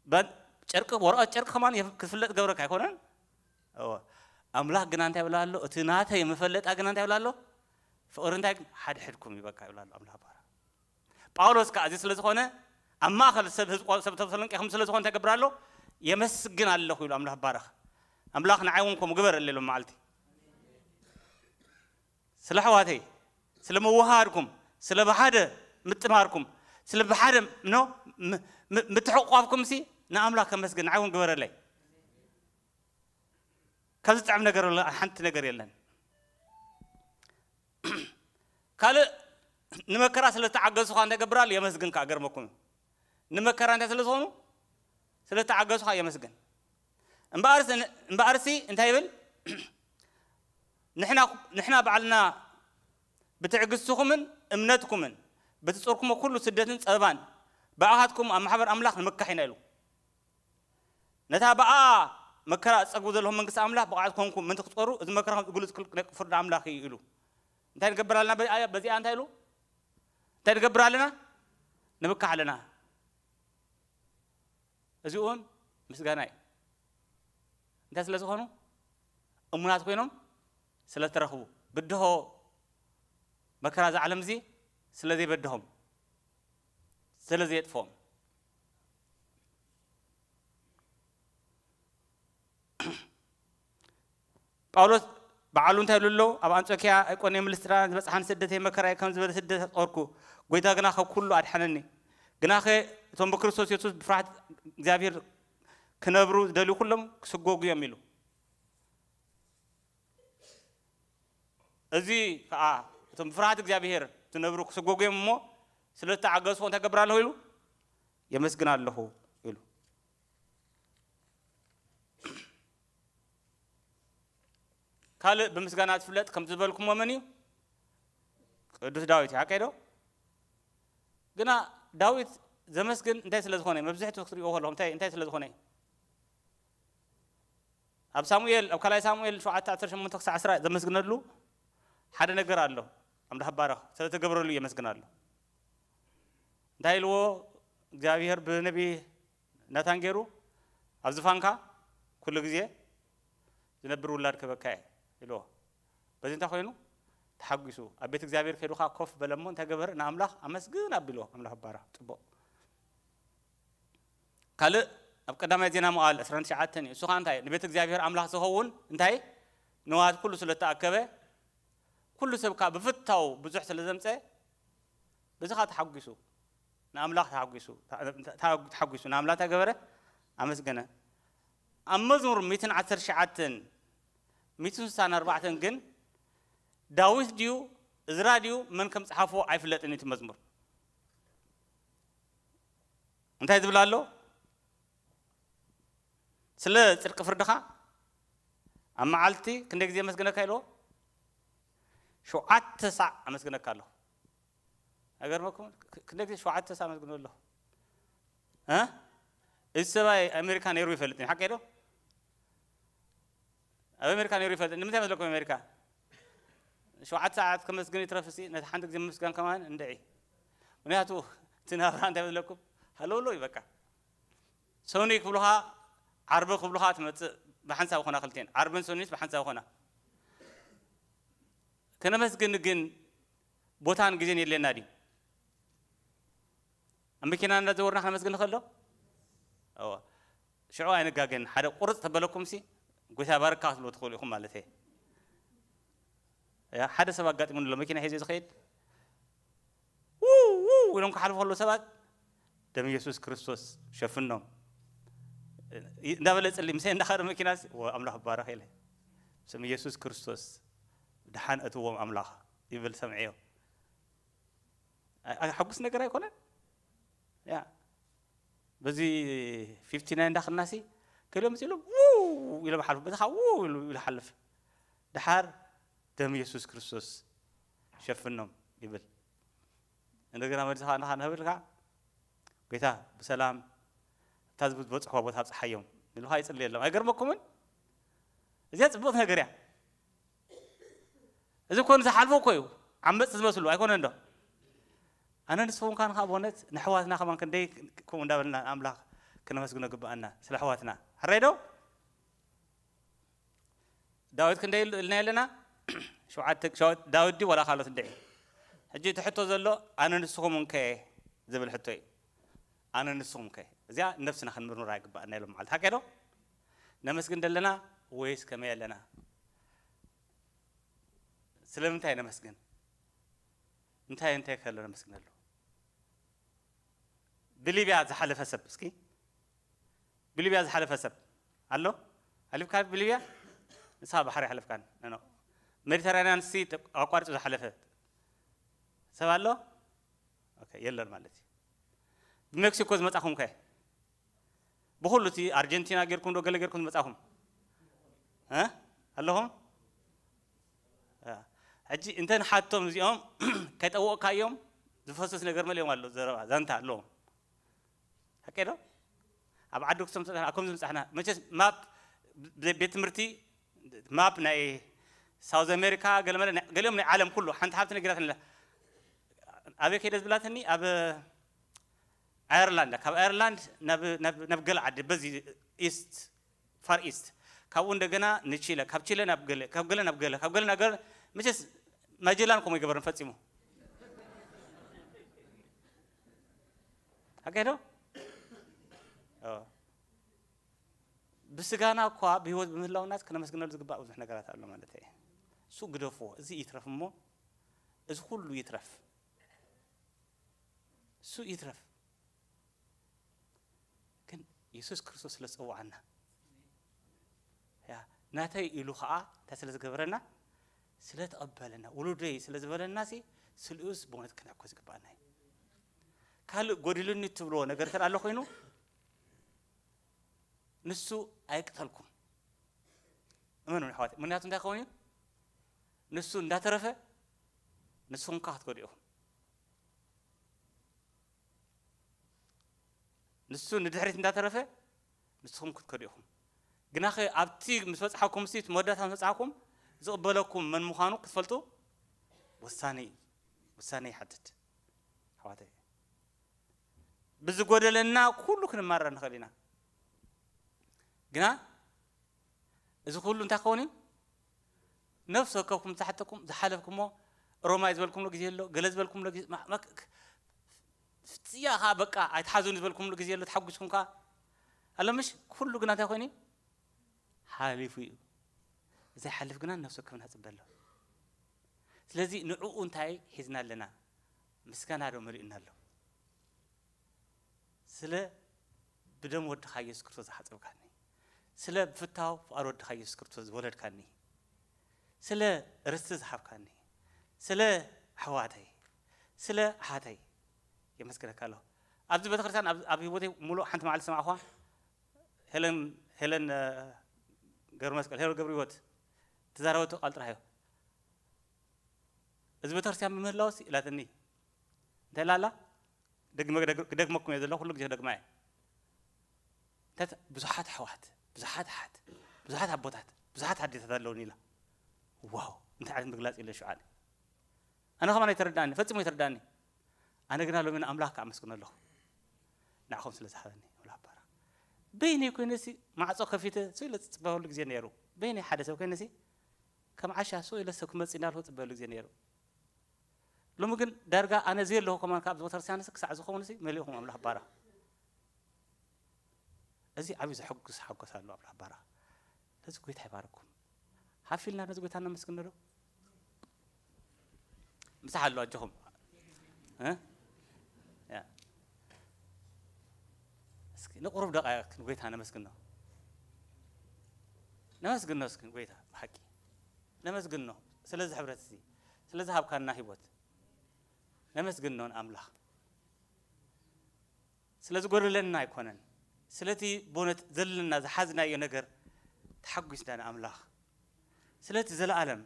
በ- ጨርቂ፣ ወረቐት ጨርቂ ከማን የፍ- ክትፍለጥ ገብረካ ኣይኮነን? እወ። ኣምላኽ ግና እንታይ ይብላ ኣሎ? እቲ ናተይ መፈለጣ ግና እንታይ ይብላ ኣሎ? ፍቕሪ እንታይ? ሓድሕድኩም ይበካ ይብላ ኣሎ ኣምላኽ ባራ። ጳውሎስ ከኣ እዚ ስለ ዝኾነ ኣብ ማእከል ሰብ ህዝቢ ቆ- ሰብ ተሰሎንቄ ከም ስለ ዝኾነ እንታይ ይገብር ኣሎ? የመስግን ኣለኹ ኢሉ ኣምላኽ ባረኽ። ኣምላኽ ንዓይ እውን ከምኡ ግበረለይ ሎም መዓልቲ። ስለ ኣሕዋተይ፣ ስለ ምውሃድኩም፣ ስለ ብሓደ ምጥማርኩም፣ ስለ ብሓደ ኖ ም- ም- ምትሕቋፍኩም ሲ ንኣምላኽ ከመስግን ንዓይ እውን ግበረለይ። ካብ ዝጥዕም ነገር ኣሎ ሓንቲ ነገር የለን። ካልእ ንመከራ ስለ ተዓገሱኻ እንታይ ገብራሉ የመስግን ከኣ ገርመኩም እዩ። ንመከራ እንታይ ስለ ዝኾኑ ስለ ተዓገሱኻ የመስግን። እምበኣርሲ እምበኣርሲ እንታይ ይብል? ንሕና ንሕና ባዕልና ብትዕግስትኹምን እምነትኩምን በቲ ጾርኩሞ ኩሉ ስደትን ጸበባን ብኣኻትኩም ኣብ ማሕበር ኣምላኽ ንምካሕ ኢና ኢሉ። ነታ ብኣ መከራ ዝጸግቡ ዘለኹም መንግስቲ ኣምላኽ ብቕዓት ኮንኩም ምእንቲ ክትጾሩ እዚ መከራ ከም ግሉጽ ክል- ፍርዲ ኣምላኽ እዩ ኢሉ። እንታይ ንገብር ኣለና? በዚኣ በዚኣ እንታይ ኢሉ? እንታይ ንገብር ኣለና? ንምካሕ ኣለና። እዚ እውን ምስጋና እዩ። እንታይ ስለ ዝኾኑ? እሙናት ኮይኖም ስለ ተረኽቡ፣ ብድሆ መከራ እዚ ዓለም እዚ ስለ ዘይበድሆም፣ ስለ ዘየጥፍኦም። ጳውሎስ በዓሉ እንታይ ይብሉ ኣለዉ? ኣብ ኣንጾኪያ፣ ኣይቆንዮን፣ ልስትራን ዝበጽሓኒ ስደተይ መከራይ ከም ዝበለ ስደት ኣጽወርኩ። ጎይታ ግና ካብ ኩሉ ኣድሓነኒ። ግናኸ እቶም ብክርስቶስ የሱስ ብፍርሃት እግዚኣብሔር ክነብሩ ዝደልዩ ኩሎም ክስጎጉ እዮም ኢሉ። እዚ ከኣ እቶም ብፍርሃት እግዚኣብሔር ዝነብሩ ክስጎጉ እዮም እሞ ስለ እተዓገስኹ እንታይ ገብር ኣለኹ ኢሉ? የመስግን ኣለኹ ኢሉ። ካልእ ብምስጋና ዝፍለጥ ከም ዝበልኩሞ መን እዩ? ቅዱስ ዳዊት እዩ። ሓቀይ ዶ? ግና ዳዊት ዘመስግን እንታይ ስለ ዝኾነ እዩ? መብዝሕቱ ክትሪእዎ ከለኹም እንታይ እንታይ ስለ ዝኾነ እዩ? ኣብ ሳሙኤል ኣብ ካልኣይ ሳሙኤል ሸውዓተ ዓሰርተ ሸሞንተ ክሳዕ ዕስራ ዘመስግነሉ ሓደ ነገር ኣሎ። ኣምላኽ ባረኽ ስለተገብረሉ የመስግን ኣሎ። እንታይ ኢልዎ እግዚኣብሔር ብነቢ ናታን ገይሩ ኣብ ዝፋንካ ኩሉ ግዜ ዝነብር ውላድ ክበካ እየ ኢልዎ። በዚ እንታይ ኮይኑ ተሓጒሱ ኣብ ቤት እግዚኣብሔር ከይዱ ከዓ ኮፍ በለ እሞ እንታይ ገበረ? ንኣምላኽ ኣመስግን ኣቢልዎ። ኣምላኽ ባረኽ። ጽቡቕ። ካልእ ኣብ ቀዳማይ ዜና መዋዕል ዕስራን ትሽዓተን እዩ። እሱ ኸዓ እንታይ ንቤት እግዚኣብሔር ኣምላኽ ዝኸውን እንታይ ንዋት ኩሉ ስለ እተኣከበ ኩሉ ሰብ ከዓ ብፍታው ብዙሕ ስለ ዘምፀ በዚ ከዓ ተሓጒሱ ንኣምላኽ ተሓጒሱ ተሓጒሱ ንኣምላኽ እንታይ ገበረ? ኣመስገነ። ኣብ መዝሙር ሚእትን ዓሰርተ ትሽዓተን ሚእትን ስሳን ኣርባዕተን ግን ዳዊት ድዩ እዝራ ድዩ መን ከም ጸሓፎ ኣይፍለጥን እቲ መዝሙር። እንታይ ዝብል ኣሎ? ስለ ጽድቂ ፍርድኻ ኣብ መዓልቲ ክንደይ ግዜ ኣመስግነካ ኢልዎ? ሸውዓተ ሳዕ ኣመስግነካ ኣለኹ። ኣይገርመኩም? ክ-፣ ክንደይ ግዜ? ሸውዓተ ሳዕ ኣመስግኖ ኣለኹ። እ? እዚ ሰብኣይ ኣሜሪካ ነይሩ ይፈልጥ እዩ፣ ሓቀይ ዶ? ኣብ ኣሜሪካ ነይሩ ይፈልጥ። ንምንታይ መስለኩም ኣሜሪካ? ሸውዓተ ሰዓት ከመስግን ይትረፍሲ፣ ነቲ ሓንቲ ግዜ ምስጋን ከማን እንድዒ። ምክንያቱ እቲ ናብራ እንታይ መስለኩም? ሃለውለው እዩ በቃ። ሰኑይ ክብሉኻ፣ ዓርቢ ክብሉኻ ትመጽእ ብሓንሳብ ኾና ክልቴን። ዓርብን ሰኑይስ ብሓንሳብ ኾና። ከነመስግን ግን ቦታን ግዜን የድልየና ድዩ? ኣብ መኪና እንዳዘወርና ከነመስግን ንኽእል ዶ? እወ። ሽዑ ኣይንጋገን። ሓደ ቁርጽ ተበለኩምሲ፣ "ጎይታ ይባርካ" ክትብሉ ትኽእሉ ኢኹም ማለት እየ። ያ፣ ሓደ ሰብ ኣጋጢሙኒ ኣሎ፣ መኪና ሒዘ ዝኸይድ። "ው፣ ው" ኢሎም ክሓልፉ ከለዉ ሰባት፣ "ደም ኢየሱስ ክርስቶስ ሸፍኖም" እንዳበለ ጸሊ፣ ምሳይ እንዳኸደ መኪናሲ፣ "ወ-፣ ኣምላኽ ይባረኽ" ኢለ። "ስም ኢየሱስ ክርስቶስ ደሓን እትዎም ኣምላኽ" ይብል ሰምዐዮ። ኣ-፣ ኣ-፣ ሕጉስ ነገር ኣይኮነን? ያ። በዚ ፊፍቲ ናይን እንዳኸድናሲ፣ ገሊኦም መጺኦም ኢሎም፣ "ው" ኢሎም ሓልፉ። በዚ ኸዓ፣ "ው" ኢሉ፣ ኢሉ ሓልፍ። ደሓር፣ "ደም ኢየሱስ ክርስቶስ ሸፍኖም" ይብል። እንደገና መልሲ ኸዓ ንኻ ንህብል ከዓ፣ "ጎይታ፣ ብሰላም እታ ዝብ-፣ ዝበጽሕዋ ቦታ ኣብጽሓዮም" ኢሉ ኸዓ ይጽልየሎም። ኣይገርመኩምን? እዚኣ ጽብቕቲ ነገር እያ። እዚ እኮ ንዝሓልፎ እኮ እዩ። ዓመጽቲ ዝመስሉ ኣይኮነን ዶ? ኣነ ንስኹም ካን ኸዓ ብእውነት ንኣሕዋትና ከማን ክንደይ ከምኡ እንዳበልና ኣምላኽ ክነመስግኖ ግብኣና፣ ስለ ኣሕዋትና። ሕራይ ዶ? ዳዊት ክንደይ ኢል-፣ ኢልና ኣለና? ሸውዓተ፣ ሸው-፣ ዳዊት ድዩ ዋላ ካልኦት እንድዒ? ሕጂ እቲ ሕቶ ዘሎ፣ "ኣነ ንስኹም እንከ?" ዝብል ሕቶ እዩ። "ኣነ ንስኹም ከ?" እዚኣ ነብስና ክንምርምራ ይግባኣና ኢሎም ማለት። ሓቀ ዶ? ነመስግን ደለና ወይስ ከመይ ኣለና? ስለምንታይ ነመስግን? እንታይ እንታይ ከሎ ነመስግነሉ? ብሊብያ ዝሓለፈ ሰብ እስኪ፣ ብሊብያ ዝሓለፈ ሰብ ኣሎ? ሓሊፍካ ብሊብያ? ንስኻ ባሕሪ ሓለፍካን። ኖ፣ ኖ። ሜዲተራንያን ሲ ኣቋሪጹ ዝሓለፈ ሰብ ኣሎ? ኦኬ፣ የለን ማለት እዩ። ብሜክሲኮ ዝመጻኹም ከ? ብኹሉ እቲ ኣርጀንቲና ጌርኩም ዶ ገለ ጌርኩም ዝመጻኹም? እ? ኣለኹም? እ። ሕጂ እንተ ንሓቶም እዚኦም ከይጠወቕካዮም ዝፈስስ ነገር መሊኦም ኣሎ፣ ዘረባ፣ ዛንታ ኣለዎም። ሓቀይ ዶ? ኣብ ዓዲ ኣክሱም ዝመጻና፣ ኣብ ከምዚ ምጻሕና። መቸስ ማፕ ብ-፣ ቤት ትምህርቲ ማፕ ናይ ሳውዝ ኣሜሪካ፣ ገለመለ ናይ፣ ገሊኦም ናይ ዓለም ኩሉ፣ ሓንቲ ሓብቲ ነጊራትኒ ኣላ። ኣበይ ከይደ ዝብላትኒ፣ ኣብ ኣየርላንድ፣ ካብ ኣየርላንድ ናብ፣ ናብ፣ ናብ ገለ ዓዲ፣ በዚ ኢስት፣ ፋር ኢስት። ካብኡ እንደገና ንቺለ፣ ካብ ቺለ ናብ ገለ፣ ካብ ገለ ናብ ገለ፣ ካብ ገለ ናብ ገለ፣ መቸስ ማጀላን ከምኡ ይገበርን ፈጺሙ። ሓቀይ ዶ? ኦ። ብስጋና እኳ ብህይወት ብምህላውናስ ከነመስግነሉ ዝግባእ ብዙሕ ነገራት ኣሎ ማለት እየ። እሱ ግደፍዎ፣ እዚ ይትረፍ እሞ፣ እዚ ኩሉ ይትረፍ። እሱ ይትረፍ። ግን የሱስ ክርስቶስ ስለ ዝጸውዓና፣ ያ፣ ናተይ ኢሉ ኸኣ እንታይ ስለ ዝገበረና? ስለ ተቐበለና፣ ውሉደይ ስለ ዝበለናሲ፣ ስልኡስ ብእውነት ክነዕኮ ዝግባኣና እዩ። ካልእ ጎዲሉኒ እትብልዎ ነገር እንተ ኣሎ ኮይኑ፣ ንሱ ኣይቅተልኩም። እመኑኒ ኣሕዋተይ። ምኽንያቱ እንታይ ክኸውን እዩ? ንሱ እንዳተረፈ ንስኹም ከኣ ክትጎድኡ ኢኹም። ንሱ ንድሕሪት እንዳተረፈ ንስኹም ክትከዱ ኢኹም። ግናኸ ኣብቲ ምስ በጽሓኩም፣ እቲ መወዳእታ ምስ በጽሓኩም፣ ዝቕበለኩም መን ምዃኑ ክትፈልጡ ወሳኒ እዩ። ውሳኔ ይሓትት። ኣሕዋተይ፣ ብዝጎደለና ኩሉ ክንማረር ንኽእል ኢና። ግና እዚ ኩሉ እንታይ ክኸውን እዩ? ነፍሲ ወከፍኩም ዝሓተኩም፣ ዝሓለፍኩሞ፣ ሮማይ ዝበልኩምሉ ግዜ ኣሎ፣ ገለ ዝበልኩምሉ ግዜ፣ ማ-፣ ማ-፣ ክ-፣ ፍጽያ ኸኣ በቃ ኣይትሓዙኒ ዝበልኩምሉ ግዜ ኣሎ፣ ተሓጒስኩም ከኣ ኣሎ፣ ምሽ? ኩሉ ግና እንታይ ኮይኑ እዩ? ሓሊፉ እዩ። ዘይሓልፍ ግና ነፍሲ ወከፍና ጽበ ኣሎ። ስለዚ ንዕኡ እንታይ ሒዝና ኣለና? ምስጋና ዶ መሊኡና ኣሎ? ስለ ብደም ወድኻ ኢየሱስ ክርስቶስ ዝሓጸብካኒ፣ ስለ ብፍታው ፍቓድ ወድኻ ኢየሱስ ክርስቶስ ዝወለድካኒ፣ ስለ ርስቲ ዝሃብካኒ፣ ስለ ኣሕዋተይ፣ ስለ ኣሓተይ የመስግነካ ኣለኹ። ኣብዚ ቤተክርስትያን ኣብ፣ ኣብ ህይወተይ ሙሉእ ሓንቲ መዓልቲ ሰማዕኹዋ። ሄለን፣ ሄለን፣ እ፣ ገብረ መስቀል፣ ሄለን ገብረ ህይወት ትዛረበቶ ቃል ጥራሕ እዩ። "እዚ ቤተክርስትያን ብምህላውስ" ኢላትኒ። እንታይ ኢላ ኣላ? ደግመ-፣ ክደግ-፣ ክደግመኩም እየ ዘለኹ፣ ኩሉ ግዜ ክደግማ እየ። እንታይ ተ-፣ ብዙሓት ኣሕዋት፣ ብዙሓት ኣሓት፣ ብዙሓት ኣቦታት፣ ብዙሓት ኣዴታት ኣለውኒ ኢላ። ዋው፣ እንታይ ዓይነት ምግላጽ ኢለ ሽዑ ኣነ። ኣነ ከማን ኣይተረድኣኒ፣ ፈጺሙ ኣይተረድኣኒ። ኣነ ግና ሎሚ ንኣምላኽ ከኣመስግኖ ኣለኹ። ንዓኹም ስለ ዝሃበኒ፣ ይብላ ኣባራ። በይነይ ኮይነሲ ማዕጾ ከፊተ፣ ስቕ ኢለ ዝጽበየሉ ግዜ ነይሩ። በይነይ ሓደ ሰብ ኮይነሲ፣ ከም ዓሻ ስቕ ኢለ ሰብ ክመጽእ እንዳልኩ ዝጽበየሉ ግዜ ነይሩ። ሎሚ ግን ዳርጋ ኣነ ዘየለኹ ከማን ካብ ቤተክርስትያንሲ ክሳዕ ዝኸውንሲ መሊእኹም ኣምላኽ ባራ። እዚ ዓብዪ ዘሐጉስ ሓጎስ ኣሎ ኣምላኽ ባራ። ነዚ ጎይታ ይባርኩም። ሃፍ ኢልና ነዚ ጎይታ ነመስግኖ ዶ? ምሳሕ ኣሎ ኣጆኹም። እ? ያ። እስኪ ንቁሩብ ደቃይቕ ክንጎይታ ነመስግኖ። ነመስግኖ እስኪ ጎይታ ብሓቂ። ነመስግኖ ስለዚ ሕብረት እዚ፣ ስለዚ ሃብካና ህይወት። ነመስግኖ ንኣምላኽ። ስለ ዝጎደለና ኣይኮነን። ስለቲ ብእውነት ዘለና ዝሓዝናዮ ነገር ተሓጒስና ንኣምላኽ። ስለቲ ዘለኣለም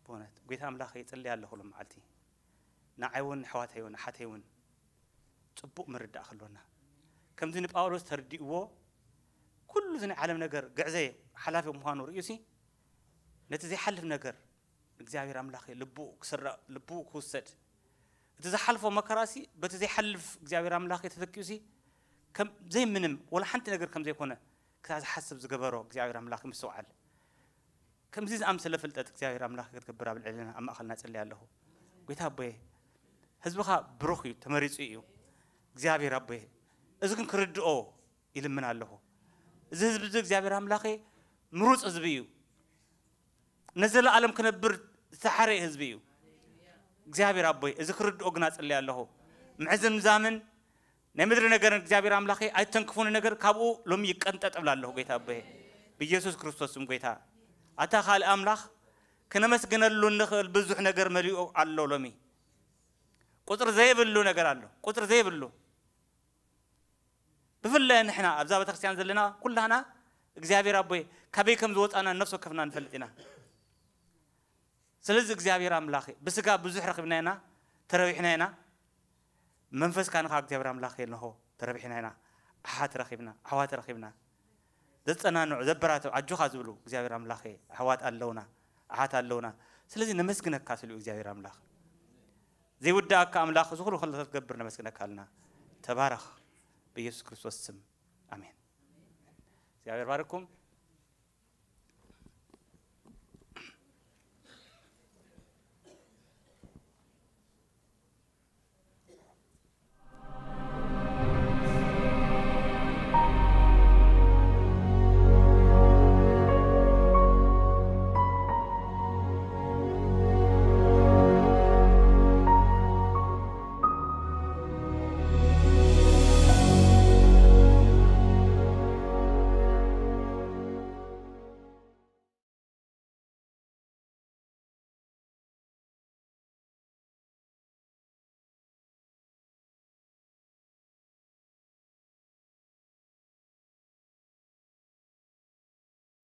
ብእውነት ጎይታ ኣምላኽ ይጽልይ ኣለኹ ሎም መዓልቲ። ንዓይ እውን ኣሕዋተይ እውን ኣሓተይ እውን ጽቡቕ ምርዳእ ክህልወና። ከምዚ ንጳውሎስ ተረዲእዎ ኩሉ እዚ ናይ ዓለም ነገር ግዕዘይ ሓላፊ ምዃኑ ርእዩሲ ነቲ ዘይሓልፍ ነገር እግዚኣብሔር ኣምላኽ ልብኡ ክስረቕ፣ ልብኡ ክውሰድ፣ እቲ ዝሓልፎ መከራሲ በቲ ዘይሓልፍ እግዚኣብሔር ኣምላኽ ተተኪኡሲ ከም ዘይምንም ወላ ሓንቲ ነገር ከም ዘይኮነ ክሳዕ ዝሓስብ ዝገበሮ እግዚኣብሔር ኣምላኽ ምስትውዓል። ከምዚ ዝኣምሰለ ፍልጠት እግዚኣብሔር ኣምላኽ ክትገብር ኣብ ልዕልና ኣብ ማእኸልና ጸልየ ኣለኹ። ጎይታ ኣቦየ፣ ህዝብኻ ብሩኽ እዩ፣ ተመሪጹ እዩ። እግዚኣብሔር ኣቦየ፣ እዚ ግን ክርድኦ ይልምን ኣለኹ። እዚ ህዝቢ እዚ እግዚኣብሔር ኣምላኸ ምሩጽ ህዝቢ እዩ። ንዘለኣለም ክነብር ዝተሓረየ ህዝቢ እዩ። እግዚኣብሔር ኣቦይ፣ እዚ ክርድኦ ግና ጸልየ ኣለኹ። ምሕዝምዛምን ናይ ምድሪ ነገርን እግዚኣብሔር ኣምላኸ ኣይተንክፉኒ ነገር ካብኡ ሎሚ ይቀንጠጥ እብላ ኣለኹ፣ ጎይታ ኣቦይ። ብኢየሱስ ክርስቶስ ስም ጎይታ። ኣታ ካልእ ኣምላኽ ክነመስግነሉ እንኽእል ብዙሕ ነገር መሊኡ ኣሎ ሎሚ። ቁጽሪ ዘይብሉ ነገር ኣሎ። ቁጽሪ ዘይብሉ። ብፍላይ ንሕና ኣብዛ ቤተክርስትያን ዘለና ኩላህና እግዚኣብሔር ኣቦይ ካበይ ከም ዝወጻና ነፍሲ ወከፍና ንፈልጥ ኢና። ስለዚ እግዚኣብሔር ኣምላኽ ብስጋ ብዙሕ ረኺብና ኢና፣ ተረቢሕና ኢና። መንፈስካ ንኻ እግዚኣብሔር ኣምላኽ እንሆ ተረቢሕና ኢና። ኣሓት ረኺብና፣ ኣሕዋት ረኺብና። ዘጸናንዑ፣ ዘበራትዑ፣ ኣጆኻ ዝብሉ እግዚኣብሔር ኣምላኽ ኣሕዋት ኣለውና፣ ኣሓት ኣለውና። ስለዚ ነመስግነካ ስሉ እግዚኣብሔር ኣምላኽ። ዘይውዳእካ ኣምላኽ እዚ ኩሉ ከሎ ክትገብር ነመስግነካ ኣለና። ተባረኽ ብኢየሱስ ክርስቶስ ስም ኣሜን። እግዚኣብሔር ባርኩም።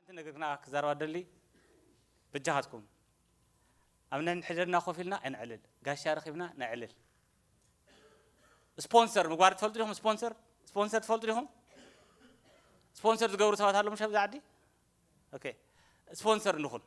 ሓንቲ ነገር ግና ክዛረባ ደሊ፣ በጃኻትኩም ኣብ ነንሕድሕድና ኮፍ ኢልና ኣይንዕልል፣ ጋሻ ረኺብና ነዕልል። ስፖንሰር ምግባር ትፈልጡ ዲኹም? ስፖንሰር፣ ስፖንሰር ትፈልጡ ዲኹም? ስፖንሰር ዝገብሩ ሰባት ኣለዉ ምሽ ኣብዚ ዓዲ? ኦኬ፣ ስፖንሰር ንኹን።